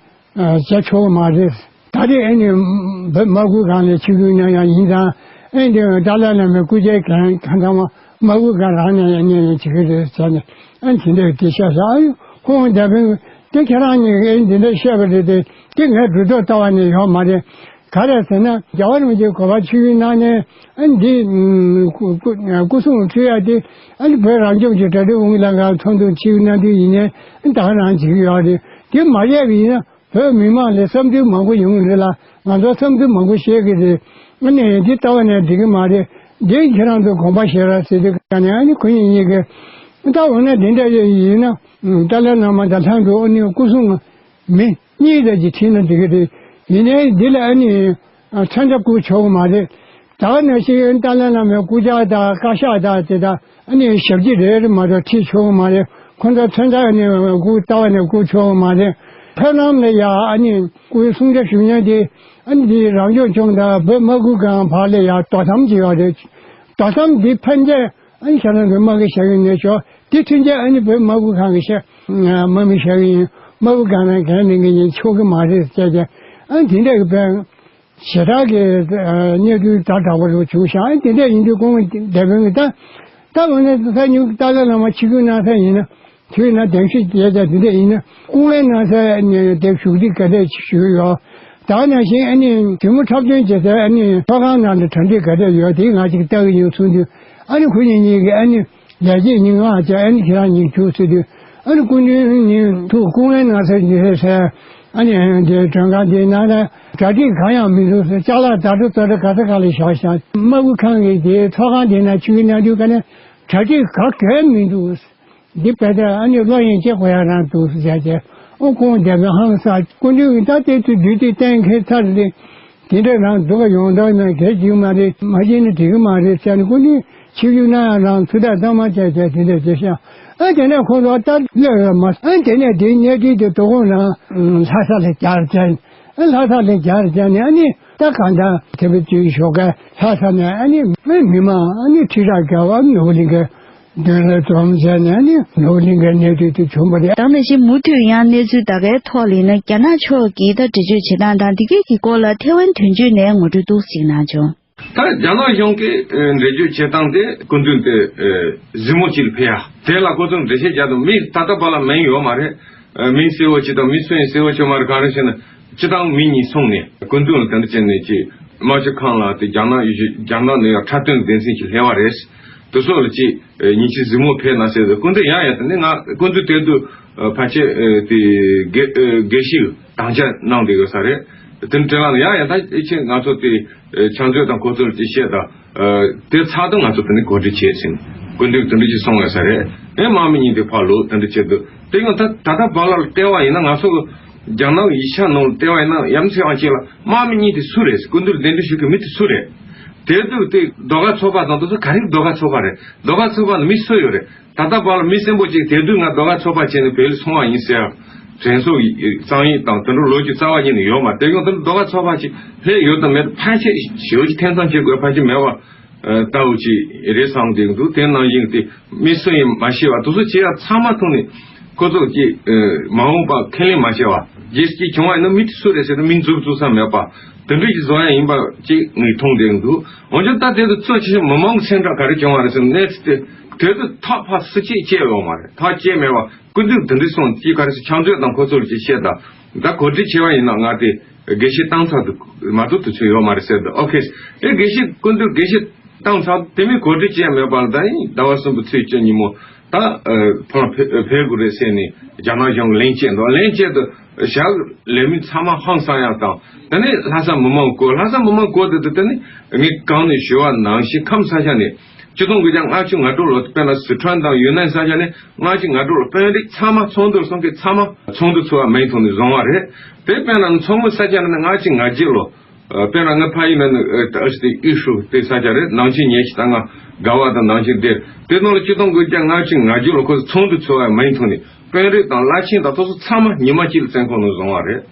བྱ་ཆོག་གི་མ་རེད། ད་རེས་ཨ་ནི་བོད་དམག་ཁུལ་ཁང་ནས་ཆིབས་བསྒྱུར་གནང་ཡག་ཡིན་ཙང་ཨ་ནི་ཏཱ་ལའི་བླ་མའི་སྐུ་ཕྱྭའི་གང་གང་ཚང་མ་དམག་ཁུལ་ཁང་རང་ནས་ཡང་གནས་ནས་བྱེད་ཀྱི་རེད་ཟེར་ནས་ཨ་ནི་དེ་འདྲ་དེ་བཤད་ཤག་ཨ་ནི་ཁོང་རྒྱ་དཔོན་དེ་ཁྱེད་རང་གཉིས་ཨ་ནི་འདི་འདྲ་བཤད་པ་རེད་དེ་དེ་ངས་གྲུབ་ཐོབ་ལྟ་བ་ནས་ཡོད་མ་རེད། ག་རེ་ཟེར་ན་རྒྱལ་བ་རིན་པོ་ཆེ་གོ་བ་ཆིབས་བསྒྱུར་གནང་ནས་ཨ་འདི་སྐུ་སྐུ་སྐུ་སྲུང་ཁྲིད་ཡག་དེ་ཨ་ནི་བོད་རང་སྐྱོང་ལྗོངས་གྲ་སྒྲིག་ཨུ་ཡོན་ལྷན་ཁང་ཚོགས་འདུ་ཆིབས་བསྒྱུར་གནང་དུས་ཡིན་ནའི་ཨ་ནི་ད་ག་རང་བྱེད་ཀྱི་ཡོད་རེད། དེ་མ་བྱས་པ་ཡིན་ན་བོད་མི་མང་ལ་བསམ་ཚུལ་མང་པོ་ཡོང་གི་རེད་ལ་ང་ཚོ་བསམ་ཚུལ་མང་པོ་བཤད་ཀྱི་རེད། ཨ་ནི་འདི་ལྟ་བ་ནས་འགྲིག་གི་མ་རེད། འདི་ཁྱེད་རང་ཚོ་དགོངས་པ་བཞེས་རོགས་ཟེར་དུས་ག་ནས་ཨ་ནི་ཁོ་གཉིས་གཉིས་ཀས་ད་འོ་ན་འདི་འདྲ་ཡིན་ན་ཏཱ་ལའི་བླ་མ་དང་ལྷན་དུ་ཨ་ནི་སྐུ་སྲུང་མི་གཉིས་ཙམ་ཅིག་ཁྲིད་ན་འགྲིག་གི་རེད། ཡིན་ནའི་འདི་ལ་ཨ་ནི་མཚོན་ཆ་བསྐུར་ཆོག་གི་མ་རེད། ད་ག་ནང་བཞིན་ཏཱ་ལའི་བླ་མའི་སྐུ་ཕྱྭ་དང་བཀའ་ཤག་དང་དེ་དག་ཨ་ནི་ཞབས་ཕྱི་རེ་རེ་མ་གཏོགས་ཁྲིད་ཆོག་གི་མ་རེད། ཁོ་ཚོ་མཚོན་ཆ་ཨ་ནི་བསྐུར་ལྟ་བ་ནས་བསྐུར་ཆོག་གི་མ་རེད། ཕེབས་ལམ་ལ་ཡ་ཨ་ནི་སྐུའི་གསུང་ཆོས་ཞུ་མཁན་དེ་ཨ་ནི་འདི་རང་སྐྱོང་ལྗོངས་དང་བོད་དམག་ཁུལ་ཁང་བར་ལ་ཡ་དོ་དམ་བྱེད་ཡོད་རེད། དོ་དམ་འདི་ཕན་ཆད། ཨ་ནི་ཁྱེད་རང་ཚོའི་དམག་གི་ཞབས་ཡོན་ནས་ཆོག་དེ་མཐུན་རྐྱེན་ཨ་ནི་བོད་དམག་ཁུལ་ཁང་གི་ཞབས་དམག་མི་ཞབས་ཡོན་དམག་ཁུལ་ཁང་ནང་གང་ནས་ངེས་ཉིན་ཆོག་གི་མ་རེད་ཟེར་ཏེ་ཨ་ནི་དེ་འདྲ་གི་དཔེ་ཞེ་དྲག་གི་གནས་ཚུལ་དྲ་དྲག་པོ་རུ་བྱུང་ཤག་ཨ་ནི་དེ་འདྲ་ཡིན་དུས་སྐུ་ངོ་རྒྱ་དཔོན་གྱིས་ད་ད་འོ་ན་ད་ཉུང་ཏཱ་ལའི་བླ་མ་ཆིབས་བསྒྱུར་གནང་ས་ཡིན་ན། དུས་ན་གདན་ཞུ་བྱས་ཀྱང་དེ་འདྲ་ཡིན་ན་སྐུ་ངལ་གནང་སའི་གནས་དེ་བཞུགས་ཁྲི་ག་འདྲས་ཞུས་ཡོད། ད་ནང་བཞིན་ཨ་ནི་གྲོས་མོལ་འཁྲབ་སྟོན་བྱེད་སའི་ཨ་ནི་ཚོགས་ཁང་ནང་དུ་གྲ་སྒྲིག་ག་འདྲས་ཡོད་དེ་ང་ཅིག་ལྟ་གི་ཡོད་གསུངས་དུས་ཨ་ནི་ཁོ་གཉིས་གཉིས་ཀྱིས་ཨ་ནི་ལས་བྱེད་གཉིས་ང་བྱས་ཨ་ནི་ཁྱེད་རང་གཉིས་བྱུག་ཟེར་དུས་ཨ་ནི་སྐུ་མདུན་གཉིས་ཐུགས་སྐུ་ངལ་གནང་སའི་ཉི་ཧེ་སའི་ཨ་ནི་དེ་མགྲོན་ཁང་དེའི་ནང་ལ་གྲ་སྒྲིག་གང་ཡང་མི་འདུག་ཟེར། ཅ་ལག་ད་དྲོ་ད་དྲོ་ག་ས་ག་ལ་བཞག་བཞག་དམག་ཁུལ་ཁང་གི་དེའི་ཚོགས་ཁང་དེའི་ནང་ཆུ་གི་གནང་དུས་ག་ནས་གྲ་སྒྲིག་ག་གེ་མི་འདུག་འདི་དཔེ་དེ་ཨ་ནི་བློ་ཡིན་ཅེས་གོ་ཡ་རང་འདུག་ཟེར་བྱས། ཨོ་ཁོང་རྒྱ་དཔོན་ཧང་སང་སྐུ་མདུན་གྱིས་ད་ལྟའི་དུས་དུས་དུས་གཏན་འཁེལ་ཚར་རེད། དེ་འདྲ་རང་འདུག་ག་ཡོང་འདོད་ན་གལ་ཆེ་གི་མ་རེད། མ་བྱས་ན་འགྲིག་གི་མ་རེད་ཟེར་ནས་སྐུ་མདུན་ཆིབས་བསྒྱུར་གནང་ཡ་རང་ཚུར་ལྟ་གཙང་མ་བྱས་བྱས་དེ་འདྲ་བྱས་ཤག་ཨ་དེ་ནས་ཁོང་ཚོ་ད་གློད་ཡོད་མ། ཨ་དེ་ནས་དེའི་གནས་ཚུལ་དེ་དོ་དགོང་རང་ལྷ་ས་ལ་གྱར་བྱས། ཨ་ལྷ་ས་ལ་གྱར་བྱས་ནས་ཨ་ནི་ད་གང་ལྟར་དེ་བའི་ཚུལ་ཞོགས་ཀས་ལྷ་ས་ནས་ཨ་ནི་མི་མང་ཨ་ནི་ཁྲི་ཕྲག་བརྒལ་བ་ནོར་བུ་གླིང་གའི་མདུན་ལ་འཛོམས་བྱས་ནས་ཨ་ནི་ནོར་བུ་གླིང་གའི་གནས་ཚུལ་དེ་བྱུང་བ་རེད། དེ་ནང་བཞིན་མུ་མཐུད་ཡང་གནས་ཚུལ་ད་གའི་ཐོག་ལ་ཡིན་ན་རྒྱ་ནག་ཕྱོགས་ཀྱིས་ད་འགྲེལ་བརྗོད་བྱེད་སྟངས་དང་འདི་གའི་གི་སྐོར་ལ་ཐེ་ཝན་དོན་གཅོད་ནས་ངོ་སྤྲོད་ཏོག་ཙམ་གནང་བྱུང་། ད་རྒྱ་ནག་གཞུང་གིས་འགྲེལ་བརྗོད་བྱེད་སྟངས་དེ་སྐུ་མདུན་དེ་གཟིགས་མོ་ཅིག་ལ་ཕེབས་ཡ་དེ་ལ་ཁོ་ཚོས་འགྲེལ་བཤད་རྒྱག་དུས་མི་ད་ལྟ་བར་ལ་མིང་ཡོད་མ་རེད། མིང་གསལ་བོ་ཅིག་དང་མི་སུ་ཡིན་གསལ་བོ་ཅིག་མ་རེད། གང་རེད་ཟེར་ན་སྤྱི་བཏང་མི་གཉིས་སོང་ནས་སྐུ་མདུན་ལ་དེ་འདྲ་བྱས་ནས་ཅིག་དམག་སྤྱི་ཁང་ལ་དེ་རྒྱ་ནག་ཡུལ་གྱི་རྒྱ་ནག་ནས་ཡང་འཁྲབ་སྟོན་སྡེ་ཚན་ཞིག་སླེབས་པ་རེད། དེ་ཚོ་ལ་ཅིག་ཉིན་གཅིག་གཟིགས་མོ་ཕེབས་ན་ཟེར་ཏེ། སྐུ་མདུན་ཡང་ཡང་དེ་ནས་ང་སྐུ་མདུན་དེ་དུས་ཕལ་ཆེར་དེ་དགེ་དགེ་བཤེས་དམ་བཅའ་གནང་བསྡད་ཡོད་ས་རེད། དེ་འདྲ་ལ་ཡང་ཡང་ད་ཨེ་ཆེ་ང་ཚོ་དེ་ཕྱག་མཛོད་དང་ཁོ་ཚོར་ཅིག་བཤད་དང་། དེ་ཚར་དུས་ང་ཚོ་དེ་ནས་གོ་སྒྲིག་བྱས་ཟིན། སྐུ་མདུན་དེ་འདྲ་ཅིག་གསུངས་ཡོད་ས་རེད། ཨེ་དམག་མི་གཉིས་དེ་ཕར་ལོག་དེ་འདྲ་བྱས་དུས། དེ་ཡང་ད་ད་ལྟ་བར་ལ་བལྟས་པ་ཡིན་ན། ང་ཚོ་རྒྱ་ནག་ཡིག་ཆ་ནང་བལྟས་པ་ཡིན་ན། ཡ་མཚན་ཅིག་ལ་དམག་མི་གཉིས་དེ་སུ་རེད། སྐུ་མདུན་གདན་འདྲེན་ཞུ་མཁན་མི་དེ་སུ་རེད། དེ་དུས་དེ་ཟློས་གར་ཚོགས་པ་དང་དེ་ཚོ་ག་རེ་ཟློས་གར་ཚོགས་པ་རེད། ཟློས་གར་ཚོགས་པ་ནི་མི་སུ་ཡོད་རེད། ད་ལྟ་བར་ལ་མི་གསོན་པོ་ཅིག་དེ་དུས་ང་ཟློས་གར་ཚོགས་པ་བྱས་ནས་བོད་ལ་སོང་བ་ཡིན་ཟེར། དྲན་གསོ་ཡི་རྩོམ་ཡིག་དང་དེ་འདྲ་ལོ་རྒྱུས་རྩ་བ་ཉིད་ནས་ཡོད་མ་རེད། དེ་ཡང་དེ་འདྲ་ཟློས་གར་ཚོགས་པ་ཅིག་སླེབས་ཡོད་དམ་མེད་ཕལ་ཆེར་ཞེ་པོ་ཅིག་ཐེ་ཚོམ་བྱེད་དགོས་ཕལ་ཆེར་མེད་པ་ལྟ་བུ་ཅིག་རེད་བསམ་གྱི་འདུག་དེ་ནང་བཞིན་དེ་མི་སུ་ཡིན་མ་ཤེས་པ་དེ་ཚོ་བྱེད་ཡ་ཚང་མ་ཐོག་ནས་ཁོ་ཚོ་ཅིག་མ་འོངས་པ་ཁས་ལེན་མ་བྱས་པ། རྗེས་ཀྱི་བྱུང་བ་ཡིན་ན་མི་དེ་སུ་རེད་ཟེར་ན་མིང་འཛུགས་བཙུགས་ས་མེད་པ། དེ་འདྲ་ཞིག་བཟོ་ཡ་ཡིན་པ་ཅིག་ངས་མཐོང་བསྡད་འདུག་འོན་ཀྱང་ད་དེ་དུས་གཙོ་ཆེ་ཤོས་མི་མང་གི་སེམས་ཁྲལ་ག་རེ་བྱུང་བ་རེད་ཟེར་ན། གནས་ཚུལ་དེ་དེ་དུས་ཐག་ཕར་སུ་གཅིག་བཅད་ཡོད་མ་རེད། ཐག་བཅད་མེད་པ། སྐུ་མདུན་དེ་འདྲ་གསུངས་ཅིག་ག་རེ་ཟེར། ཕྱག་མཛོད་དང་ཁོ་ཚོར་ཅིག་བཤད་དང་། ད་གོ་སྒྲིག་བྱས་པ་ཡིན་ན་ང་དེ་དགེ་བཤེས་བཏང་ཚར་འདུག་མ་གཏོགས་དུས་ཚོད་ཡོད་མ་རེད་ཟེར་འདུག་ཨོ་ཁེ། ཨེ་དགེ་བཤེས་སྐུ་མདུན་དགེ་བཤེས་བཏང་ཚར་དེ་མིན་གོ་སྒྲིག་བྱས་མེད་པ་ལ། ད་ཡིན་ཟླ་བ་གསུམ་པའི་ཚེས་བཅུ་ཉིན་མོ་ད་ཕར་ཕེབས་དགོས་རེད་ཟེར་ནས་རྒྱ་ནག་གཞུང་གིས་ལན་བྱས་འདུག་ལན་བྱས་དུས་ཞག་ལས་མི་ཚང་མ་ཧང་སང་ཡག་དང་། དེ་ནས་ལྷ་ས་མི་མང་སྐོར། ལྷ་ས་མི་མང་སྐོར་དེ་དུས་དེ་ནས་ངས་གང་ནས་ཞུ་བ་ནང་བཞིན་ཁམས་ས་ཆ་ནས་ཆིག་སྟོང་དགུ་བརྒྱ་ལྔ་བཅུ་ང་དྲུག་ལོ་དཔེར་ན་སི་ཁྲོན་དང་ཡུན་ནན་ས་ཆ་ནས་ལྔ་བཅུ་ང་དྲུག་ལོ་དཔོན་རིགས་ཚང་མ་ཚོགས་འདུར་སོང་གི་ཚང་མ་ཚོགས་འདུ་ཚོགས་པ་མིང་ཐོག་ནས་བཟུང་བ་རེད། དེ་དཔེར་ན་མཚོ་སྔོན་ས་ཆ་ནས་ལྔ་བཅུ་ང་བརྒྱད་ལོ། དཔེར་ན་ང་ཕ་ཡུལ་ནས་ཨ་ཤི་དེ་ཨི་ཧྲུ་དེ་ས་ཆ་རེད། ནང་ཆེན་ཉེ་ཤི་ད་ང་དགའ་བ་དང་ནང་ཆེན་དེར་དེ་ནང་ལ་ཆིག་སྟོང་དགུ་བརྒྱ་ལྔ་བཅུ་ང་བརྒྱད་ལོ་ཁོ་ཚོ་ཚོགས་འདུ་ཚོགས་པ་མིང་ཐོག་ནས་དཔོན་རིགས་དང་བླ་ཆེན་དང་དེ་ཚོ་ཚང་མ་ཉི་མ་གཅིག་ལ་བཙོན་ཁང་ནང་བཟུང་བ་རེད།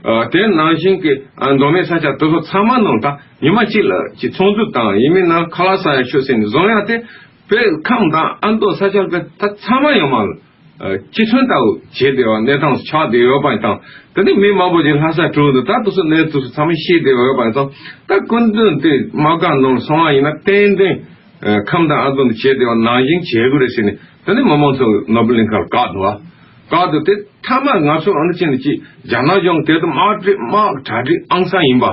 ཨ་དེ་ནང་བཞིན་གྱི་ཨ་མདོ་སྨད་ས་ཆ་དེ་ཚོ་ཚང་མ་ནང་ད་ཉི་མ་གཅིག་ལ་ཅིག་ཚོགས་འདུ་དང་ཡིན་མིན་ན་ཁ་ལག་ཟ་ཡ་ཆོག་ཟེར་ནས་བཟུང་ཡ་དེ་བོད་ཁམས་དང་ཨ་མདོ་ས་ཆ་ལ་ད་ཚང་མ་ཡོད་མ་རེད། ཨ་སྤྱི་མཚོན་ལྟ་བུ་བྱས་བསྡད་པ་གནས་སྟངས་སུ་ཆགས་བསྡད་ཡོད་པ་ཡིན་ཙང་། དེ་ནས་མི་མང་པོ་ཅིག་ལྷ་སར་འགྲོ་འདུག་ད་དེ་ཚོ་གནས་ཚུལ་ཚང་མ་ཤེས་བསྡད་ཡོད་པ་ཡིན་ཙང་། ད་སྐུ་མདུན་དེ་དམག་སྒར་ནང་ལ་སོང་བ་ཡིན་ན་ཏན་ཏན་ཨ་ཁམས་དང་ཨ་མདོ་ནས་བྱས་བསྡད་པ་ནང་བཞིན་བྱེད་དགོས་རེད་ཟེར་ནས། དེ་ནས་མི་མང་ཚོ་ནོར་བུ་གླིང་ཁར་བཀག་འདུག་བ། བཀག་འདུག་དེ་མཐའ་མ་ང་ཚོ་ཨ་ནི་ཅི་ནས་ཅི་རྒྱ་ནག་གཞུང་དེ་དུ་དམག་གྲ་དམག་གྲ་སྒྲིག་ཨང་སང་ཡིན་པ་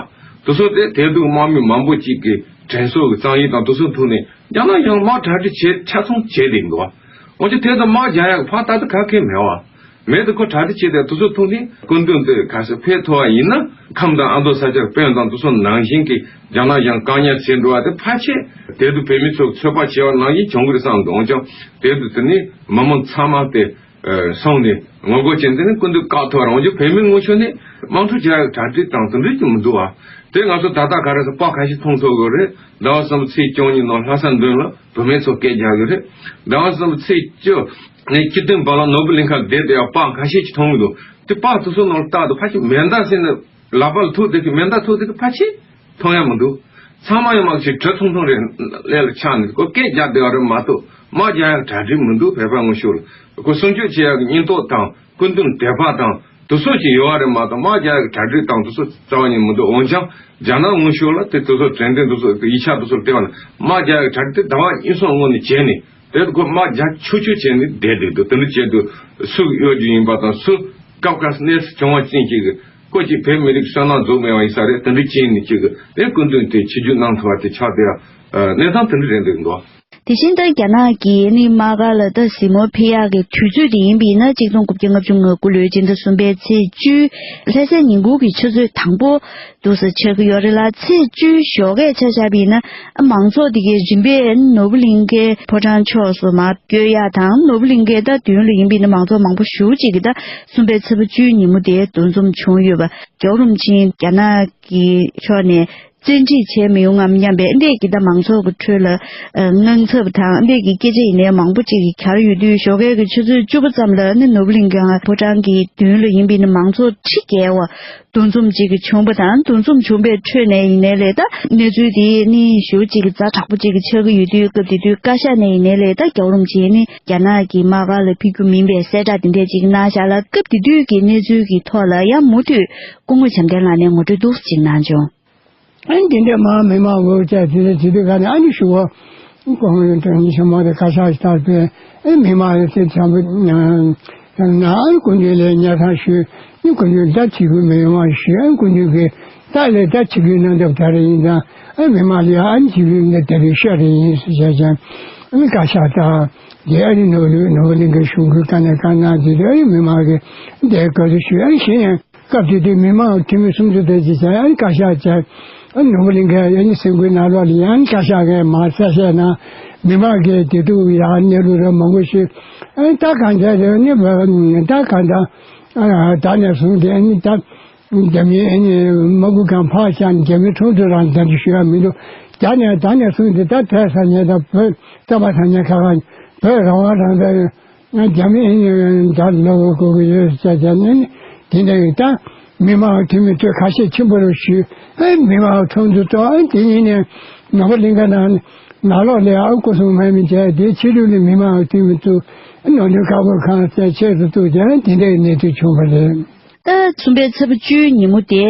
དེ་ཚོ་དེ་དེ་དུ་དམག་མི་མང་པོ་ཅིག་གི་དྲན་གསོ་གི་རྩོམ་ཡིག་དང་དེ་ཚོ་ཐོག་ནས་རྒྱ་ནག་གཞུང་དམག་གྲ་སྒྲིག་བྱེད་ཆ་ཚང་བྱས་བསྡད་འདུག་བ། འོན་ཀྱང་དེ་དུ་དམག་རྒྱག་ཡག་ཕར་ད་དུ་ག་གེ་མེད་བ། མེད་དུ་ཁོ་གྲ་སྒྲིག་བྱས་ཏེ་དེ་ཚོ་ཐོག་ནས་སྐུ་མདུན་དུ་ག་ས་ཕེབས་ཐུབ་པ་ཡིན་ན་ཁམས་དང་ཨ་མདོ་ས་ཆར་དཔོན་དང་དེ་ཚོ་ནང་བཞིན་གྱི་རྒྱ་ནག་གཞུང་བཀག་ཉར་བྱས་འགྲོ་བ་དེ་ཕལ་ཆེར་དེ་དུ་བོད་མི་ཚོ་ཚོད་དཔག་བྱས་པ་ནང་བཞིན་བྱུང་གི་རེད་བསམ་འདུག་འོན་ཀྱང་དེ་དུ་དེ་ནི་མི་མང་ཚང་མ་དེ་སོང་ནས་ངོ་རྒོལ་བྱས་འདི་ནི་སྐུ་མདུན་བཀག་ཐུབ་པ་རེད། འོན་ཀྱང་བོད་མི་ངོ་ཤོར་ནས་དམག་འཁྲུག་བྱ་ཡག་གྲ་སྒྲིག་དང་དེ་འདྲ་ཅིག་མི་འདུག་བ། དེ་ང་ཚོ་ད་ལྟ་ག་རེ་ཟེར་པར་ཁ་ཤས་མཐོང་ཐུབ་ཀྱི་རེད། ཟླ་བ་གསུམ་ཚེས་བཅུ་གཉིས་ནང་ལྷ་ས་མདུན་ལ་བུད་མེད་ཚོ་སྐད་རྒྱག་གི་རེད། ཟླ་བ་གསུམ་ཚེས་བཅུ་ནས་བཅུ་བདུན་བར་ལ་ནོར་བུ་གླིང་ཁ་བསྡད་བསྡད་ཡག་པར་ཁ་ཤས་ཅིག་མཐོང་གི་འདུག་དེ་པར་དེ་ཚོ་ནང་ལ་བལྟ་དུས་ཕལ་ཆེར་མེ་མདའ་ཟེར་ནས་ལག་པ་ལ་ཐུག་བསྡད་ཀྱི་མེ་མདའ་ཐུག་བསྡད་ཀྱི་ཕལ་ཆེར་མཐོང་ཡག་མི་འདུག་ཚང་མ་ཡང་མ་ཞིག་གྲི་ཐུང་ཐུང་རེ་ཀླད་ལ་ཆགས་ནས་ཁོ་སྐད་རྒྱག་བསྡད་པ་རེད་མ་གཏོགས་དམག་རྒྱག་ཡག་གྲ་སྒྲིག་མི་འདུག་བོད་པ་ངོ་ཤོར་ལ་ཁོ་སྲུང་སྐྱོབ་བྱེད་ཡག་གི་སྙིང་སྟོབས་དང་སྐུ་མདུན་དད་པ་དང་དེ་ཚོ་ཅིག་ཡོད་པ་རེད་མ་གཏོགས་དམག་རྒྱག་ཡག་གྲ་སྒྲིག་དང་དེ་ཚོ་རྩ་བ་ཉིད་མི་འདུག་འོན་ཀྱང་རྒྱ་ནག་ངོ་ཤོར་ལ་དེ་དེ་ཚོ་དྲན་རྟེན་དེ་ཚོ་ཡིག་ཆ་དེ་ཚོར་བལྟས་པ་ན་དམག་རྒྱག་ཡག་གྲ་སྒྲིག་དེ་ཟླ་བ་གཉིས་གསུམ་སྔོན་ནས་བྱས་ནས་དེ་ཁོ་དམག་རྒྱག་ཆོག་ཆོག་བྱས་ནས་བསྡད་བསྡད་འདུག་དེ་འདྲ་བྱས་དུས་སུ་གཡོ་སྒྱུ་ཡིན་པ་དང་སུ་སྐབས་འགའ་གནས་ཚུལ་བྱུང་བ་ཅན་ཅིག་གི་ཁོ་ཅིག་བོད་མི་རིགས་བསོད་ནམས་རྫོགས་མེད་པ་ཡིན་ས་རེད། དེ་འདྲ་བྱས་ནས་ཅིག་གི་དེ་སྐུ་མདུན་དེ་ཆིབས་བསྒྱུར་གནང་ཐུབ་པ་དེ་ཆགས་བསྡད་ཡག་གནས་སྟངས་དེ་འདྲ་རེད་འདུག་འདུག་དེ་བཞིན་དུ་རྒྱ་ནག་གི་ནི་དམག་སྒར་ལ་ད་གཟིགས་མོ་ཕེབས་ཡག་གི་དུས་ཚོད་དེ་ཡིན་པ་ཡིན་ན་གཅིག་སྟོང་དགུ་བརྒྱ་ལྔ་བཅུ་ང་དགུ་ལོའི་སྤྱི་ཟླ་གསུམ་པའི་ཚེས་བཅུའི་ལྷ་སའི་ཉིན་གུང་གི་ཆུ་ཚོད་དང་པོ་འདུག་སེ་ཆགས་ཀྱི་ཡོད་རེད་ལ། ཚེས་བཅུའི་ཞོགས་ཀས་ཆ་བཞག་པ་ཡིན་ན་མང་ཚོགས་དེ་གའི་རིམ་པས་ནོར་བུ་གླིང་ཁའི་ཕོ་བྲང་ཕྱོགས་སུ་མར་བསྐྱོད་ཡག་དང་། ནོར་བུ་གླིང་ཁའི་ད་མདུན་ལ་ཡིན་པ་ཡིན་ན་མང་ཚོགས་མང་པོ་ཞེ་པོ་ཅིག་གིས་ད་གསུམ་པའི་ཚེས་པ་བཅུའི་ཉིན་མོ་དེ་འདུ་འཛོམས་བྱུང་ཡོད་པ་རྒྱལ་བ་རིན་པོ་ཆེ་རྒྱ་ནག་གི་ཕྱོགས་ནས་བཙན་ཁྲིད་བྱས་མི་ཡོང་ངམ་སྙམ་པའི་འདི་འདྲའི་གི་ད་མང་ཚོགས་ཀྱི་ཁྲོད་ལ་ཨ་དངངས་འཚབ་དང་འདི་འདྲའི་གི་སྐད་ཆ་ཡིན་ནའི་མང་པོ་ཅིག་གིས་གྱར་ཡོད་དུས། ཞོགས་ཀའི་གི་ཆུ་ཚོད་བཅུ་པ་ཙམ་ལ་ནི་ནོར་བུ་གླིང་ཁའི་ཕོ་བྲང་གི་མདུན་ལ་ཡིན་པ་ཡིན་ན་མང་ཚོགས་ཁྲི་བརྒལ་བ་འདུ་འཛོམས་ཅིག་གི་བྱུང་བ་དང་། འདུ་འཛོམས་བྱུང་བའི་ཁྲོད་ནས་ཡིན་ནའི་ལས་ད་གནས་ཚུལ་དེ་ནི་ཞེ་པོ་ཅིག་གི་ཛ་དྲག་པོ་ཅིག་གི་ཆགས་ཀྱི་ཡོད་དུས། སྐབས་དེ་དུས་བཀའ་ཤག་ནས་ཡིན་ནའི་ལས་ད་རྒྱལ་བ་རིན་པོ་ཆེ་ནི་རྒྱ་ནག་གི་དམག་སྒར་ལ་ཕེབས་རྒྱུ་མིན་པའི་གསལ་བསྒྲགས་དེ་འདྲ་ཅིག་གནང་བཞག་ལ། སྐབས་དེ་དུས་ཀྱི་གནས་ཚུལ་གྱི་ཐོག་ལ་ཡང་མུ་མཐུད་སྐུ་ངོ་བྱམས་ལྡན་ལགས་ནས་ངོ་སྤྲོད་འདུག་སེ་ཅིག་གནང་བྱུང་། ཨ་ནི་དེ་འདྲ་མ་མི་མང་འོས་བྱས་དེ་འདྲ་བྱེད་དུས་ག་ནས་ཨ་ནི་ཞུ་བ། ཁོང་ཡོད་དོན་ཉི་ཤུ་མ་དེ་ཁ་ཤགས་ལྟར་པས་ཨེ་མི་མང་ཡོད་ཚད་འཆམ་པོ་ན་ཨ་ནི་སྐུ་མདུན་ལ་ཉར་ཐང་ཞུས། ཨ་ནི་སྐུ་མདུན་ད་ཐིག་གུ་མི་ཡོང་བ་ཞུས། ཨ་ནི་སྐུ་མདུན་གྱིས་ ད་ལས་ད་ཆིབས་བསྒྱུར་གནང་སྟབས་ད་རེ་ཡིན་ཙང་། ཨ་མི་མང་ལ་ཡང་ཨ་ནི་ཆིབས་བསྒྱུར་འདི་ད་རེ་ཤོར་རེ་ཡིན་ཟེར་བྱས་ཙང་། ཨ་ནི་བཀའ་ཤག་དང་། དེ་ཨ་ནི་ནོར་ལུ་ནོར་བུ་གླིང་གའི་གཞུང་གི་བཀའ་ནས་བཀའ་གནང་དེ་དུས་ཨ་ནི་མི་མང་གིས་དེ་དགའ་བསུ་ཞུས། ཨ་ནི་གཞན་ཡང་སྐབས་དེ་དུས་མི་མང་འཐུས་མི་སུམ་ཅུ་དེ་ཅིག་བྱས། ཨ་ནི་བཀའ་ཤག་བྱས། ཨ་ནི་ནོར་བུ་གླིང་གའི་ཨ་ནི་སེམས་འགུལ་ནང་ལོགས་ལ་ཡང་ཨ་ནི་བཀའ་ཤག་གིས་མར་གསལ་བཤད་གནང་། མི་མང་གིས་དེ་དུས་ཡང་གནས་ལུགས་རབ་མང་པོ་ཞུས། ཨ་ནི་ད་གང་བྱས་རེད། ཨ་ནི་ད་གང་ལྟར་ཨ་ད་ནས་བཟུང་སྟེ་ཨ་ནི་ད། རྒྱ་མིའི་ཨ་ནི་དམག་འཁྲུག་གང་ཕར་བཞག་ནས་རྒྱ་མིའི་ཁྲིམས་མཐུན་རང་བཙན་དུ་ཞུ་ཡ་མི་འདུག་རྒྱ་ནས་ད་ནས་བཟུང་སྟེ་ད་བོད་ས་གནས་དང་བོད་བཙན་པོ་ས་གནས་ཁག་ཁག་བོད་རང་དབང་རང་བཙན། རྒྱ་མིའི་ཨ་ནི་ད་ལོག་དགོས་ཀྱི་ཡོད་ཟེར་བྱས་ནས་དེ་འདྲ་ཡིན། ད་མི་མང་འཐུས་མི་ཚོས་ཁ་ཞེ་ཆེན་པོ་རུ་ཞུས། ཨ་མི་མང་ཁྲོམ་དུ་གཏོགས། ཨ་དེ་ཉིན་ནས་ནོར་བུ་གླིང་ག་ནང་ནང་ལོགས་ལ་ཨ་སྐུ་སྲུང་དམག་མི་བྱས། དེའི་ཕྱི་རོལ་ནས་མི་མང་འཐུས་མི་ཚོས་ནོར་འཁྲུལ་ཁག་པོ་གང་བྱས་ཆེད་དུ་བཙུགས་ཀྱང་དེ་འདྲའི་གནས་ཚུལ་བྱུང་བ་རེད། ད་གསུམ་པའི་ཚེས་པ་བཅུའི་ཉིན་མོ་དེ་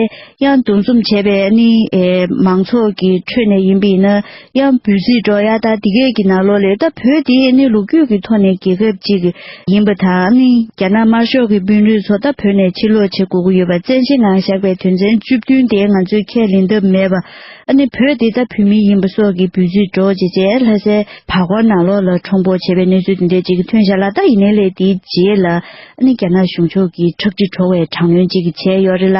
ཡང་འདུ་འཛོམས་བྱས་པའི་ནི་ཨེ་མང་ཚོགས་ཀྱི་ཁྲོད་ནས་ཡིན་པ་ཡིན་ན་ཡང་འབོད་ཚིག་སྒྲོག་ཡ་ད་དེ་གས་ཀྱི་ནང་ལོགས་ལ་ད་བོད་དེ་ནི་ལོ་རྒྱུས་ཀྱི་ཐོག་ནས་རྒྱལ་ཁབ་ཅིག་ཡིན་པ་དང་། ནི་རྒྱ་ནག་དམར་ཤོག་གི་དཔོན་རིགས་ཚོ་ད་བོད་ནས་ཕྱིར་ལོག་བྱེད་དགོས་ཀྱི་ཡོད་པ་བཙན་ཤེད་ངང་བཞག་པའི་དོན་ཚན་བཅུ་བདུན་དེ་ང་ཚོས་ཁས་ལེན་ཐབས་མེད་པ། ཨ་ནི་བོད་དེ་ད་བོད་མི་ཡིན་པ་སོགས་ཀྱི་འབོད་ཚིག་སྒྲོག་བྱས་བྱས་ལྷ་སའི་བར་སྐོར་ནང་ལོགས་ལ་ཁྲོམ་སྐོར་བྱས་པའི་གནས་ཚུལ་དེ་འདྲས་ཅིག་ཐོན་བཞག་ལ། ད་ཡིན་ནའི་ལས་དེའི་རྗེས་ལ་ཨ་ནི་རྒྱ་ནག་གཞུང་ཕྱོགས་ཀྱིས་ཁྲག་དྲི་བྲོ་བའི་དྲག་གནོན་ཅིག་བྱས་ཡོད་རེད་ལ།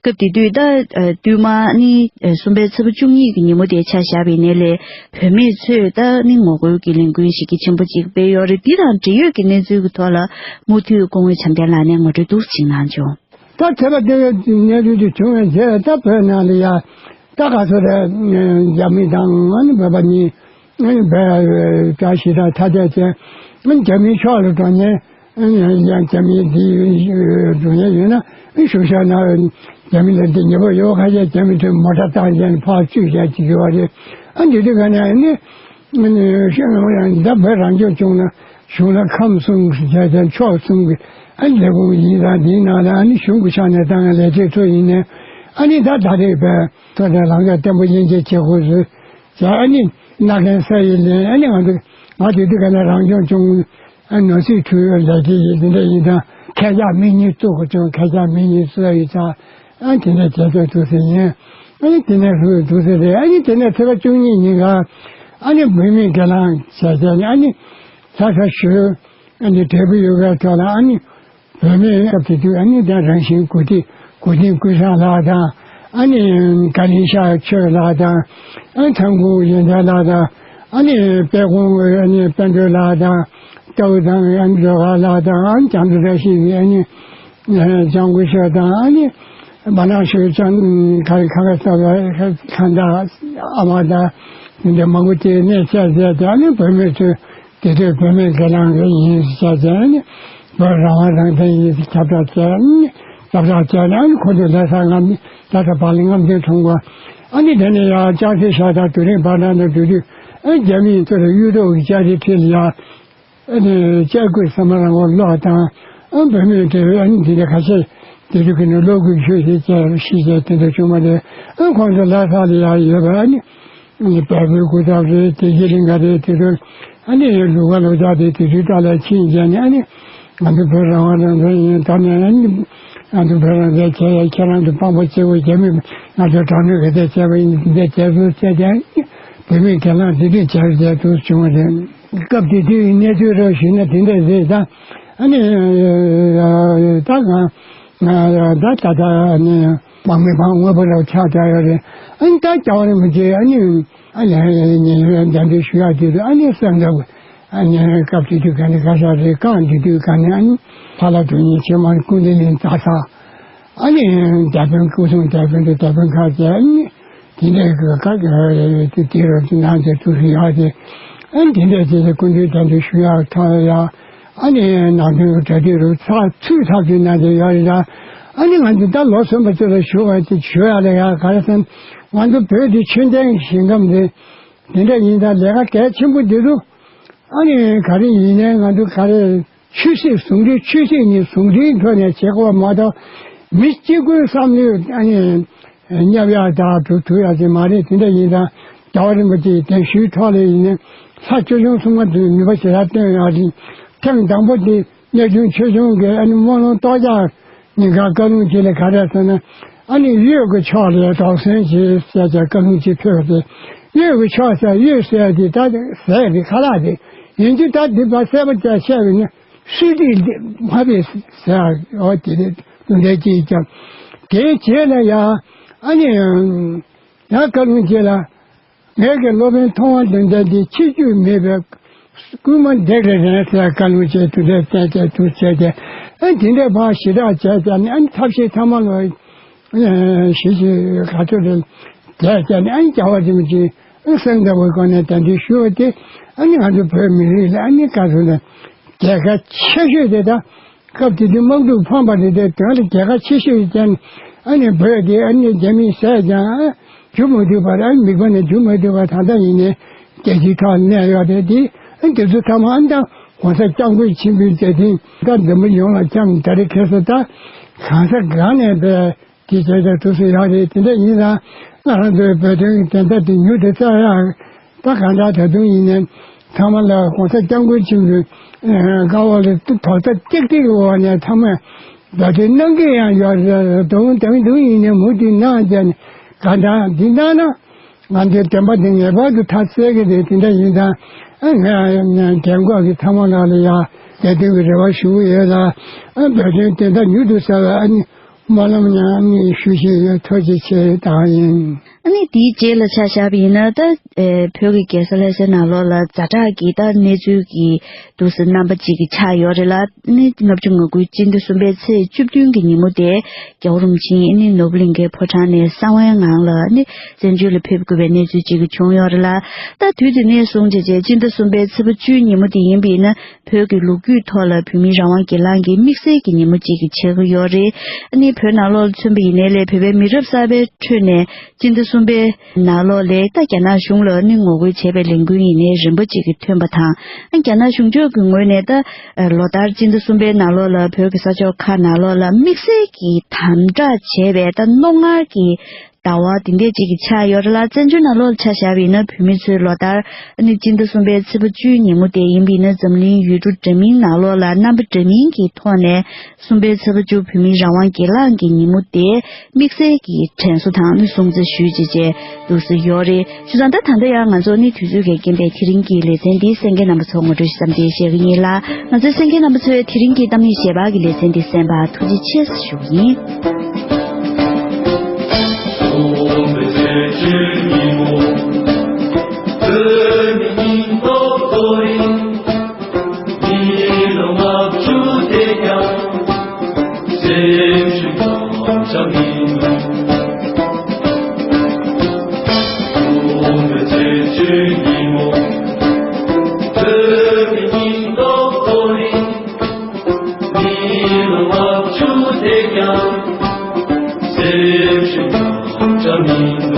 སྐབས་དེ་དུས་ད་ཨ་བསྟུད་མར་ཨ་ནི་ཨ་གསུམ་པའི་ཚེས་པ་བཅུ་གཉིས་ཀྱི་ཉིན་མོ་དེ་ཆ་བཞག་པ་ཡིན་ནའི་ལས་བུད་མེད་ཚོས་ད་ཨ་ནི་ངོ་རྒོལ་གྱི་ལས་འགུལ་ཞིག་གི་ཆེན་པོ་ཅིག་སྤེལ་ཡོད་རེད། འདི་དང་འབྲེལ་ཡོད་ཀྱི་གནས་ཚུལ་གྱི་ཐོག་ལ་མུ་མཐུད་སྐུ་ངོ་བྱམས་ལྡན་ལགས་ནས་ངོ་སྤྲོད་འདུག་ཅིག་གནང་བྱུང་། ད་དེ་ལ་དེ་བས་གནས་ཚུལ་དེ་བྱུང་བའི་རྗེས་ད་བོད་ནང་ལ་ཡ་ད་ག་ཚོད་རེད། རྒྱ་མི་དང་ཨ་ནི་བོད་པ་གཉིས་ཨ་ནི་བོད་བཀྲ་ཤིས་དང་ཐ་དད་བྱས། ཨ་ནི་རྒྱ་མིའི་ཕྱོགས་ལ་འགྲོ་མཁན་ཨ་ནི་ཡང་རྒྱ་མི་དེ་འགྲོ་མཁན་ཡོད་ན་ཨ་ནི་གཞུང་ཕྱོགས་ནང་རྒྱ་མི་ལ་འདི་ཉེ་པོ་ཡོད། ཁ་ཤས་རྒྱ་མི་ཚོས་མོ་ཊ་བཏང་བྱས་ནས་ཕར་བཅུག་བྱས་ཅིག་ཡོད་རེད། ཨ་འདི་དུས་ག་ནས་ཨ་ནི། ཨ་ནི་ཤ་ཡང་ད་བོད་རང་སྐྱོང་ལྗོངས་ལ་གཞུང་ལ་ཁམས་གསུམ་གྱི་བྱས་ཙང་ཕྱོགས་གསུམ་གྱི་ཨ་ནི་ལས་ཁུངས་ཡིན་ཙང་། དེའི་ནང་ལ་ཨ་ནི་གཞུང་གི་ཕྱག་ནས་བཏང་བའི་ལས་བྱེད་ཚོ་ཡིན་ནའི་ཨ་ནི་ད་ད་རེས་བོད་མཐོ་སྒང་ལམ་ཁ་བརྟན་པོ་དབྱེ་འབྱེད་བྱེད་དགོས་ཟེར་བྱས། ཨ་ནི་མནའ་གན་ས་ཡི་ལེན། ཨ་ནི་ང་ཚོ་ང་དེ་དུས་ག་ནས་རང་སྐྱོང་ལྗོངས་ཨ་ནོར་སྲིད་འཁྲུལ་བའི་ལས་བྱེད་ཡིན། དེ་འདྲ་ཡིན་ཙང་ཁལ་ལྕགས་མི་གཉིས་བཙུགས་དགོས་བྱུང་། ཁལ་ལྕགས་མི་གཉིས་བཙུགས་ཡོད་ཙང་། ཨ་དེ་འདྲ་བྱས་ཚོད་འདུག་ཟེར་ཡིན། ཨ་ནི་དེ་ནས་ཧུད་འདུག་ཟེར་རེད། ཨ་ནི་དེ་ནས་ཚེས་པ་བཅུ་གཉིས་ཉིན་ཀ་ཨ་ནི་བུད་མེད་སྒེར་ལངས་བྱས་བྱས་ནས་ཨ་ནི་ལྷ་ས་ཞོལ་ཨ་ནི་འབྲས་སྤུངས་ཡུལ་ཁའི་ཐོག་ལ་ཨ་ནི་བུད་མེད་སྐབས་དེ་དུས་ཨ་ནི་ད་རང་བཞིན་གུས་ལྡན་གུས་ལྡན་ཀུན་བཟང་ལགས་དང་། ཨ་ནི་ཀ་ལི་ཤ་ཆོས་ལགས་དང་། ཨ་ནི་ཐང་ཁུ་ཡོན་ཏན་ལགས་དང་། ཨ་ནི་དཔལ་ཁོང་ཨ་ནི་དཔལ་སྒྲོན་ལགས་དང་། རྟའུ་དང་ཨ་ནི་ཟོ་ཁ་ལགས་དང་། ཨ་ནི་བྱང་ཆུབ་བཀྲ་ཤིས་ཀྱི་ཨ་ནི། ཨ་ལྕང་སྐུ་ཞབས་དང་ཨ་ནི་སྦ་ནག་ཞོལ་ལྕང་ཁ་ཁ་ཁ་ས་བ་ཁ་ཁ་མདའ་ཨ་མ་དང་འདི་མང་པོ་དེ་ནས་བཅར་བྱས་ཏེ། ཨ་ནི་བུད་མེད་ཚོས་དེ་དུས་བུད་མེད་སྒེར་ལངས་རེ་ཡིན་ཟེར་བྱས་ཏེ། ཨ་ནི་བོད་རང་དབང་རང་བཙན་ཡིན་ཟེར་ཁྱབ་བསྒྲགས་བྱས། ཨ་ནི་ཁྱབ་བསྒྲགས་བྱས་ནས་ཨ་ནི་ཁོ་ཚོ་ལྷ་ས་རྔམ་ལྷ་ས་བག་ལེབ་རྔམ་སྟོན་ཁྲོམ་སྐོར། ཨ་ནི་དེ་ནས་ཡང་ལྕགས་རྩེ་ཤར་དང་དུ་རིང་བར་ན་ནས་འགྲོ་དུས་ཨ་ནི་རྒྱ་མི་ཡིན་ཚོ་ལ་གཡུ་ཐོག་གི་ལྕགས་རིའི་འཁྲིས་ལ་ཡང་། ཨ་ནི་ལྕགས་སྐུད་ས་མ་རང་དབང་གློག་དང་། ཨ་བུད་མེད་དེ་ཨ་ནི་འདི་འདྲ་ཁ་ཤས་དེ་དུས་ཀྱི་ནི་གློག་སྐུད་ཤོད་ཞེས་བྱས་ཤེས་བྱས་དེ་འདྲ་བྱུང་བ་རེད། ཨ་ཁོང་ཚོ་ལྷ་ས་ལ་ཡང་ཡོད་པ། ཨ་ནི་ཨ་ནི་བལ་པོའི་སྐུ་ཚབ་རེད། བདེ་སྐྱིད་གླིང་ག་རེད། དེ་ཚོ་ཨ་ནི་ལུག་ག་ལོ་ཅག་དེ་དེ་དུས་ཏཱ་ལའི་ཕྱིན་བྱས་ནས་ཨ་ནི་ང་ཚོ་བོད་རང་དབང་རང་བཙན་ཡིན། ད་ནས་ཨ་ནི་ང་ཚོ་བོད་རང་བཙན་བྱས་ཡ། ཁྱེད་རང་ཚོ་དཔང་པོ་སྐྱེ་བོ་རྒྱ་མི་ང་ཚོ་དྲག་གནོན་ག་ཚད་བྱས་པ་ཡིན། འདི་འདྲ་བྱས་སོང་བྱས་ཀྱང་བུད་མེད་སྒེར་ལངས་འདི་འདྲ་བྱས་བྱས་འདུག་བྱུང་བ་རེད། སྐབས་དེ་དུས་གནས་ཚུལ་རོ་ཞུས་ན་དེ་འདྲ་རེད། ད་ཨ་ནི་ད་གང་ད་ད་ད་ཨ་ནི་དམག་མི་དཔའ་དངོས་པོ་རབ་ཆགས་བསྡད་ཡོད་རེད། ཨ་ནི་ད་རྒྱལ་བ་རིན་པོ་ཆེ་ཨ་ནི་ཨ་ནི་ཉེ་བའི་གདན་འདྲེན་ཞུ་ཡག་དུས་དུས་ཨ་ནི་གསོལ་འདེབས་ཨ་ནི་སྐབས་དེ་དུས་ག་ནས་ག་ཤར་རེད། རྐང་དེ་དུས་ག་ནས་ཨ་ནི་ཕ་ལྷ་དོན་གཉེར་ཆེན་མོ་ཀུན་བདེ་གླིང་རྩྭ་ས། ཨ་ནི་རྒྱ་དཔོན་སྐུ་སྲུང་རྒྱ་དཔོན་དང་རྒྱ་དཔོན་ཁག་ཅིག་ཨ་ནི་དེ་འདྲའི་གི་ཁག་གི་དེ་དེ་རུ་ནང་དེ་ཐུགས་སུ་ཡག་དེ། ཨ་ནི་དེ་འདྲའི་ཅིག་སྐུ་མདུན་དང་དུ་ཞུ་ཡག་ཐོག་ཡ། ཨ་ནི་ནང་དོན་གྲ་སྒྲིག་རུ་ཚགས་ཚུད་ཐག་ཆོད་གནང་དེ་ཡོད་རེད་ད། ཨ་ནི་ང་ཚོ་ད་ལོ་གསོན་པོ་ཚོ་ལ་ཞུ་བ་དེ་ཞུ་ཡག་ལ་ཡ་ག་རེ་ཟེར་ན་ང་ཚོ་བོད་དེ་ཆོས་ལྡན་ཞིང་ཁམས་རེད། དེ་འདྲ་ཡིན་ད་ལས་ཀ་གལ་ཆེན་པོ་འདི་འདུག་ཨ་ནི་ག་རེ་ཡིན་ནའི་ང་ཚོ་ག་རེ། ཆོས་སྲིད་ཟུང་འབྲེལ། ཆོས་སྲིད་གཉིས་ཟུང་འབྲེལ་ཐོག་ནས་བྱེད་དགོས་མ་གཏོགས། མི་གཅིག་པུའི་བསམ་བློས་ཨ་ནི་བསྙབ་ཡག་དང་གྲུབ་ཐུབ་ཡག་ཅིག་མ་རེད། དེ་འདྲ་ཡིན་ཙང་རྒྱལ་བ་རིན་པོ་ཆེའི་གདན་ཞུའི་ཐོག་ལ་ཡིན་ནའི་ལྷ་ཆོས་སྐྱོང་སྲུང་མ་ཚོས་ནུས་པ་ཞེ་དྲག་བཏོན་ཡག་ཅིག་ཐེངས་དང་པོ་དེ་གནས་ཆུང་ཆོས་སྐྱོང་གི་ཨ་ནི་སྨོན་ལམ་གཏོར་རྒྱག་ཉིན་གང་བཀའ་ལུང་གཅིག་ལ་ག་རེ་ཟེར་ན། ཨ་ནི་གཡོས་ཀྱི་ཕྱོགས་ལ་དོགས་ཟོན་བྱེད་ཟེར་བྱས་བཀའ་ལུང་ཅིག་ཕེབས་ཏེ། གཡོས་ཀྱི་ཕྱོགས་ཟེར་གཡོས་ཟེར་དེ་ད་ཟས་དེ་ཁ་ལག་དེ་ཡིན་གྱི། ད་འདི་ཕར་གསལ་པོ་བྱས་བཤད་པ་ཡིན་ན་སུས་དེ་མ་པའི་ཟས་འོ་དེ་རེད། དེ་འདྲ་ཅིག་ཀྱང་། དེའི་རྗེས་ལ་ཡང་ཨ་ནི་ཡང་བཀའ་ལུང་ཅིག་ལ། ངེད་ཀྱི་སློབ་དཔོན་མཐོང་བ་དོན་ལྡན་འདི་ཕྱི་བཅོས་མེད་པའི་སྐུལ་མ་འདེགས་རེ་རན་ཟེར་བཀའ་ལུང་བྱས། དུ་འདྲ་བསྟན་བྱས་དུ་བྱས་ཏེ། ཨ་དེ་འདྲ་ཕར་ཞེ་དྲག་བྱས་བྱས་ནས། ཨ་ཐབས་ཤེས་ཐ་མ་ལ་ཞེ་ཞེ་ག་ཚོད་རེད་བྱས་བྱས་ནས། ཨ་རྒྱལ་བ་རིན་པོ་ཆེ་ཨ་གསང་བདེ་བའི་སྒོ་ནས་གདན་འདྲེན་ཞུས་པ་དེ། ཨ་ནི་ང་ཚོ་བོད་མི་རིགས་ལ་ཨ་ནི་ག་ཚོད་ལ་རྒྱལ་ཁ་ཆེ་ཤོས་དེ་དང་། སྐབས་དེ་དུས་དམག་འཁྲུག་ཕངས་པ་རེད་དེ། དོན་ལ་རྒྱལ་ཁ་ཆེ་ཤོས་ཀྱང་ཨ་ནི་བོད་དེ་ཨ་ནི་རྒྱ་མིས་བཟས་ཀྱང་ཨ་འཇུ་མ་ཐུབ་པར། ཨ་ནི་མིད་པ་ནས་འཇུ་མ་ཐུབ་པར། ད་ལྟ་ཡིན་ནའི་རྒྱལ་སྤྱིའི་ཐོག་གནས་ཡོད་རེད་དེ། ཨ་འདི་ཚོ་ཚང་མ་ཨ་ད་༸གོང་ས་༸སྐྱབས་མགོན་ཆེན་པོའི་མཛད་འཕྲིན་ད་འཛམ་བུ་གླིང་ཡོངས་ལ་ཁྱབ་ནས་ད་རེས་ཁ་སང་ད་གང་ས་གང་ནས་པའི་དེ་བྱས་ཙང་དུས་སུ་ཡག་རེད། དེ་འདྲ་ཡིན་ཙང་ང་རང་ཚོའི་བོད་དོན་གྱི་བདེན་མཐའ་དེ་མྱུར་དུ་བཙལ་ཡག་ད་གང་ལྟར་ད་དུང་ཡིན་ནའི་ཚང་མ་ལ་༸གོང་ས་༸སྐྱབས་མགོན་ཆེན་པོའི་བཀའ་འོག་ལ་དོགས་པ་ཏིག་ཏིག་གི་འོག་ནས་ཚང་མས་བརྡ་སྤྲོད་གནང་གི་ཡང་ཡོད་རེད། དུང་དུང་དུང་ཡིན་ནའི་མུ་མཐུད་གནང་བྱས་ནས་གང་ལྟར་འདི་གནང་ན་ང་ཚོའི་བདེན་པ་འདི་ངེས་པར་དུ་མཐའ་གསལ་གི་རེད། དེ་འདྲ་ཡིན་ཙང་ཨ་ངས་རྒན་འཁོགས་ཀྱི་ཚང་མ་ལ་ལ་ཡང་ལས་དོན་གྱི་རེ་བ་ཞུ་གི་ཡོད་ལ། ཨ་བོད་དོན་བདེན་མཐའ་མྱུར་དུ་གསལ་བའི་ཨ་ནི་སྨོན་ལམ་ཡང་ནི་ཞུ་བཞིན་ཡོད། ཐུགས་རྗེ་ཆེ་དང་ཡིན། ཨ་ནི་དེའི་རྗེས་ལ་ཆ་བཞག་པ་ཡིན་ན། ད་ཨེ་བོད་ཀྱི་རྒྱལ་ས་ལྷ་སའི་ནང་ལོགས་ལ་ཛ་དྲག་གི་ད་གནས་ཚུལ་གྱི་འདུག་སེ་རྣམ་པ་གཅིག་གི་ཆགས་ཡོད་རེད་ལ། ཨ་ནི་ལྔ་བཅུ་ང་དགུའི་སྤྱི་ཟླ་གསུམ་པའི་ཚེས་བཅུ་བདུན་གྱི་ཉིན་མོ་དེ་རྒྱལ་བ་རིན་པོ་ཆེ་ཨ་ནི་ནོར་བུ་གླིང་ཁའི་ཕོ་བྲང་ནས་གསང་བའི་ངང་ལ་ཨ་ནི་བཙན་བྱོལ་ལ་ཕེབས་དགོས་པའི་གནས་ཚུལ་གཅིག་གི་བྱུང་ཡོད་རེད་ལ། ད་དུས་དེ་ནས་བཟུང་བྱས་བྱས་སྤྱི་ཟླ་གསུམ་པའི་ཚེས་པ་བཅུའི་ཉིན་མོ་དེ་ཡིན་པ་ཡིན་ན། བོད་ཀྱི་ལོ་རྒྱུས་ཐོག་ལ་བོད་མིའི་རང་དབང་སྒེར་ལངས་ཀྱི་དམིགས་བསལ་གྱི་ཉིན་མོ་གཅིག་གི་ཆགས་ཀྱི་ཡོད་རེད། ཨ་ནི་བོད་ནང་ལོགས་ལ་མཚོན་པ་ཡིན་ནའི་ལས། བོད་པའི་མི་རབས་གསར་པའི་ཁྲོད་ནས་སྤྱི་ཟླ་གསུམ་པའི་ནང་ལོགས་ལ་ད་རྒྱ་ནག་གཞུང་ལ་ཨ་ནི་ངོ་རྒོལ་བྱས་པའི་ལས་འགུལ་ཡིན་ནའི་རིམ་པ་གཅིག་གི་ཐོན་པ་དང་། ཨ་རྒྱ་ནག་གཞུང་ཕྱོགས་ཀྱི་ངོས་ནས་ད་ལོ་ལྟར་སྤྱི་ཟླ་གསུམ་པའི་ནང་ལོགས་ལ་བོད་ཀྱི་ས་ཕྱོགས་ཁག་ནང་ལོགས་ལ་དམིགས་བསལ་གྱི་དམ་དྲག་བྱས་པའི་ད་རྣོ་ངར་གྱི་ཟླ་བ་འདི་འདྲས་ཅིག་གི་ཆགས་ཡོད་རེད་ལ། བཙན་བྱོལ་ནང་ལོགས་ལ་ཆ་བཞག་པ་ཡིན་ན། བོད་མི་ཚོས་ལོ་ལྟར་ཨ་ནི་སྤྱི་ཟླ་གསུམ་པའི་ཚེས་པ་བཅུའི་ཉིན་མོ་དེ་ཡིན་པ་ཡིན་ན། འཛམ་གླིང་ཡུལ་གྲུ་འདྲ་མིན་ནང་ལོགས་ལ་རྣམ་པ་འདྲ་མིན་གྱི་ཐོག་ནས་གསུམ་པའི་ཚེས་པ་བཅུ་བོད་མིའི་རང་དབང་སྒེར་ལངས་ཀྱི་ཉིན་མོ་དེ་དམིགས་བསལ་གྱི་དྲན་གསོ་དང་ཨ་ནི་སྲུང་བརྩི་ཞུས་བྱས་བྱས་འདུག་སེ་ཡོད་རེད། བྱས་ཙང་ད་ད་ལྟ་ཡང་ང་ཚོ་ཨ་ནི་དུས་ཚོད་ཀྱི་རྐྱེན་པས་དེ་རིང་གི་ལེ་ཚན་འདི་གསན་མཁན་རྣམ་པ་ཚོ་ངོ་སྤྲོད་ཞུ་མཚམས་འདིར་བཞག་གི་ཡིན་ལ། ང་ཚོའི་གསན་མཁན་རྣམ་པ་ཚོས་དེ་རིང་གི་གཏམ་གླེང་ཞལ་པར་གྱི་ལེ་ཚན་འདི་གསན་པར་ཐུགས་རྗེ་ཆེ་ཞུ་གི་ཡིན།